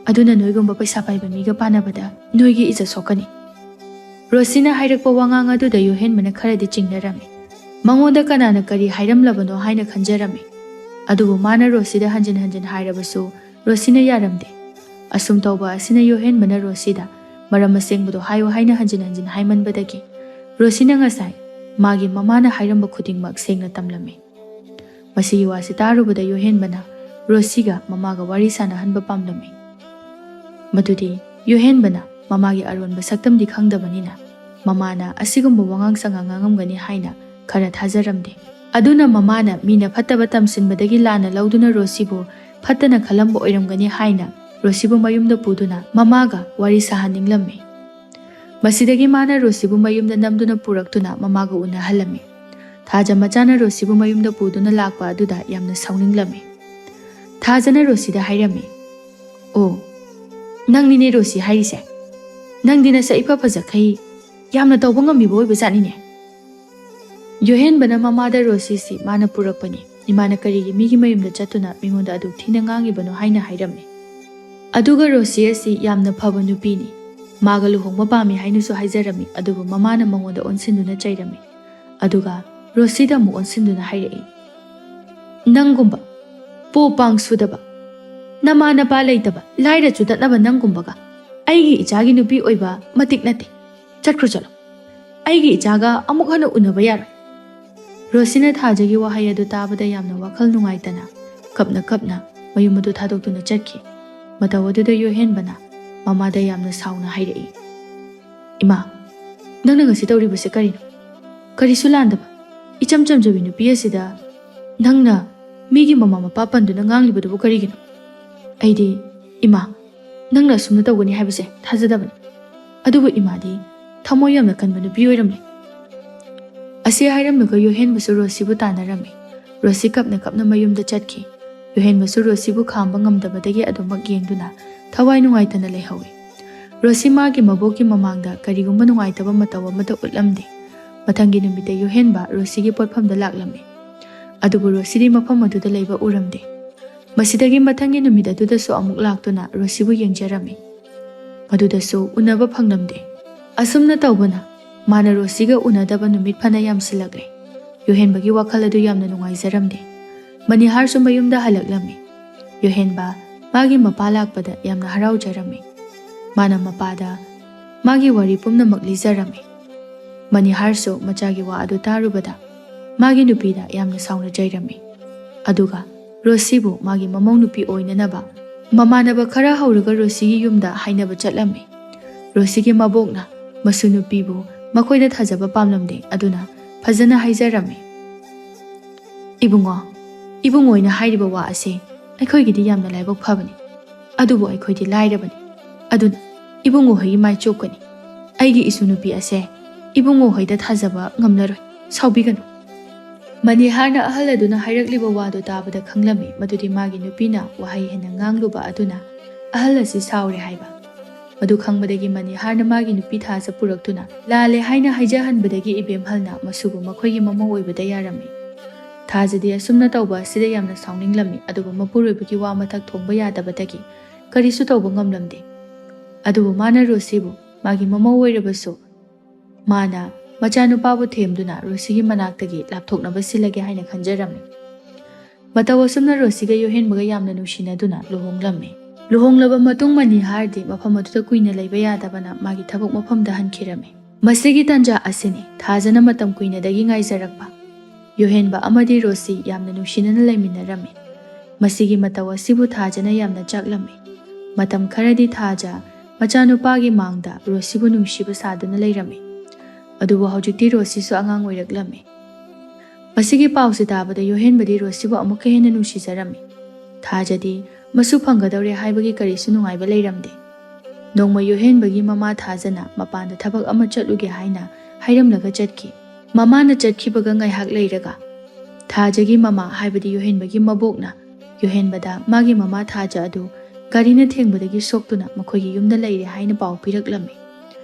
ꯑꯗꯨꯅ ꯅꯣꯏꯒꯨꯝꯕ ꯄꯩꯁꯥ ꯄꯥꯏꯕ ꯃꯤꯒ ꯄꯥꯟꯅꯕꯗ ꯅꯣꯏꯒꯤ ꯏꯖꯠ ꯁꯣꯛꯀꯅꯤ꯫" ꯔꯣꯁꯤꯅ ꯍꯥꯏꯔꯛꯄ ꯋꯥꯉꯥꯡ ꯑꯗꯨꯗ ꯌꯣꯍꯦꯟꯕꯅ ꯈꯔꯗꯤ ꯆꯤꯡꯅꯔꯝꯃꯤ꯫ ꯃꯉꯣꯟꯗ ꯀꯅꯥꯅ ꯀꯔꯤ ꯍꯥꯏꯔꯝꯂꯕꯅꯣ ꯍꯥꯏꯅ ꯈꯟꯖꯔꯝꯃꯤ꯫ ꯑꯗꯨꯕꯨ ꯃꯥꯅ ꯔꯣꯁꯤꯗ ꯍꯟꯖꯤꯟ ꯍꯟꯖꯤꯟ ꯍꯥꯏꯔꯕꯁꯨ ꯔꯣꯁꯤꯅ ꯌꯥꯔꯝꯗꯦ꯫ ꯑꯁꯨꯝ ꯇꯧꯕ ꯑꯁꯤꯅ ꯌꯣꯍꯦꯟꯕꯅ ꯔꯣꯁꯤꯗ ꯃꯔꯝ ꯑꯁꯦꯡꯕꯗꯣ ꯍꯥꯏꯌꯨ ꯍꯥꯏꯅ ꯍꯟꯖꯤꯟ ꯍꯟꯖꯤꯟ ꯍꯥꯏꯃꯟꯕꯗꯒꯤ ꯔꯣꯁꯤꯅ ꯉꯁꯥꯏ ꯃꯥꯒꯤ ꯃꯃꯥꯅ ꯍꯥꯏꯔꯝꯕ ꯈꯨꯗꯤꯡꯃꯛ ꯁꯦꯡꯅ ꯇꯝꯂꯝꯃꯤ꯫ ꯃꯁꯤꯒꯤ ꯋꯥꯁꯤ ꯇꯥꯔꯨꯕꯗ ꯌꯣꯍꯦꯟꯕꯅ ꯔꯣꯁꯤꯒ ꯃꯃꯥꯒ ꯋꯥꯔꯤ ꯁꯥꯟꯅꯍꯟꯕ ꯄꯥꯝꯂꯝꯃꯤ꯫ ꯃꯗꯨꯗꯤ ꯌꯣꯍꯦꯟꯕꯅ ꯃꯃꯥꯒꯤ ꯑꯔꯣꯟꯕ ꯁꯛꯇꯝꯗꯤ ꯈꯪꯗꯕꯅꯤꯅ ꯃꯃꯥꯅ ꯑꯁꯤꯒꯨꯝꯕ ꯋꯥꯉꯥꯡ ꯁꯉꯥꯡ ꯉꯥꯡꯉꯝꯒꯅꯤ ꯍꯥꯏꯅ ꯈꯔ ꯊꯥꯖꯔꯝꯗꯦ꯫ ꯑꯗꯨꯅ ꯃꯃꯥꯅ ꯃꯤꯅ ꯐꯠꯇꯕ ꯇꯝꯁꯤꯟꯕꯗꯒꯤ ꯂꯥꯟꯅ ꯂꯧꯗꯨꯅ ꯔꯣꯁꯤꯕꯨ ꯐꯠꯇꯅ ꯈꯜꯂꯝꯕ ꯑꯣꯏꯔꯝꯒꯅꯤ ꯍꯥꯏꯅ ꯔꯣꯁꯤꯕꯨ ꯃꯌꯨꯝꯗ ꯄꯨꯗꯨꯅ ꯃꯃꯥꯒ ꯋꯥꯔꯤ ꯁꯥꯍꯟꯅꯤꯡꯂꯝꯃꯤ꯫ ꯃꯁꯤꯗꯒꯤ ꯃꯥꯅ ꯔꯣꯁꯤꯕꯨ ꯃꯌꯨꯝꯗ ꯅꯝꯗꯨꯅ ꯄꯨꯔꯛꯇꯨꯅ ꯃꯃꯥꯒ ꯎꯅꯍꯜꯂꯝꯃꯤ꯫ ꯊꯥꯖ ꯃꯆꯥꯅ ꯔꯣꯁꯤꯕꯨ ꯃꯌꯨꯝꯗ ꯄꯨꯗꯨꯅ ꯂꯥꯛꯄ ꯑꯗꯨꯗ ꯌꯥꯝꯅ ꯁꯥꯎꯅꯤꯡꯂꯝꯃꯤ꯫ ꯊꯥꯖꯅ ꯔꯣꯁꯤꯗ ꯍꯥꯏꯔꯝꯃꯤ, "ꯑꯣ, ꯅꯪꯅꯤꯅꯦ ꯔꯣꯁꯤ ꯍꯥꯏꯔꯤꯁꯦ? ꯅꯪꯗꯤ ꯅꯁꯛ ꯏꯐ ꯐꯖꯈꯩ ꯌꯥꯝꯅ ꯇꯧꯕ ꯉꯝꯃꯤꯕ ꯑꯣꯏꯕ ꯖꯥꯠꯅꯤꯅꯦ꯫" ꯌꯣꯍꯦꯟꯕꯅ ꯃꯃꯥꯗ ꯔꯣꯁꯤꯁꯤ ꯃꯥꯅ ꯄꯨꯔꯛꯄꯅꯤ, ꯏꯃꯥꯅ ꯀꯔꯤꯒꯤ ꯃꯤꯒꯤ ꯃꯌꯨꯝꯗ ꯆꯠꯇꯨꯅ ꯃꯤꯉꯣꯟꯗ ꯑꯗꯨꯛ ꯊꯤꯅ ꯉꯥꯡꯉꯤꯕꯅꯣ ꯍꯥꯏꯅ ꯍꯥꯏꯔꯝꯃꯤ꯫ ꯑꯗꯨꯒ ꯔꯣꯁꯤ ꯑꯁꯤ ꯌꯥꯝꯅ ꯐꯕ ꯅꯨꯄꯤꯅꯤ, ꯃꯥꯒ ꯂꯨꯍꯣꯡꯕ ꯄꯥꯝꯃꯤ ꯍꯥꯏꯅꯁꯨ ꯍꯥꯏꯖꯔꯝꯃꯤ꯫ ꯑꯗꯨꯕꯨ ꯃꯃꯥꯅ ꯃꯉꯣꯟꯗ ꯑꯣꯟꯁꯤꯟꯗꯨꯅ ꯆꯩꯔꯝꯃꯤ꯫ ꯑꯗꯨꯒ ꯔꯣꯁꯤꯗ ꯑꯃꯨꯛ ꯑꯣꯟꯁꯤꯟꯗꯨꯅ ꯍꯥꯏꯔꯛꯏ, "ꯅꯪꯒꯨꯝꯕ ꯄꯣ ꯄꯥꯡ ꯁꯨꯗꯕ, ꯅꯃꯥ ꯅꯄꯥ ꯂꯩꯇꯕ, ꯂꯥꯏꯔ ꯆꯨꯗꯠꯅꯕ ꯅꯪꯒꯨꯝꯕꯒ ꯑꯩꯒꯤ ꯏꯆꯥꯒꯤ ꯅꯨꯄꯤ ꯑꯣꯏꯕ ꯃꯇꯤꯛ ꯅꯠꯇꯦ꯫ ꯆꯠꯈ꯭ꯔꯣ ꯆꯠꯂꯣ꯫ ꯑꯩꯒꯤ ꯏꯆꯥꯒ ꯑꯃꯨꯛ ꯍꯟꯅ ꯎꯅꯕ ꯌꯥꯔꯣꯏ꯫ ꯔꯣꯁꯤꯅ ꯊꯥꯖꯒꯤ ꯋꯥꯍꯩ ꯑꯗꯨ ꯇꯥꯕꯗ ꯌꯥꯝꯅ ꯋꯥꯈꯜ ꯅꯨꯡꯉꯥꯏꯇꯅ ꯀꯞꯅ ꯀꯞꯅ ꯃꯌꯨꯝ ꯑꯗꯨ ꯊꯥꯗꯣꯛꯇꯨꯅ ꯆꯠꯈꯤ꯫ ꯃꯇꯧ ꯑꯗꯨꯗ ꯌꯣꯍꯦꯟꯕꯅ ꯃꯃꯥꯗ ꯌꯥꯝꯅ ꯁꯥꯎꯅ ꯍꯥꯏꯔꯛꯏ, "ꯏꯃꯥ, ꯅꯪꯅ ꯉꯁꯤ ꯇꯧꯔꯤꯕꯁꯦ ꯀꯔꯤꯅꯣ? ꯀꯔꯤꯁꯨ ꯂꯥꯟꯗꯕ ꯏꯆꯝ ꯆꯝꯖꯕꯤ ꯅꯨꯄꯤ ꯑꯁꯤꯗ ꯅꯪꯅ ꯃꯤꯒꯤ ꯃꯃꯥ ꯃꯄꯥ ꯄꯟꯗꯨꯅ ꯉꯥꯡꯂꯤꯕꯗꯨꯕꯨ ꯀꯔꯤꯒꯤꯅꯣ? ꯑꯩꯗꯤ, ꯏꯃꯥ, ꯅꯪꯅ ꯑꯁꯨꯝꯅ ꯇꯧꯒꯅꯤ ꯍꯥꯏꯕꯁꯦ ꯊꯥꯖꯗꯕꯅꯤ꯫ ꯑꯗꯨꯕꯨ ꯏꯃꯥꯗꯤ ꯊꯃꯣꯏ ꯌꯥꯝꯅ ꯀꯟꯕ ꯅꯨꯄꯤ ꯑꯣꯏꯔꯝꯂꯦ꯫" ꯑꯁꯤ ꯍꯥꯏꯔꯝꯂꯒ ꯌꯣꯍꯦꯟꯕꯁꯨ ꯔꯣꯁꯤꯕꯨ ꯇꯥꯟꯅꯔꯝꯃꯤ꯫ ꯔꯣꯁꯤ ꯀꯞꯅ ꯀꯞꯅ ꯃꯌꯨꯝꯗ ꯆꯠꯈꯤ꯫ ꯌꯣꯍꯦꯟꯕꯁꯨ ꯔꯣꯁꯤꯕꯨ ꯈꯥꯝꯕ ꯉꯝꯗꯕꯗꯒꯤ ꯑꯗꯨꯃꯛ ꯌꯦꯡꯗꯨꯅ ꯊꯋꯥꯏ ꯅꯨꯡꯉꯥꯏꯇꯅ ꯂꯩꯍꯧꯏ꯫ ꯔꯣꯁꯤ ꯃꯥꯒꯤ ꯃꯕꯣꯛꯀꯤ ꯃꯃꯥꯡꯗ ꯀꯔꯤꯒꯨꯝꯕ ꯅꯨꯡꯉꯥꯏꯇꯕ ꯃꯇꯧ ꯑꯃꯠꯇ ꯎꯠꯂꯝꯗꯦ꯫ ꯃꯊꯪꯒꯤ ꯅꯨꯃꯤꯠꯇ ꯌꯣꯍꯦꯟꯕ ꯔꯣꯁꯤꯒꯤ ꯄꯣꯠꯐꯝꯗ ꯂꯥꯛꯂꯝꯃꯤ꯫ ꯑꯗꯨꯕꯨ ꯔꯣꯁꯤꯗꯤ ꯃꯐꯝ ꯑꯗꯨꯗ ꯂꯩꯕ ꯎꯔꯝꯗꯦ꯫ ꯃꯁꯤꯗꯒꯤ ꯃꯊꯪꯒꯤ ꯅꯨꯃꯤꯠ ꯑꯗꯨꯗꯁꯨ ꯑꯃꯨꯛ ꯂꯥꯛꯇꯨꯅ ꯔꯣꯁꯤꯕꯨ ꯌꯦꯡꯖꯔꯝꯃꯤ꯫ ꯃꯗꯨꯗꯁꯨ ꯎꯅꯕ ꯐꯪꯂꯝꯗꯦ꯫ ꯑꯁꯨꯝꯅ ꯇꯧꯕꯅ ꯃꯥꯅ ꯔꯣꯁꯤꯒ ꯎꯅꯗꯕ ꯅꯨꯃꯤꯠ ꯐꯅ ꯌꯥꯝꯁꯤꯜꯂꯛꯂꯦ꯫ ꯌꯣꯍꯦꯟꯕꯒꯤ ꯋꯥꯈꯜ ꯑꯗꯨ ꯌꯥꯝꯅ ꯅꯨꯡꯉꯥꯏꯖꯔꯝꯗꯦ꯫ ꯃꯅꯤꯍꯥꯔꯁꯨ ꯃꯌꯨꯝꯗ ꯍꯜꯂꯛꯂꯝꯃꯤ꯫ ꯌꯣꯍꯦꯟꯕ ꯃꯥꯒꯤ ꯃꯄꯥ ꯂꯥꯛꯄꯗ ꯌꯥꯝꯅ ꯍꯔꯥꯎꯖꯔꯝꯃꯤ꯫ ꯃꯥꯅ ꯃꯄꯥꯗ ꯃꯥꯒꯤ ꯋꯥꯔꯤ ꯄꯨꯝꯅꯃꯛ ꯂꯤꯖꯔꯝꯃꯤ꯫ ꯃꯅꯤꯍꯥꯔꯁꯨ ꯃꯆꯥꯒꯤ ꯋꯥ ꯑꯗꯨ ꯇꯥꯔꯨꯕꯗ ꯃꯥꯒꯤ ꯅꯨꯄꯤꯗ ꯌꯥꯝꯅ ꯁꯥꯎꯅꯖꯩꯔꯝꯃꯤ꯫ ꯑꯗꯨꯒ ꯔꯣꯁꯤꯕꯨ ꯃꯥꯒꯤ ꯃꯃꯧ ꯅꯨꯄꯤ ꯑꯣꯏꯅꯅꯕ ꯃꯃꯥꯟꯅꯕ ꯈꯔ ꯍꯧꯔꯒ ꯔꯣꯁꯤꯒꯤ ꯌꯨꯝꯗ ꯍꯥꯏꯅꯕ ꯆꯠꯂꯝꯃꯤ꯫ ꯔꯣꯁꯤꯒꯤ ꯃꯕꯣꯛꯅ ꯃꯁꯨ ꯅꯨꯄꯤꯕꯨ ꯃꯈꯣꯏꯗ ꯊꯥꯖꯕ ꯄꯥꯝꯂꯝꯗꯦ, ꯑꯗꯨꯅ ꯐꯖꯅ ꯍꯥꯏꯖꯔꯝꯃꯤ꯫ "ꯏꯕꯨꯡꯉꯣ, ꯏꯕꯨꯡꯉꯣꯏꯅ ꯍꯥꯏꯔꯤꯕ ꯋꯥ ꯑꯁꯤ ꯑꯩꯈꯣꯏꯒꯤꯗꯤ ꯌꯥꯝꯅ ꯂꯥꯏꯕꯛ ꯐꯕꯅꯤ, ꯑꯗꯨꯕꯨ ꯑꯩꯈꯣꯏꯗꯤ ꯂꯥꯏꯔꯕꯅꯤ꯫ ꯑꯗꯨꯅ ꯏꯕꯨꯡꯉꯣ ꯍꯣꯏꯒꯤ ꯃꯥꯏ ꯆꯣꯞꯀꯅꯤ꯫ ꯑꯩꯒꯤ ꯏꯁꯨ ꯅꯨꯄꯤ ꯑꯁꯦ ꯏꯕꯨꯡꯉꯣ ꯍꯣꯏꯗ ꯊꯥꯖꯕ ꯉꯝꯂꯔꯣꯏ, ꯁꯥꯎꯕꯤꯒꯅꯨ꯫" ꯃꯅꯤꯍꯥꯔꯅ ꯑꯍꯜ ꯑꯗꯨꯅ ꯍꯥꯏꯔꯛꯂꯤꯕ ꯋꯥꯗꯨ ꯇꯥꯕꯗ ꯈꯪꯂꯝꯃꯤ ꯃꯗꯨꯗꯤ ꯃꯥꯒꯤ ꯅꯨꯄꯤꯅ ꯋꯥꯍꯩ ꯍꯦꯟꯅ ꯉꯥꯡꯂꯨꯕ ꯑꯗꯨꯅ ꯑꯍꯜ ꯑꯁꯤ ꯁꯥꯎꯔꯦ ꯍꯥꯏꯕ꯫ ꯃꯗꯨ ꯈꯪꯕꯗꯒꯤ ꯃꯅꯤꯍꯥꯔꯅ ꯃꯥꯒꯤ ꯅꯨꯄꯤ ꯊꯥꯖ ꯄꯨꯔꯛꯇꯨꯅ ꯂꯥꯜꯂꯦ ꯍꯥꯏꯅ ꯍꯥꯏꯖꯍꯟꯕꯗꯒꯤ ꯏꯕꯦꯝꯍꯜꯅ ꯃꯁꯨꯕꯨ ꯃꯈꯣꯏꯒꯤ ꯃꯃꯧ ꯑꯣꯏꯕꯗ ꯌꯥꯔꯝꯃꯤ꯫ ꯊꯥꯖꯗꯤ ꯑꯁꯨꯝꯅ ꯇꯧꯕ ꯑꯁꯤꯗ ꯌꯥꯝꯅ ꯁꯥꯎꯅꯤꯡꯂꯝꯃꯤ, ꯑꯗꯨꯕꯨ ꯃꯄꯨꯔꯣꯏꯕꯒꯤ ꯋꯥ ꯃꯊꯛ ꯊꯣꯡꯕ ꯌꯥꯗꯕꯗꯒꯤ ꯀꯔꯤꯁꯨ ꯇꯧꯕ ꯉꯝꯂꯝꯗꯦ꯫ ꯑꯗꯨꯕꯨ ꯃꯥꯅ ꯔꯣꯁꯤꯕꯨ ꯃꯥꯒꯤ ꯃꯃꯧ ꯑꯣꯏꯔꯕꯁꯨ ꯃꯥꯅ ꯃꯆꯥꯅꯨꯄꯥꯕꯨ ꯊꯦꯝꯗꯨꯅ ꯔꯣꯁꯤꯒꯤ ꯃꯅꯥꯛꯇꯒꯤ ꯂꯥꯞꯊꯣꯛꯅꯕ ꯁꯤꯜꯂꯒꯦ ꯍꯥꯏꯅ ꯈꯟꯖꯔꯝꯃꯤ꯫ ꯃꯇꯧ ꯑꯁꯨꯝꯅ ꯔꯣꯁꯤꯒ ꯌꯣꯍꯦꯟꯕꯒ ꯌꯥꯝꯅ ꯅꯨꯡꯁꯤꯅꯗꯨꯅ ꯂꯨꯍꯣꯡꯂꯝꯃꯤ꯫ ꯂꯨꯍꯣꯡꯂꯕ ꯃꯇꯨꯡ ꯃꯅꯤꯍꯥꯔꯗꯤ ꯃꯐꯝ ꯑꯗꯨꯗ ꯀꯨꯏꯅ ꯂꯩꯕ ꯌꯥꯗꯕꯅ ꯃꯥꯒꯤ ꯊꯕꯛ ꯃꯐꯝꯗ ꯍꯟꯈꯤꯔꯝꯃꯤ꯫ ꯃꯁꯤꯒꯤ ꯇꯥꯟꯖꯥ ꯑꯁꯤꯅꯤ ꯊꯥꯖꯅ ꯃꯇꯝ ꯀꯨꯏꯅꯗꯒꯤ ꯉꯥꯏꯖꯔꯛꯄ꯫ ꯌꯣꯍꯦꯟꯕ ꯑꯃꯗꯤ ꯔꯣꯁꯤ ꯌꯥꯝꯅ ꯅꯨꯡꯁꯤꯅꯅ ꯂꯩꯃꯤꯟꯅꯔꯝꯃꯤ꯫ ꯃꯁꯤꯒꯤ ꯃꯇꯧ ꯑꯁꯤꯕꯨ ꯊꯥꯖꯅ ꯌꯥꯝꯅ ꯆꯥꯛꯂꯝꯃꯤ꯫ ꯃꯇꯝ ꯈꯔꯗꯤ ꯊꯥꯖ ꯃꯆꯥꯅꯨꯄꯥꯒꯤ ꯃꯥꯡꯗ ꯔꯣꯁꯤꯕꯨ ꯅꯨꯡꯁꯤꯕ ꯁꯥꯗꯨꯅ ꯂꯩꯔꯝꯃꯤ꯫ ꯑꯗꯨꯕꯨ ꯍꯧꯖꯤꯛꯇꯤ ꯔꯣꯁꯤꯁꯨ ꯑꯉꯥꯡ ꯑꯣꯏꯔꯛꯂꯝꯃꯤ꯫ ꯃꯁꯤꯒꯤ ꯄꯥꯎꯁꯤ ꯇꯥꯕꯗ ꯌꯣꯍꯦꯟꯕꯗꯤ ꯔꯣꯁꯤꯕꯨ ꯑꯃꯨꯛꯀ ꯍꯦꯟꯅ ꯅꯨꯡꯁꯤꯖꯔꯝꯃꯤ꯫ ꯊꯥꯖꯗꯤ ꯃꯁꯨ ꯐꯪꯒꯗꯧꯔꯦ ꯍꯥꯏꯕꯒꯤ ꯀꯔꯤꯁꯨ ꯅꯨꯡꯉꯥꯏꯕ ꯂꯩꯔꯝꯗꯦ꯫ ꯅꯣꯡꯃ ꯌꯣꯍꯦꯟꯕꯒꯤ ꯃꯃꯥ ꯊꯥꯖꯅ ꯃꯄꯥꯟꯗ ꯊꯕꯛ ꯑꯃ ꯆꯠꯂꯨꯒꯦ ꯍꯥꯏꯅ ꯍꯥꯏꯔꯝꯂꯒ ꯆꯠꯈꯤ꯫ ꯃꯃꯥꯅ ꯆꯠꯈꯤꯕꯒ ꯉꯥꯏꯍꯥꯛ ꯂꯩꯔꯒ ꯊꯥꯖꯒꯤ ꯃꯃꯥ, ꯍꯥꯏꯕꯗꯤ ꯌꯣꯍꯦꯟꯕꯒꯤ ꯃꯕꯣꯛꯅ ꯌꯣꯍꯦꯟꯕꯗ ꯃꯥꯒꯤ ꯃꯃꯥ ꯊꯥꯖ ꯑꯗꯨ ꯒꯥꯔꯤꯅ ꯊꯦꯡꯕꯗꯒꯤ ꯁꯣꯛꯇꯨꯅ ꯃꯈꯣꯏꯒꯤ ꯌꯨꯝꯗ ꯂꯩꯔꯦ ꯍꯥꯏꯅ ꯄꯥꯎ ꯄꯤꯔꯛꯂꯝꯃꯤ꯫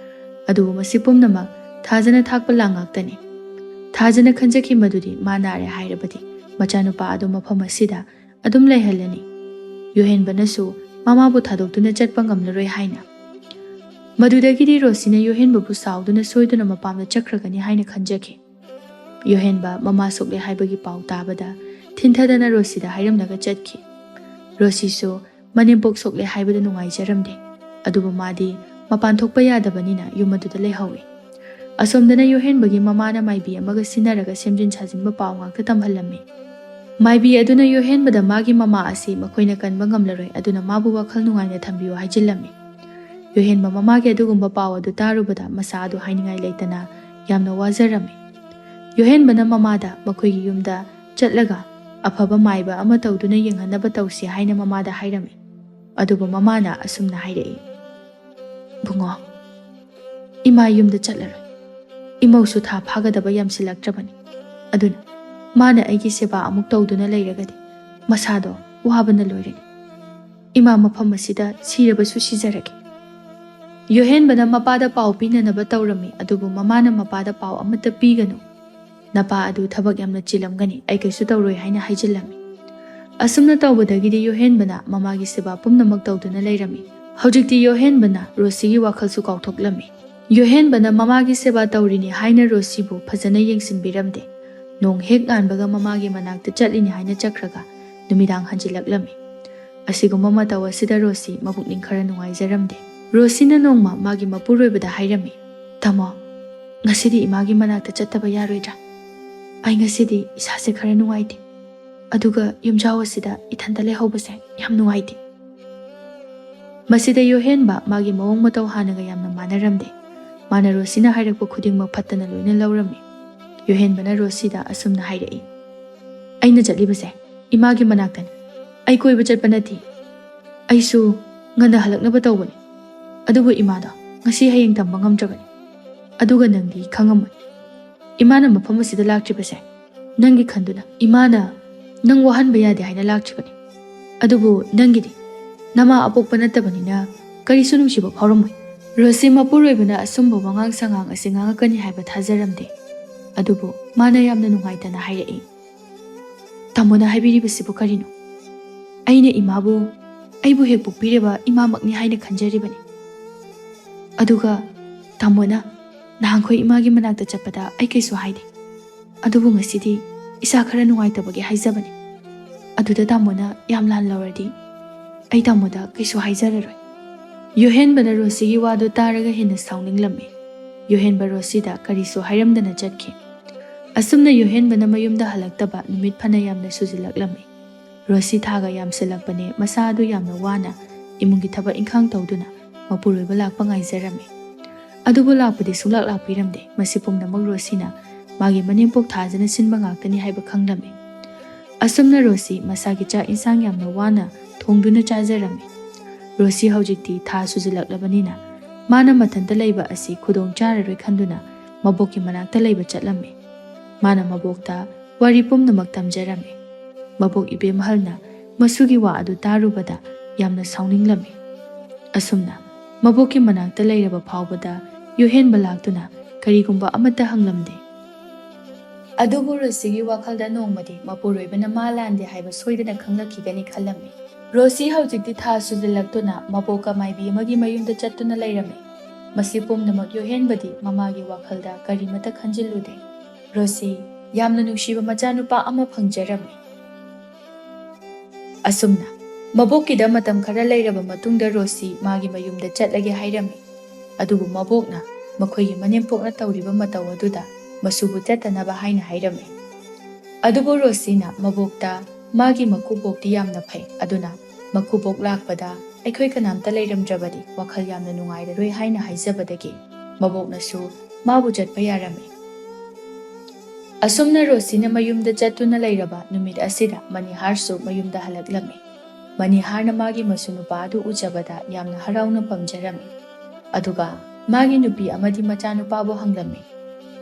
ꯑꯗꯨꯕꯨ ꯃꯁꯤ ꯄꯨꯝꯅꯃꯛ ꯊꯥꯖꯅ ꯊꯥꯛꯄ ꯂꯥꯡ ꯉꯥꯛꯇꯅꯤ꯫ ꯊꯥꯖꯅ ꯈꯟꯖꯈꯤ ꯃꯗꯨꯗꯤ ꯃꯥ ꯅꯥꯔꯦ ꯍꯥꯏꯔꯕꯗꯤ ꯃꯆꯥꯅꯨꯄꯥ ꯑꯗꯨ ꯃꯐꯝ ꯑꯁꯤꯗ ꯑꯗꯨꯝ ꯂꯩꯍꯜꯂꯅꯤ꯫ ꯌꯣꯍꯦꯟꯕꯅꯁꯨ ꯃꯃꯥꯕꯨ ꯊꯥꯗꯣꯛꯇꯨꯅ ꯆꯠꯄ ꯉꯝꯂꯔꯣꯏ ꯍꯥꯏꯅ꯫ ꯃꯗꯨꯗꯒꯤꯗꯤ ꯔꯣꯁꯤꯅ ꯌꯣꯍꯦꯟꯕꯕꯨ ꯁꯥꯎꯗꯨꯅ ꯁꯣꯏꯗꯨꯅ ꯃꯄꯥꯝꯗ ꯆꯠꯈ꯭ꯔꯒꯅꯤ ꯍꯥꯏꯅ ꯈꯟꯖꯈꯤ꯫ ꯌꯣꯍꯦꯟꯕ ꯃꯃꯥ ꯁꯣꯛꯂꯦ ꯍꯥꯏꯕꯒꯤ ꯄꯥꯎ ꯇꯥꯕꯗ ꯊꯤꯟꯊꯗꯅ ꯔꯣꯁꯤꯗ ꯍꯥꯏꯔꯝꯂꯒ ꯆꯠꯈꯤ꯫ ꯔꯣꯁꯤꯁꯨ ꯃꯅꯦꯝꯄꯣꯛ ꯁꯣꯛꯂꯦ ꯍꯥꯏꯕꯗ ꯅꯨꯡꯉꯥꯏꯖꯔꯝꯗꯦ꯫ ꯑꯗꯨꯕꯨ ꯃꯥꯗꯤ ꯃꯄꯥꯟ ꯊꯣꯛꯄ ꯌꯥꯗꯕꯅꯤꯅ ꯌꯨꯝ ꯑꯗꯨꯗ ꯂꯩꯍꯧꯏ꯫ ꯑꯁꯣꯝꯗꯅ ꯌꯣꯍꯦꯟꯕꯒꯤ ꯃꯃꯥꯅ ꯃꯥꯏꯕꯤ ꯑꯃꯒ ꯁꯤꯟꯅꯔꯒ ꯁꯦꯝꯖꯤꯟ ꯁꯥꯖꯤꯟꯕ ꯄꯥꯎ ꯉꯥꯛꯇ ꯇꯝꯍꯜꯂꯝꯃꯤ꯫ ꯃꯥꯏꯕꯤ ꯑꯗꯨꯅ ꯌꯣꯍꯦꯟꯕꯗ ꯃꯥꯒꯤ ꯃꯃꯥ ꯑꯁꯤ ꯃꯈꯣꯏꯅ ꯀꯟꯕ ꯉꯝꯂꯔꯣꯏ, ꯑꯗꯨꯅ ꯃꯥꯕꯨ ꯋꯥꯈꯜ ꯅꯨꯡꯉꯥꯏꯅ ꯊꯝꯕꯤꯌꯨ ꯍꯥꯏꯖꯤꯜꯂꯝꯃꯤ꯫ ꯌꯣꯍꯦꯟꯕ ꯃꯃꯥꯒꯤ ꯑꯗꯨꯒꯨꯝꯕ ꯄꯥꯎ ꯑꯗꯨ ꯇꯥꯔꯨꯕꯗ ꯃꯁꯥ ꯑꯗꯨ ꯍꯥꯏꯅꯤꯡꯉꯥꯏ ꯂꯩꯇꯅ ꯌꯥꯝꯅ ꯋꯥꯖꯔꯝꯃꯤ꯫ ꯌꯣꯍꯦꯟꯕꯅ ꯃꯃꯥꯗ ꯃꯈꯣꯏꯒꯤ ꯌꯨꯝꯗ ꯆꯠꯂꯒ ꯑꯐꯕ ꯃꯥꯏꯕ ꯑꯃ ꯇꯧꯗꯨꯅ ꯌꯦꯡꯍꯟꯅꯕ ꯇꯧꯁꯤ ꯍꯥꯏꯅ ꯃꯃꯥꯗ ꯍꯥꯏꯔꯝꯃꯤ꯫ ꯑꯗꯨꯕꯨ ꯃꯃꯥꯅ ꯑꯁꯨꯝꯅ ꯍꯥꯏꯔꯛꯏ, "ꯕꯨꯡꯉꯣ, ꯏꯃꯥ ꯌꯨꯝꯗ ꯆꯠꯂꯔꯣꯏ꯫ ꯏꯃꯧꯁꯨ ꯊꯥ ꯐꯥꯒꯗꯕ ꯌꯥꯝꯁꯤꯜꯂꯛꯇ꯭ꯔꯕꯅꯤ꯫ ꯑꯗꯨꯅ ꯃꯥꯅ ꯑꯩꯒꯤ ꯁꯦꯕꯥ ꯑꯃꯨꯛ ꯇꯧꯗꯨꯅ ꯂꯩꯔꯒꯗꯤ ꯃꯁꯥꯗꯣ ꯋꯥꯕꯅ ꯂꯣꯏꯔꯅꯤ꯫ ꯏꯃꯥ ꯃꯐꯝ ꯑꯁꯤꯗ ꯁꯤꯔꯕꯁꯨ ꯁꯤꯖꯔꯒꯦ꯫" ꯌꯣꯍꯦꯟꯕꯅ ꯃꯄꯥꯗ ꯄꯥꯎ ꯄꯤꯅꯅꯕ ꯇꯧꯔꯝꯃꯤ, ꯑꯗꯨꯕꯨ ꯃꯃꯥꯅ ꯃꯄꯥꯗ ꯄꯥꯎ ꯑꯃꯠꯇ ꯄꯤꯒꯅꯨ꯫ "ꯅꯄꯥ ꯑꯗꯨ ꯊꯕꯛ ꯌꯥꯝꯅ ꯆꯤꯜꯂꯝꯒꯅꯤ, ꯑꯩ ꯀꯩꯁꯨ ꯇꯧꯔꯣꯏ" ꯍꯥꯏꯅ ꯍꯥꯏꯖꯤꯜꯂꯝꯃꯤ꯫ ꯑꯁꯨꯝꯅ ꯇꯧꯕꯗꯒꯤꯗꯤ ꯌꯣꯍꯦꯟꯕꯅ ꯃꯃꯥꯒꯤ ꯁꯦꯕꯥ ꯄꯨꯝꯅꯃꯛ ꯇꯧꯗꯨꯅ ꯂꯩꯔꯝꯃꯤ꯫ ꯍꯧꯖꯤꯛꯇꯤ ꯌꯣꯍꯦꯟꯕꯅ ꯔꯣꯁꯤꯒꯤ ꯋꯥꯈꯜꯁꯨ ꯀꯥꯎꯊꯣꯛꯂꯝꯃꯤ꯫ ꯌꯣꯍꯦꯟꯕꯅ ꯃꯃꯥꯒꯤ ꯁꯦꯕꯥ ꯇꯧꯔꯤꯅꯤ ꯍꯥꯏꯅ ꯔꯣꯁꯤꯕꯨ ꯐꯖꯅ ꯌꯦꯡꯁꯤꯟꯕꯤꯔꯝꯗꯦ꯫ ꯅꯣꯡ ꯍꯦꯛ ꯉꯥꯟꯕꯒ ꯃꯃꯥꯒꯤ ꯃꯅꯥꯛꯇ ꯆꯠꯂꯤꯅꯤ ꯍꯥꯏꯅ ꯆꯠꯈ꯭ꯔꯒ ꯅꯨꯃꯤꯗꯥꯡ ꯍꯟꯖꯤꯜꯂꯛꯂꯝꯃꯤ꯫ ꯑꯁꯤꯒꯨꯝꯕ ꯃꯇꯧ ꯑꯁꯤꯗ ꯔꯣꯁꯤ ꯃꯄꯨꯛꯅꯤꯡ ꯈꯔ ꯅꯨꯡꯉꯥꯏꯖꯔꯝꯗꯦ꯫ ꯔꯣꯁꯤꯅ ꯅꯣꯡꯃ ꯃꯥꯒꯤ ꯃꯄꯨꯔꯣꯏꯕꯗ ꯍꯥꯏꯔꯝꯃꯤ, "ꯇꯥꯃꯣ, ꯉꯁꯤꯗꯤ ꯏꯃꯥꯒꯤ ꯃꯅꯥꯛꯇ ꯆꯠꯇꯕ ꯌꯥꯔꯣꯏꯗ꯭ꯔꯥ? ꯑꯩ ꯉꯁꯤꯗꯤ ꯏꯁꯥꯁꯦ ꯈꯔ ꯅꯨꯡꯉꯥꯏꯇꯦ꯫ ꯑꯗꯨꯒ ꯌꯨꯝꯖꯥꯎ ꯑꯁꯤꯗ ꯏꯊꯟꯇ ꯂꯩꯍꯧꯕꯁꯦ ꯌꯥꯝ ꯅꯨꯡꯉꯥꯏꯇꯦ꯫" ꯃꯁꯤꯗ ꯌꯣꯍꯦꯟꯕ ꯃꯥꯒꯤ ꯃꯑꯣꯡ ꯃꯇꯧ ꯍꯥꯟꯅꯒ ꯌꯥꯝꯅ ꯃꯥꯟꯅꯔꯝꯗꯦ꯫ ꯃꯥꯅ ꯔꯣꯁꯤꯅ ꯍꯥꯏꯔꯛꯄ ꯈꯨꯗꯤꯡꯃꯛ ꯐꯠꯇꯅ ꯂꯣꯏꯅ ꯂꯧꯔꯝꯃꯤ꯫ ꯌꯣꯍꯦꯟꯕꯅ ꯔꯣꯁꯤꯗ ꯑꯁꯨꯝꯅ ꯍꯥꯏꯔꯛꯏ, "ꯑꯩꯅ ꯆꯠꯂꯤꯕꯁꯦ ꯏꯃꯥꯒꯤ ꯃꯅꯥꯛꯇꯅꯤ꯫ ꯑꯩ ꯀꯣꯏꯕ ꯆꯠꯄ ꯅꯠꯇꯦ꯫ ꯑꯩꯁꯨ ꯉꯟꯅ ꯍꯜꯂꯛꯅꯕ ꯇꯧꯕꯅꯤ꯫ ꯑꯗꯨꯕꯨ ꯏꯃꯥꯗꯣ ꯉꯁꯤ ꯍꯌꯦꯡ ꯇꯝꯕ ꯉꯝꯗ꯭ꯔꯕꯅꯤ꯫ ꯑꯗꯨꯒ ꯅꯪꯗꯤ ꯈꯪꯉꯝꯃꯣꯏ꯫ ꯏꯃꯥꯅ ꯃꯐꯝ ꯑꯁꯤꯗ ꯂꯥꯛꯇ꯭ꯔꯤꯕꯁꯦ ꯅꯪꯒꯤ ꯈꯟꯗꯨꯅ꯫ ꯏꯃꯥꯅ ꯅꯪ ꯋꯥꯍꯟꯕ ꯌꯥꯗꯦ ꯍꯥꯏꯅ ꯂꯥꯛꯇ꯭ꯔꯤꯕꯅꯤ꯫ ꯑꯗꯨꯕꯨ ꯅꯪꯒꯤꯗꯤ ꯅꯃꯥ ꯑꯄꯣꯛꯄ ꯅꯠꯇꯕꯅꯤꯅ ꯀꯔꯤꯁꯨ ꯅꯨꯡꯁꯤꯕ ꯐꯥꯎꯔꯝꯃꯣꯏ꯫" ꯔꯣꯁꯤ ꯃꯄꯨꯔꯣꯏꯕꯅ ꯑꯁꯨꯝꯕ ꯋꯥꯉꯥꯡ ꯁꯉꯥꯡ ꯑꯁꯤ ꯉꯥꯡꯉꯛꯀꯅꯤ ꯍꯥꯏꯕ ꯊꯥꯖꯔꯝꯗꯦ꯫ ꯑꯗꯨꯕꯨ ꯃꯥꯅ ꯌꯥꯝꯅ ꯅꯨꯡꯉꯥꯏꯇꯅ ꯍꯥꯏꯔꯛꯏ, "ꯇꯥꯃꯣꯅ ꯍꯥꯏꯕꯤꯔꯤꯕꯁꯤꯕꯨ ꯀꯔꯤꯅꯣ? ꯑꯩꯅ ꯏꯃꯥꯕꯨ ꯑꯩꯕꯨ ꯍꯦꯛ ꯄꯣꯛꯄꯤꯔꯕ ꯏꯃꯥꯃꯛꯅꯤ ꯍꯥꯏꯅ ꯈꯟꯖꯔꯤꯕꯅꯤ꯫ ꯑꯗꯨꯒ ꯇꯥꯃꯣꯅ ꯅꯍꯥꯟꯈꯣꯏ ꯏꯃꯥꯒꯤ ꯃꯅꯥꯛꯇ ꯆꯠꯄꯗ ꯑꯩ ꯀꯩꯁꯨ ꯍꯥꯏꯗꯦ꯫ ꯑꯗꯨꯕꯨ ꯉꯁꯤꯗꯤ ꯏꯁꯥ ꯈꯔ ꯅꯨꯡꯉꯥꯏꯇꯕꯒꯤ ꯍꯥꯏꯖꯕꯅꯤ꯫ ꯑꯗꯨꯗ ꯇꯥꯃꯣꯅ ꯌꯥꯝ ꯂꯥꯟ ꯂꯧꯔꯗꯤ ꯑꯩ ꯇꯥꯃꯣꯗ ꯀꯩꯁꯨ ꯍꯥꯏꯖꯔꯔꯣꯏ꯫" ꯌꯣꯍꯦꯟꯕꯅ ꯔꯣꯁꯤꯒꯤ ꯋꯥꯗꯨ ꯇꯥꯔꯒ ꯍꯦꯟꯅ ꯁꯥꯎꯅꯤꯡꯂꯝꯃꯤ꯫ ꯌꯣꯍꯦꯟꯕ ꯔꯣꯁꯤꯗ ꯀꯔꯤꯁꯨ ꯍꯥꯏꯔꯝꯗꯅ ꯆꯠꯈꯤ꯫ ꯑꯁꯨꯝꯅ ꯌꯣꯍꯦꯟꯕꯅ ꯃꯌꯨꯝꯗ ꯍꯜꯂꯛꯇꯕ ꯅꯨꯃꯤꯠ ꯐꯅ ꯌꯥꯝꯅ ꯁꯨꯖꯤꯜꯂꯛꯂꯝꯃꯤ꯫ ꯔꯣꯁꯤ ꯊꯥꯒ ꯌꯥꯝꯁꯤꯜꯂꯛꯄꯅꯦ ꯃꯁꯥ ꯑꯗꯨ ꯌꯥꯝꯅ ꯋꯥꯅ ꯏꯃꯨꯡꯒꯤ ꯊꯕꯛ ꯏꯪꯈꯥꯡ ꯇꯧꯗꯨꯅ ꯃꯄꯨꯔꯣꯏꯕ ꯂꯥꯛꯄ ꯉꯥꯏꯖꯔꯝꯃꯤ꯫ ꯑꯗꯨꯕꯨ ꯂꯥꯛꯄꯗꯤ ꯁꯨꯡꯂꯥꯛ ꯂꯥꯛꯄꯤꯔꯝꯗꯦ꯫ ꯃꯁꯤ ꯄꯨꯝꯅꯃꯛ ꯔꯣꯁꯤꯅ ꯃꯥꯒꯤ ꯃꯅꯦꯝꯄꯣꯛ ꯊꯥꯖꯅ ꯁꯤꯟꯕ ꯉꯥꯛꯇꯅꯤ ꯍꯥꯏꯕ ꯈꯪꯂꯝꯃꯤ꯫ ꯑꯁꯨꯝꯅ ꯔꯣꯁꯤ ꯃꯁꯥꯒꯤ ꯆꯥꯛ ꯏꯟꯁꯥꯡ ꯌꯥꯝꯅ ꯋꯥꯅ ꯊꯣꯡꯗꯨꯅ ꯆꯥꯖꯔꯝꯃꯤ꯫ ꯔꯣꯁꯤ ꯍꯧꯖꯤꯛꯇꯤ ꯊꯥ ꯁꯨꯖꯤꯜꯂꯛꯂꯕꯅꯤꯅ ꯃꯥꯅ ꯃꯊꯟꯇ ꯂꯩꯕ ꯑꯁꯤ ꯈꯨꯗꯣꯡ ꯆꯥꯔꯔꯣꯏ ꯈꯟꯗꯨꯅ ꯃꯕꯣꯛꯀꯤ ꯃꯅꯥꯛꯇ ꯂꯩꯕ ꯆꯠꯂꯝꯃꯤ꯫ ꯃꯥꯅ ꯃꯕꯣꯛꯇ ꯋꯥꯔꯤ ꯄꯨꯝꯅꯃꯛ ꯇꯝꯖꯔꯝꯃꯤ꯫ ꯃꯕꯣꯛ ꯏꯕꯦꯝꯍꯜꯅ ꯃꯁꯨꯒꯤ ꯋꯥ ꯑꯗꯨ ꯇꯥꯔꯨꯕꯗ ꯌꯥꯝꯅ ꯁꯥꯎꯅꯤꯡꯂꯝꯃꯤ꯫ ꯑꯁꯨꯝꯅ ꯃꯕꯣꯛꯀꯤ ꯃꯅꯥꯛꯇ ꯂꯩꯔꯕ ꯐꯥꯎꯕꯗ ꯌꯣꯍꯦꯟꯕ ꯂꯥꯛꯇꯨꯅ ꯀꯔꯤꯒꯨꯝꯕ ꯑꯃꯠꯇ ꯍꯪꯂꯝꯗꯦ꯫ ꯑꯗꯨꯕꯨ ꯔꯣꯁꯤꯒꯤ ꯋꯥꯈꯜꯗ ꯅꯣꯡꯃꯗꯤ ꯃꯄꯨꯔꯣꯏꯕꯅ ꯃꯥ ꯂꯥꯟꯗꯦ ꯍꯥꯏꯕ ꯁꯣꯏꯗꯅ ꯈꯪꯂꯛꯈꯤꯒꯅꯤ ꯈꯜꯂꯝꯃꯤ꯫ ꯔꯣꯁꯤ ꯍꯧꯖꯤꯛꯇꯤ ꯊꯥ ꯁꯨꯖꯤꯜꯂꯛꯇꯨꯅ ꯃꯕꯣꯛꯀ ꯃꯥꯏꯕꯤ ꯑꯃꯒꯤ ꯃꯌꯨꯝꯗ ꯆꯠꯇꯨꯅ ꯂꯩꯔꯝꯃꯤ꯫ ꯃꯁꯤ ꯄꯨꯝꯅꯃꯛ ꯌꯣꯍꯦꯟꯕꯗꯤ ꯃꯃꯥꯒꯤ ꯋꯥꯈꯜꯗ ꯀꯔꯤꯃꯠꯇ ꯈꯟꯖꯤꯜꯂꯨꯗꯦ꯫ ꯔꯣꯁꯤ, ꯌꯥꯝꯅ ꯅꯨꯡꯁꯤꯕ ꯃꯆꯥꯅꯨꯄꯥ ꯑꯃ ꯐꯪꯖꯔꯝꯃꯤ꯫ ꯑꯁꯨꯝꯅ ꯃꯕꯣꯛꯀꯤꯗ ꯃꯇꯝ ꯈꯔ ꯂꯩꯔꯕ ꯃꯇꯨꯡꯗ ꯔꯣꯁꯤ ꯃꯥꯒꯤ ꯃꯌꯨꯝꯗ ꯆꯠꯂꯒꯦ ꯍꯥꯏꯔꯝꯃꯤ꯫ ꯑꯗꯨꯕꯨ ꯃꯕꯣꯛꯅ ꯃꯈꯣꯏꯒꯤ ꯃꯅꯦꯝꯄꯣꯛꯅ ꯇꯧꯔꯤꯕ ꯃꯇꯧ ꯑꯗꯨꯗ ꯃꯁꯨꯕꯨ ꯆꯠꯇꯅꯕ ꯍꯥꯏꯅ ꯍꯥꯏꯔꯝꯃꯤ꯫ ꯑꯗꯨꯕꯨ ꯔꯣꯁꯤꯅ ꯃꯕꯣꯛꯇ ꯃꯥꯒꯤ ꯃꯀꯨꯕꯣꯛꯇꯤ ꯌꯥꯝꯅ ꯐꯩ, ꯑꯗꯨꯅ ꯃꯀꯨꯕꯣꯛ ꯂꯥꯛꯄꯗ ꯑꯩꯈꯣꯏ ꯀꯅꯥꯝꯇ ꯂꯩꯔꯝꯗ꯭ꯔꯕꯗꯤ ꯋꯥꯈꯜ ꯌꯥꯝꯅ ꯅꯨꯡꯉꯥꯏꯔꯔꯣꯏ ꯍꯥꯏꯅ ꯍꯥꯏꯖꯕꯗꯒꯤ ꯃꯕꯣꯛꯅꯁꯨ ꯃꯥꯕꯨ ꯆꯠꯄ ꯌꯥꯔꯝꯃꯤ꯫ ꯑꯁꯨꯝꯅ ꯔꯣꯁꯤꯅ ꯃꯌꯨꯝꯗ ꯆꯠꯇꯨꯅ ꯂꯩꯔꯕ ꯅꯨꯃꯤꯠ ꯑꯁꯤꯗ ꯃꯅꯤꯍꯥꯔꯁꯨ ꯃꯌꯨꯝꯗ ꯍꯜꯂꯛꯂꯝꯃꯤ꯫ ꯃꯅꯤꯍꯥꯔꯅ ꯃꯥꯒꯤ ꯃꯁꯨ ꯅꯨꯄꯥ ꯑꯗꯨ ꯎꯖꯕꯗ ꯌꯥꯝꯅ ꯍꯔꯥꯎꯅ ꯄꯝꯖꯔꯝꯃꯤ꯫ ꯑꯗꯨꯒ ꯃꯥꯒꯤ ꯅꯨꯄꯤ ꯑꯃꯗꯤ ꯃꯆꯥꯅꯨꯄꯥꯕꯨ ꯍꯪꯂꯝꯃꯤ꯫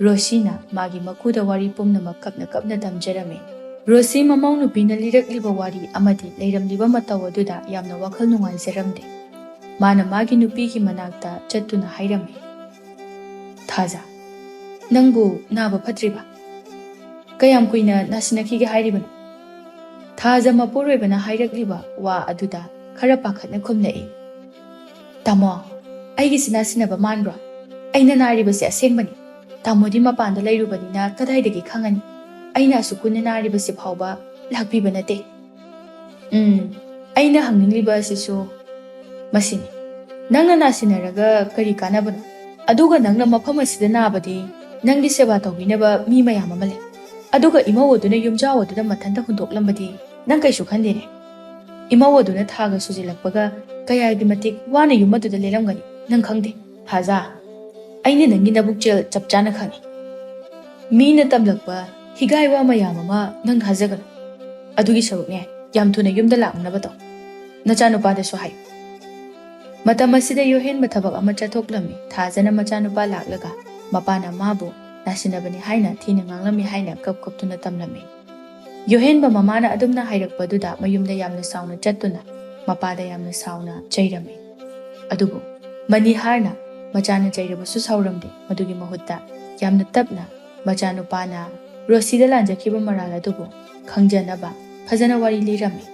ꯔꯣꯁꯤꯅ ꯃꯥꯒꯤ ꯃꯀꯨꯗ ꯋꯥꯔꯤ ꯄꯨꯝꯅꯃꯛ ꯀꯞꯅ ꯀꯞꯅ ꯇꯝꯖꯔꯝꯃꯤ꯫ ꯔꯣꯁꯤ ꯃꯃꯧ ꯅꯨꯄꯤꯅ ꯂꯤꯔꯛꯂꯤꯕ ꯋꯥꯔꯤ ꯑꯃꯗꯤ ꯂꯩꯔꯝꯂꯤꯕ ꯃꯇꯧ ꯑꯗꯨꯗ ꯌꯥꯝꯅ ꯋꯥꯈꯜ ꯅꯨꯡꯉꯥꯏꯖꯔꯝꯗꯦ꯫ ꯃꯥꯅ ꯃꯥꯒꯤ ꯅꯨꯄꯤꯒꯤ ꯃꯅꯥꯛꯇ ꯆꯠꯇꯨꯅ ꯍꯥꯏꯔꯝꯃꯤ, "ꯊꯥꯖ, ꯅꯪꯕꯨ ꯅꯥꯕ ꯐꯠꯇ꯭ꯔꯤꯕ? ꯀꯌꯥꯝ ꯀꯨꯏꯅ ꯅꯥꯁꯤꯟꯅꯈꯤꯒꯦ ꯍꯥꯏꯔꯤꯕꯅꯣ?" ꯊꯥꯖ ꯃꯄꯨꯔꯣꯏꯕꯅ ꯍꯥꯏꯔꯛꯂꯤꯕ ꯋꯥ ꯑꯗꯨꯗ ꯈꯔ ꯄꯥꯈꯠꯅ ꯈꯨꯝꯂꯛꯏ, "ꯇꯥꯃꯣ, ꯑꯩꯒꯤꯁꯤ ꯅꯥꯁꯤꯟꯅꯕ ꯃꯥꯟꯕ꯭ꯔꯣ? ꯑꯩꯅ ꯅꯥꯔꯤꯕꯁꯤ ꯑꯁꯦꯡꯕꯅꯤ꯫ ꯇꯥꯃꯣꯗꯤ ꯃꯄꯥꯟꯗ ꯂꯩꯔꯨꯕꯅꯤꯅ ꯀꯗꯥꯏꯗꯒꯤ ꯈꯪꯒꯅꯤ? ꯑꯩꯅ ꯑꯁꯨꯛ ꯀꯨꯏꯅ ꯅꯥꯔꯤꯕꯁꯤ ꯐꯥꯎꯕ ꯂꯥꯛꯄꯤꯕ ꯅꯠꯇꯦ꯫ ꯎꯝ, ꯑꯩꯅ ꯍꯪꯅꯤꯡꯂꯤꯕ ꯑꯁꯤꯁꯨ ꯃꯁꯤꯅꯤ꯫ ꯅꯪꯅ ꯅꯥꯁꯤꯟꯅꯔꯒ ꯀꯔꯤ ꯀꯥꯟꯅꯕꯅꯣ? ꯑꯗꯨꯒ ꯅꯪꯅ ꯃꯐꯝ ꯑꯁꯤꯗ ꯅꯥꯕꯗꯤ ꯅꯪꯒꯤ ꯁꯦꯕꯥ ꯇꯧꯕꯤꯅꯕ ꯃꯤ ꯃꯌꯥꯝ ꯑꯃ ꯂꯩ꯫ ꯑꯗꯨꯒ ꯏꯃꯧ ꯑꯗꯨꯅ ꯌꯨꯝꯖꯥꯎ ꯑꯗꯨꯗ ꯃꯊꯟꯇ ꯍꯨꯟꯗꯣꯛꯂꯝꯕꯗꯤ ꯅꯪ ꯀꯩꯁꯨ ꯈꯟꯗꯦꯅꯦ꯫ ꯏꯃꯧ ꯑꯗꯨꯅ ꯊꯥꯒ ꯁꯨꯖꯤꯜꯂꯛꯄꯒ ꯀꯌꯥꯒꯤ ꯃꯇꯤꯛ ꯋꯥꯅ ꯌꯨꯝ ꯑꯗꯨꯗ ꯂꯦꯜꯂꯝꯒꯅꯤ ꯅꯪ ꯈꯪꯗꯦ꯫ ꯊꯥꯖ, ꯑꯩꯅ ꯅꯪꯒꯤ ꯅꯕꯨꯛꯆꯦꯜ ꯆꯞ ꯆꯥꯅ ꯈꯪꯏ꯫ ꯃꯤꯅ ꯇꯝꯂꯛꯄ ꯍꯤꯒꯥꯏ ꯋꯥ ꯃꯌꯥꯝ ꯑꯃ ꯅꯪ ꯊꯥꯖꯒꯅꯨ꯫ ꯑꯗꯨꯒꯤ ꯁꯔꯨꯛꯅꯦ, ꯌꯥꯝ ꯊꯨꯅ ꯌꯨꯝꯗ ꯂꯥꯛꯅꯕ ꯇꯧ꯫ ꯅꯆꯥꯅꯨꯄꯥꯗꯁꯨ ꯍꯥꯏ꯫" ꯃꯇꯝ ꯑꯁꯤꯗ ꯌꯣꯍꯦꯟꯕ ꯊꯕꯛ ꯑꯃ ꯆꯠꯊꯣꯛꯂꯝꯃꯤ꯫ ꯊꯥꯖꯅ ꯃꯆꯥꯅꯨꯄꯥ ꯂꯥꯛꯂꯒ ꯃꯄꯥꯅ ꯃꯥꯕꯨ ꯅꯥꯁꯤꯟꯅꯕꯅꯤ ꯍꯥꯏꯅ ꯊꯤꯅ ꯉꯥꯡꯂꯝꯃꯤ ꯍꯥꯏꯅ ꯀꯞ ꯀꯞꯇꯨꯅ ꯇꯝꯂꯝꯃꯤ꯫ ꯌꯣꯍꯦꯟꯕ ꯃꯃꯥꯅ ꯑꯗꯨꯝꯅ ꯍꯥꯏꯔꯛꯄꯗꯨꯗ ꯃꯌꯨꯝꯗ ꯌꯥꯝꯅ ꯁꯥꯎꯅ ꯆꯠꯇꯨꯅ ꯃꯄꯥꯗ ꯌꯥꯝꯅ ꯁꯥꯎꯅ ꯆꯩꯔꯝꯃꯤ꯫ ꯑꯗꯨꯕꯨ ꯃꯅꯤꯍꯥꯔꯅ ꯃꯆꯥꯅ ꯆꯩꯔꯕꯁꯨ ꯁꯥꯎꯔꯝꯗꯦ꯫ ꯃꯗꯨꯒꯤ ꯃꯍꯨꯠꯇ ꯌꯥꯝꯅ ꯇꯞꯅ ꯃꯆꯥꯅꯨꯄꯥꯅ ꯔꯣꯁꯤꯗ ꯂꯥꯟꯖꯈꯤꯕ ꯃꯔꯥꯜ ꯑꯗꯨꯕꯨ ꯈꯪꯖꯅꯕ ꯐꯖꯅ ꯋꯥꯔꯤ ꯂꯤꯔꯝꯃꯤ꯫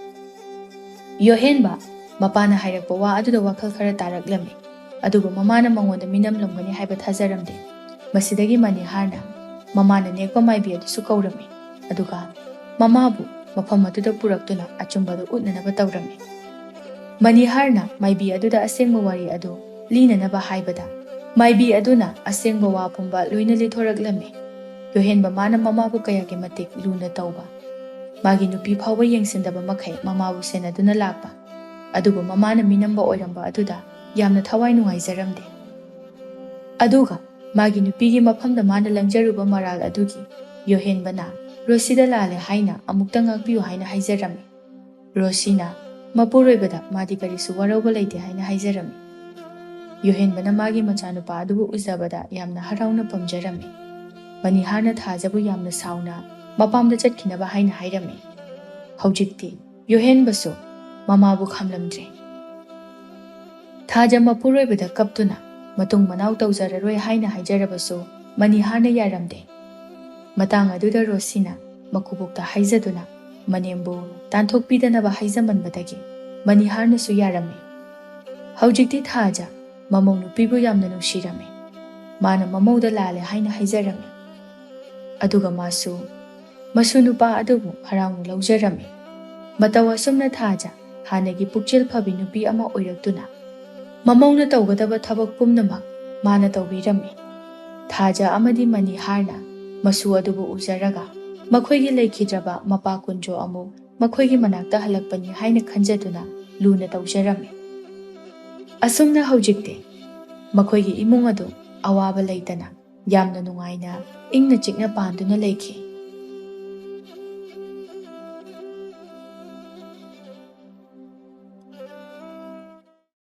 ꯌꯣꯍꯦꯟꯕ ꯃꯄꯥꯅ ꯍꯥꯏꯔꯛꯄ ꯋꯥ ꯑꯗꯨꯗ ꯋꯥꯈꯜ ꯈꯔ ꯇꯥꯔꯛꯂꯝꯃꯤ, ꯑꯗꯨꯕꯨ ꯃꯃꯥꯅ ꯃꯉꯣꯟꯗ ꯃꯤꯅꯝꯂꯝꯒꯅꯤ ꯍꯥꯏꯕ ꯊꯥꯖꯔꯝꯗꯦ꯫ ꯃꯁꯤꯗꯒꯤ ꯃꯅꯤꯍꯥꯔꯅ ꯃꯃꯥꯅ ꯅꯦꯛꯄ ꯃꯥꯏꯕꯤ ꯑꯗꯨꯁꯨ ꯀꯧꯔꯝꯃꯤ, ꯑꯗꯨꯒ ꯃꯃꯥꯕꯨ ꯃꯐꯝ ꯑꯗꯨꯗ ꯄꯨꯔꯛꯇꯨꯅ ꯑꯆꯨꯝꯕꯗꯨ ꯎꯠꯅꯅꯕ ꯇꯧꯔꯝꯃꯤ꯫ ꯃꯅꯤꯍꯥꯔꯅ ꯃꯥꯏꯕꯤ ꯑꯗꯨꯗ ꯑꯁꯦꯡꯕ ꯋꯥꯔꯤ ꯑꯗꯨ ꯂꯤꯅꯅꯕ ꯍꯥꯏꯕꯗ, ꯃꯥꯏꯕꯤ ꯑꯗꯨꯅ ꯑꯁꯦꯡꯕ ꯋꯥ ꯄꯨꯝꯕ ꯂꯣꯏꯅ ꯂꯤꯊꯣꯔꯛꯂꯝꯃꯤ꯫ ꯌꯣꯍꯦꯟꯕ ꯃꯥꯅ ꯃꯃꯥꯕꯨ ꯀꯌꯥꯒꯤ ꯃꯇꯤꯛ ꯂꯨꯅ ꯇꯧꯕ, ꯃꯥꯒꯤ ꯅꯨꯄꯤ ꯐꯥꯎꯕ ꯌꯦꯡꯁꯤꯟꯗꯕ ꯃꯈꯩ ꯃꯃꯥꯕꯨ ꯁꯦꯟꯅꯗꯨꯅ ꯂꯥꯛꯄ, ꯑꯗꯨꯕꯨ ꯃꯃꯥꯅ ꯃꯤꯅꯝꯕ ꯑꯣꯏꯔꯝꯕ ꯑꯗꯨꯗ ꯌꯥꯝꯅ ꯊꯋꯥꯏ ꯅꯨꯡꯉꯥꯏꯖꯔꯝꯗꯦ꯫ ꯑꯗꯨꯒ ꯃꯥꯒꯤ ꯅꯨꯄꯤꯒꯤ ꯃꯐꯝꯗ ꯃꯥꯅ ꯂꯪꯖꯔꯨꯕ ꯃꯔꯥꯜ ꯑꯗꯨꯒꯤ ꯌꯣꯍꯦꯟꯕꯅ ꯔꯣꯁꯤꯗ ꯂꯥꯜꯂꯦ ꯍꯥꯏꯅ ꯑꯃꯨꯛꯇ ꯉꯥꯛꯄꯤꯌꯨ ꯍꯥꯏꯅ ꯍꯥꯏꯖꯔꯝꯃꯤ꯫ ꯔꯣꯁꯤꯅ ꯃꯄꯨꯔꯣꯏꯕꯗ ꯃꯥꯗꯤ ꯀꯔꯤꯁꯨ ꯋꯥꯔꯧꯕ ꯂꯩꯇꯦ ꯍꯥꯏꯅ ꯍꯥꯏꯖꯔꯝꯃꯤ꯫ ꯌꯣꯍꯦꯟꯕꯅ ꯃꯥꯒꯤ ꯃꯆꯥꯅꯨꯄꯥ ꯑꯗꯨꯕꯨ ꯎꯖꯕꯗ ꯌꯥꯝꯅ ꯍꯔꯥꯎꯅ ꯄꯝꯖꯔꯝꯃꯤ꯫ ꯃꯅꯤꯍꯥꯔꯅ ꯊꯥꯖꯕꯨ ꯌꯥꯝꯅ ꯁꯥꯎꯅ ꯃꯄꯥꯝꯗ ꯆꯠꯈꯤꯅꯕ ꯍꯥꯏꯅ ꯍꯥꯏꯔꯝꯃꯤ꯫ ꯍꯧꯖꯤꯛꯇꯤ ꯌꯣꯍꯦꯟꯕꯁꯨ ꯃꯃꯥꯕꯨ ꯈꯝꯂꯝꯗ꯭ꯔꯦ꯫ ꯊꯥꯖ ꯃꯄꯨꯔꯣꯏꯕꯗ ꯀꯞꯇꯨꯅ ꯃꯇꯨꯡ ꯃꯅꯥꯎ ꯇꯧꯖꯔꯔꯣꯏ ꯍꯥꯏꯅ ꯍꯥꯏꯖꯔꯕꯁꯨ ꯃꯅꯤꯍꯥꯔꯅ ꯌꯥꯔꯝꯗꯦ꯫ ꯃꯇꯥꯡ ꯑꯗꯨꯗ ꯔꯣꯁꯤꯅ ꯃꯀꯨꯕꯣꯛꯇ ꯍꯥꯏꯖꯗꯨꯅ ꯃꯅꯦꯝꯕꯨ ꯇꯥꯟꯊꯣꯛꯄꯤꯗꯅꯕ ꯍꯥꯏꯖꯃꯟꯕꯗꯒꯤ ꯃꯅꯤꯍꯥꯔꯅꯁꯨ ꯌꯥꯔꯝꯃꯤ꯫ ꯍꯧꯖꯤꯛꯇꯤ ꯊꯥꯖ ꯃꯃꯧ ꯅꯨꯄꯤꯕꯨ ꯌꯥꯝꯅ ꯅꯨꯡꯁꯤꯔꯝꯃꯤ꯫ ꯃꯥꯅ ꯃꯃꯧꯗ ꯂꯥꯜꯂꯦ ꯍꯥꯏꯅ ꯍꯥꯏꯖꯔꯝꯃꯤ꯫ ꯑꯗꯨꯒ ꯃꯥꯁꯨ ꯃꯁꯨ ꯅꯨꯄꯥ ꯑꯗꯨꯕꯨ ꯍꯔꯥꯎꯅ ꯂꯧꯖꯔꯝꯃꯤ꯫ ꯃꯇꯧ ꯑꯁꯨꯝꯅ ꯊꯥꯖ ꯍꯥꯟꯅꯒꯤ ꯄꯨꯛꯆꯦꯜ ꯐꯕꯤ ꯅꯨꯄꯤ ꯑꯃ ꯑꯣꯏꯔꯛꯇꯨꯅ ꯃꯃꯧꯅ ꯇꯧꯒꯗꯕ ꯊꯕꯛ ꯄꯨꯝꯅꯃꯛ ꯃꯥꯅ ꯇꯧꯕꯤꯔꯝꯃꯤ꯫ ꯊꯥꯖ ꯑꯃꯗꯤ ꯃꯅꯤꯍꯥꯔꯅ ꯃꯁꯨ ꯑꯗꯨꯕꯨ ꯎꯖꯔꯒ ꯃꯈꯣꯏꯒꯤ ꯂꯩꯈꯤꯗ꯭ꯔꯕ ꯃꯄꯥ ꯀꯨꯟꯖꯣ ꯑꯃꯨꯛ ꯃꯈꯣꯏꯒꯤ ꯃꯅꯥꯛꯇ ꯍꯜꯂꯛꯄꯅꯤ ꯍꯥꯏꯅ ꯈꯟꯖꯗꯨꯅ ꯂꯨꯅ ꯇꯧꯖꯔꯝꯃꯤ꯫ ꯑꯁꯨꯝꯅ ꯍꯧꯖꯤꯛꯇꯤ ꯃꯈꯣꯏꯒꯤ ꯏꯃꯨꯡ ꯑꯗꯨ ꯑꯋꯥꯕ ꯂꯩꯇꯅ ꯌꯥꯝꯅ ꯅꯨꯡꯉꯥꯏꯅ ꯏꯪꯅ ꯆꯤꯛꯅ ꯄꯥꯟꯗꯨꯅ ꯂꯩꯈꯤ꯫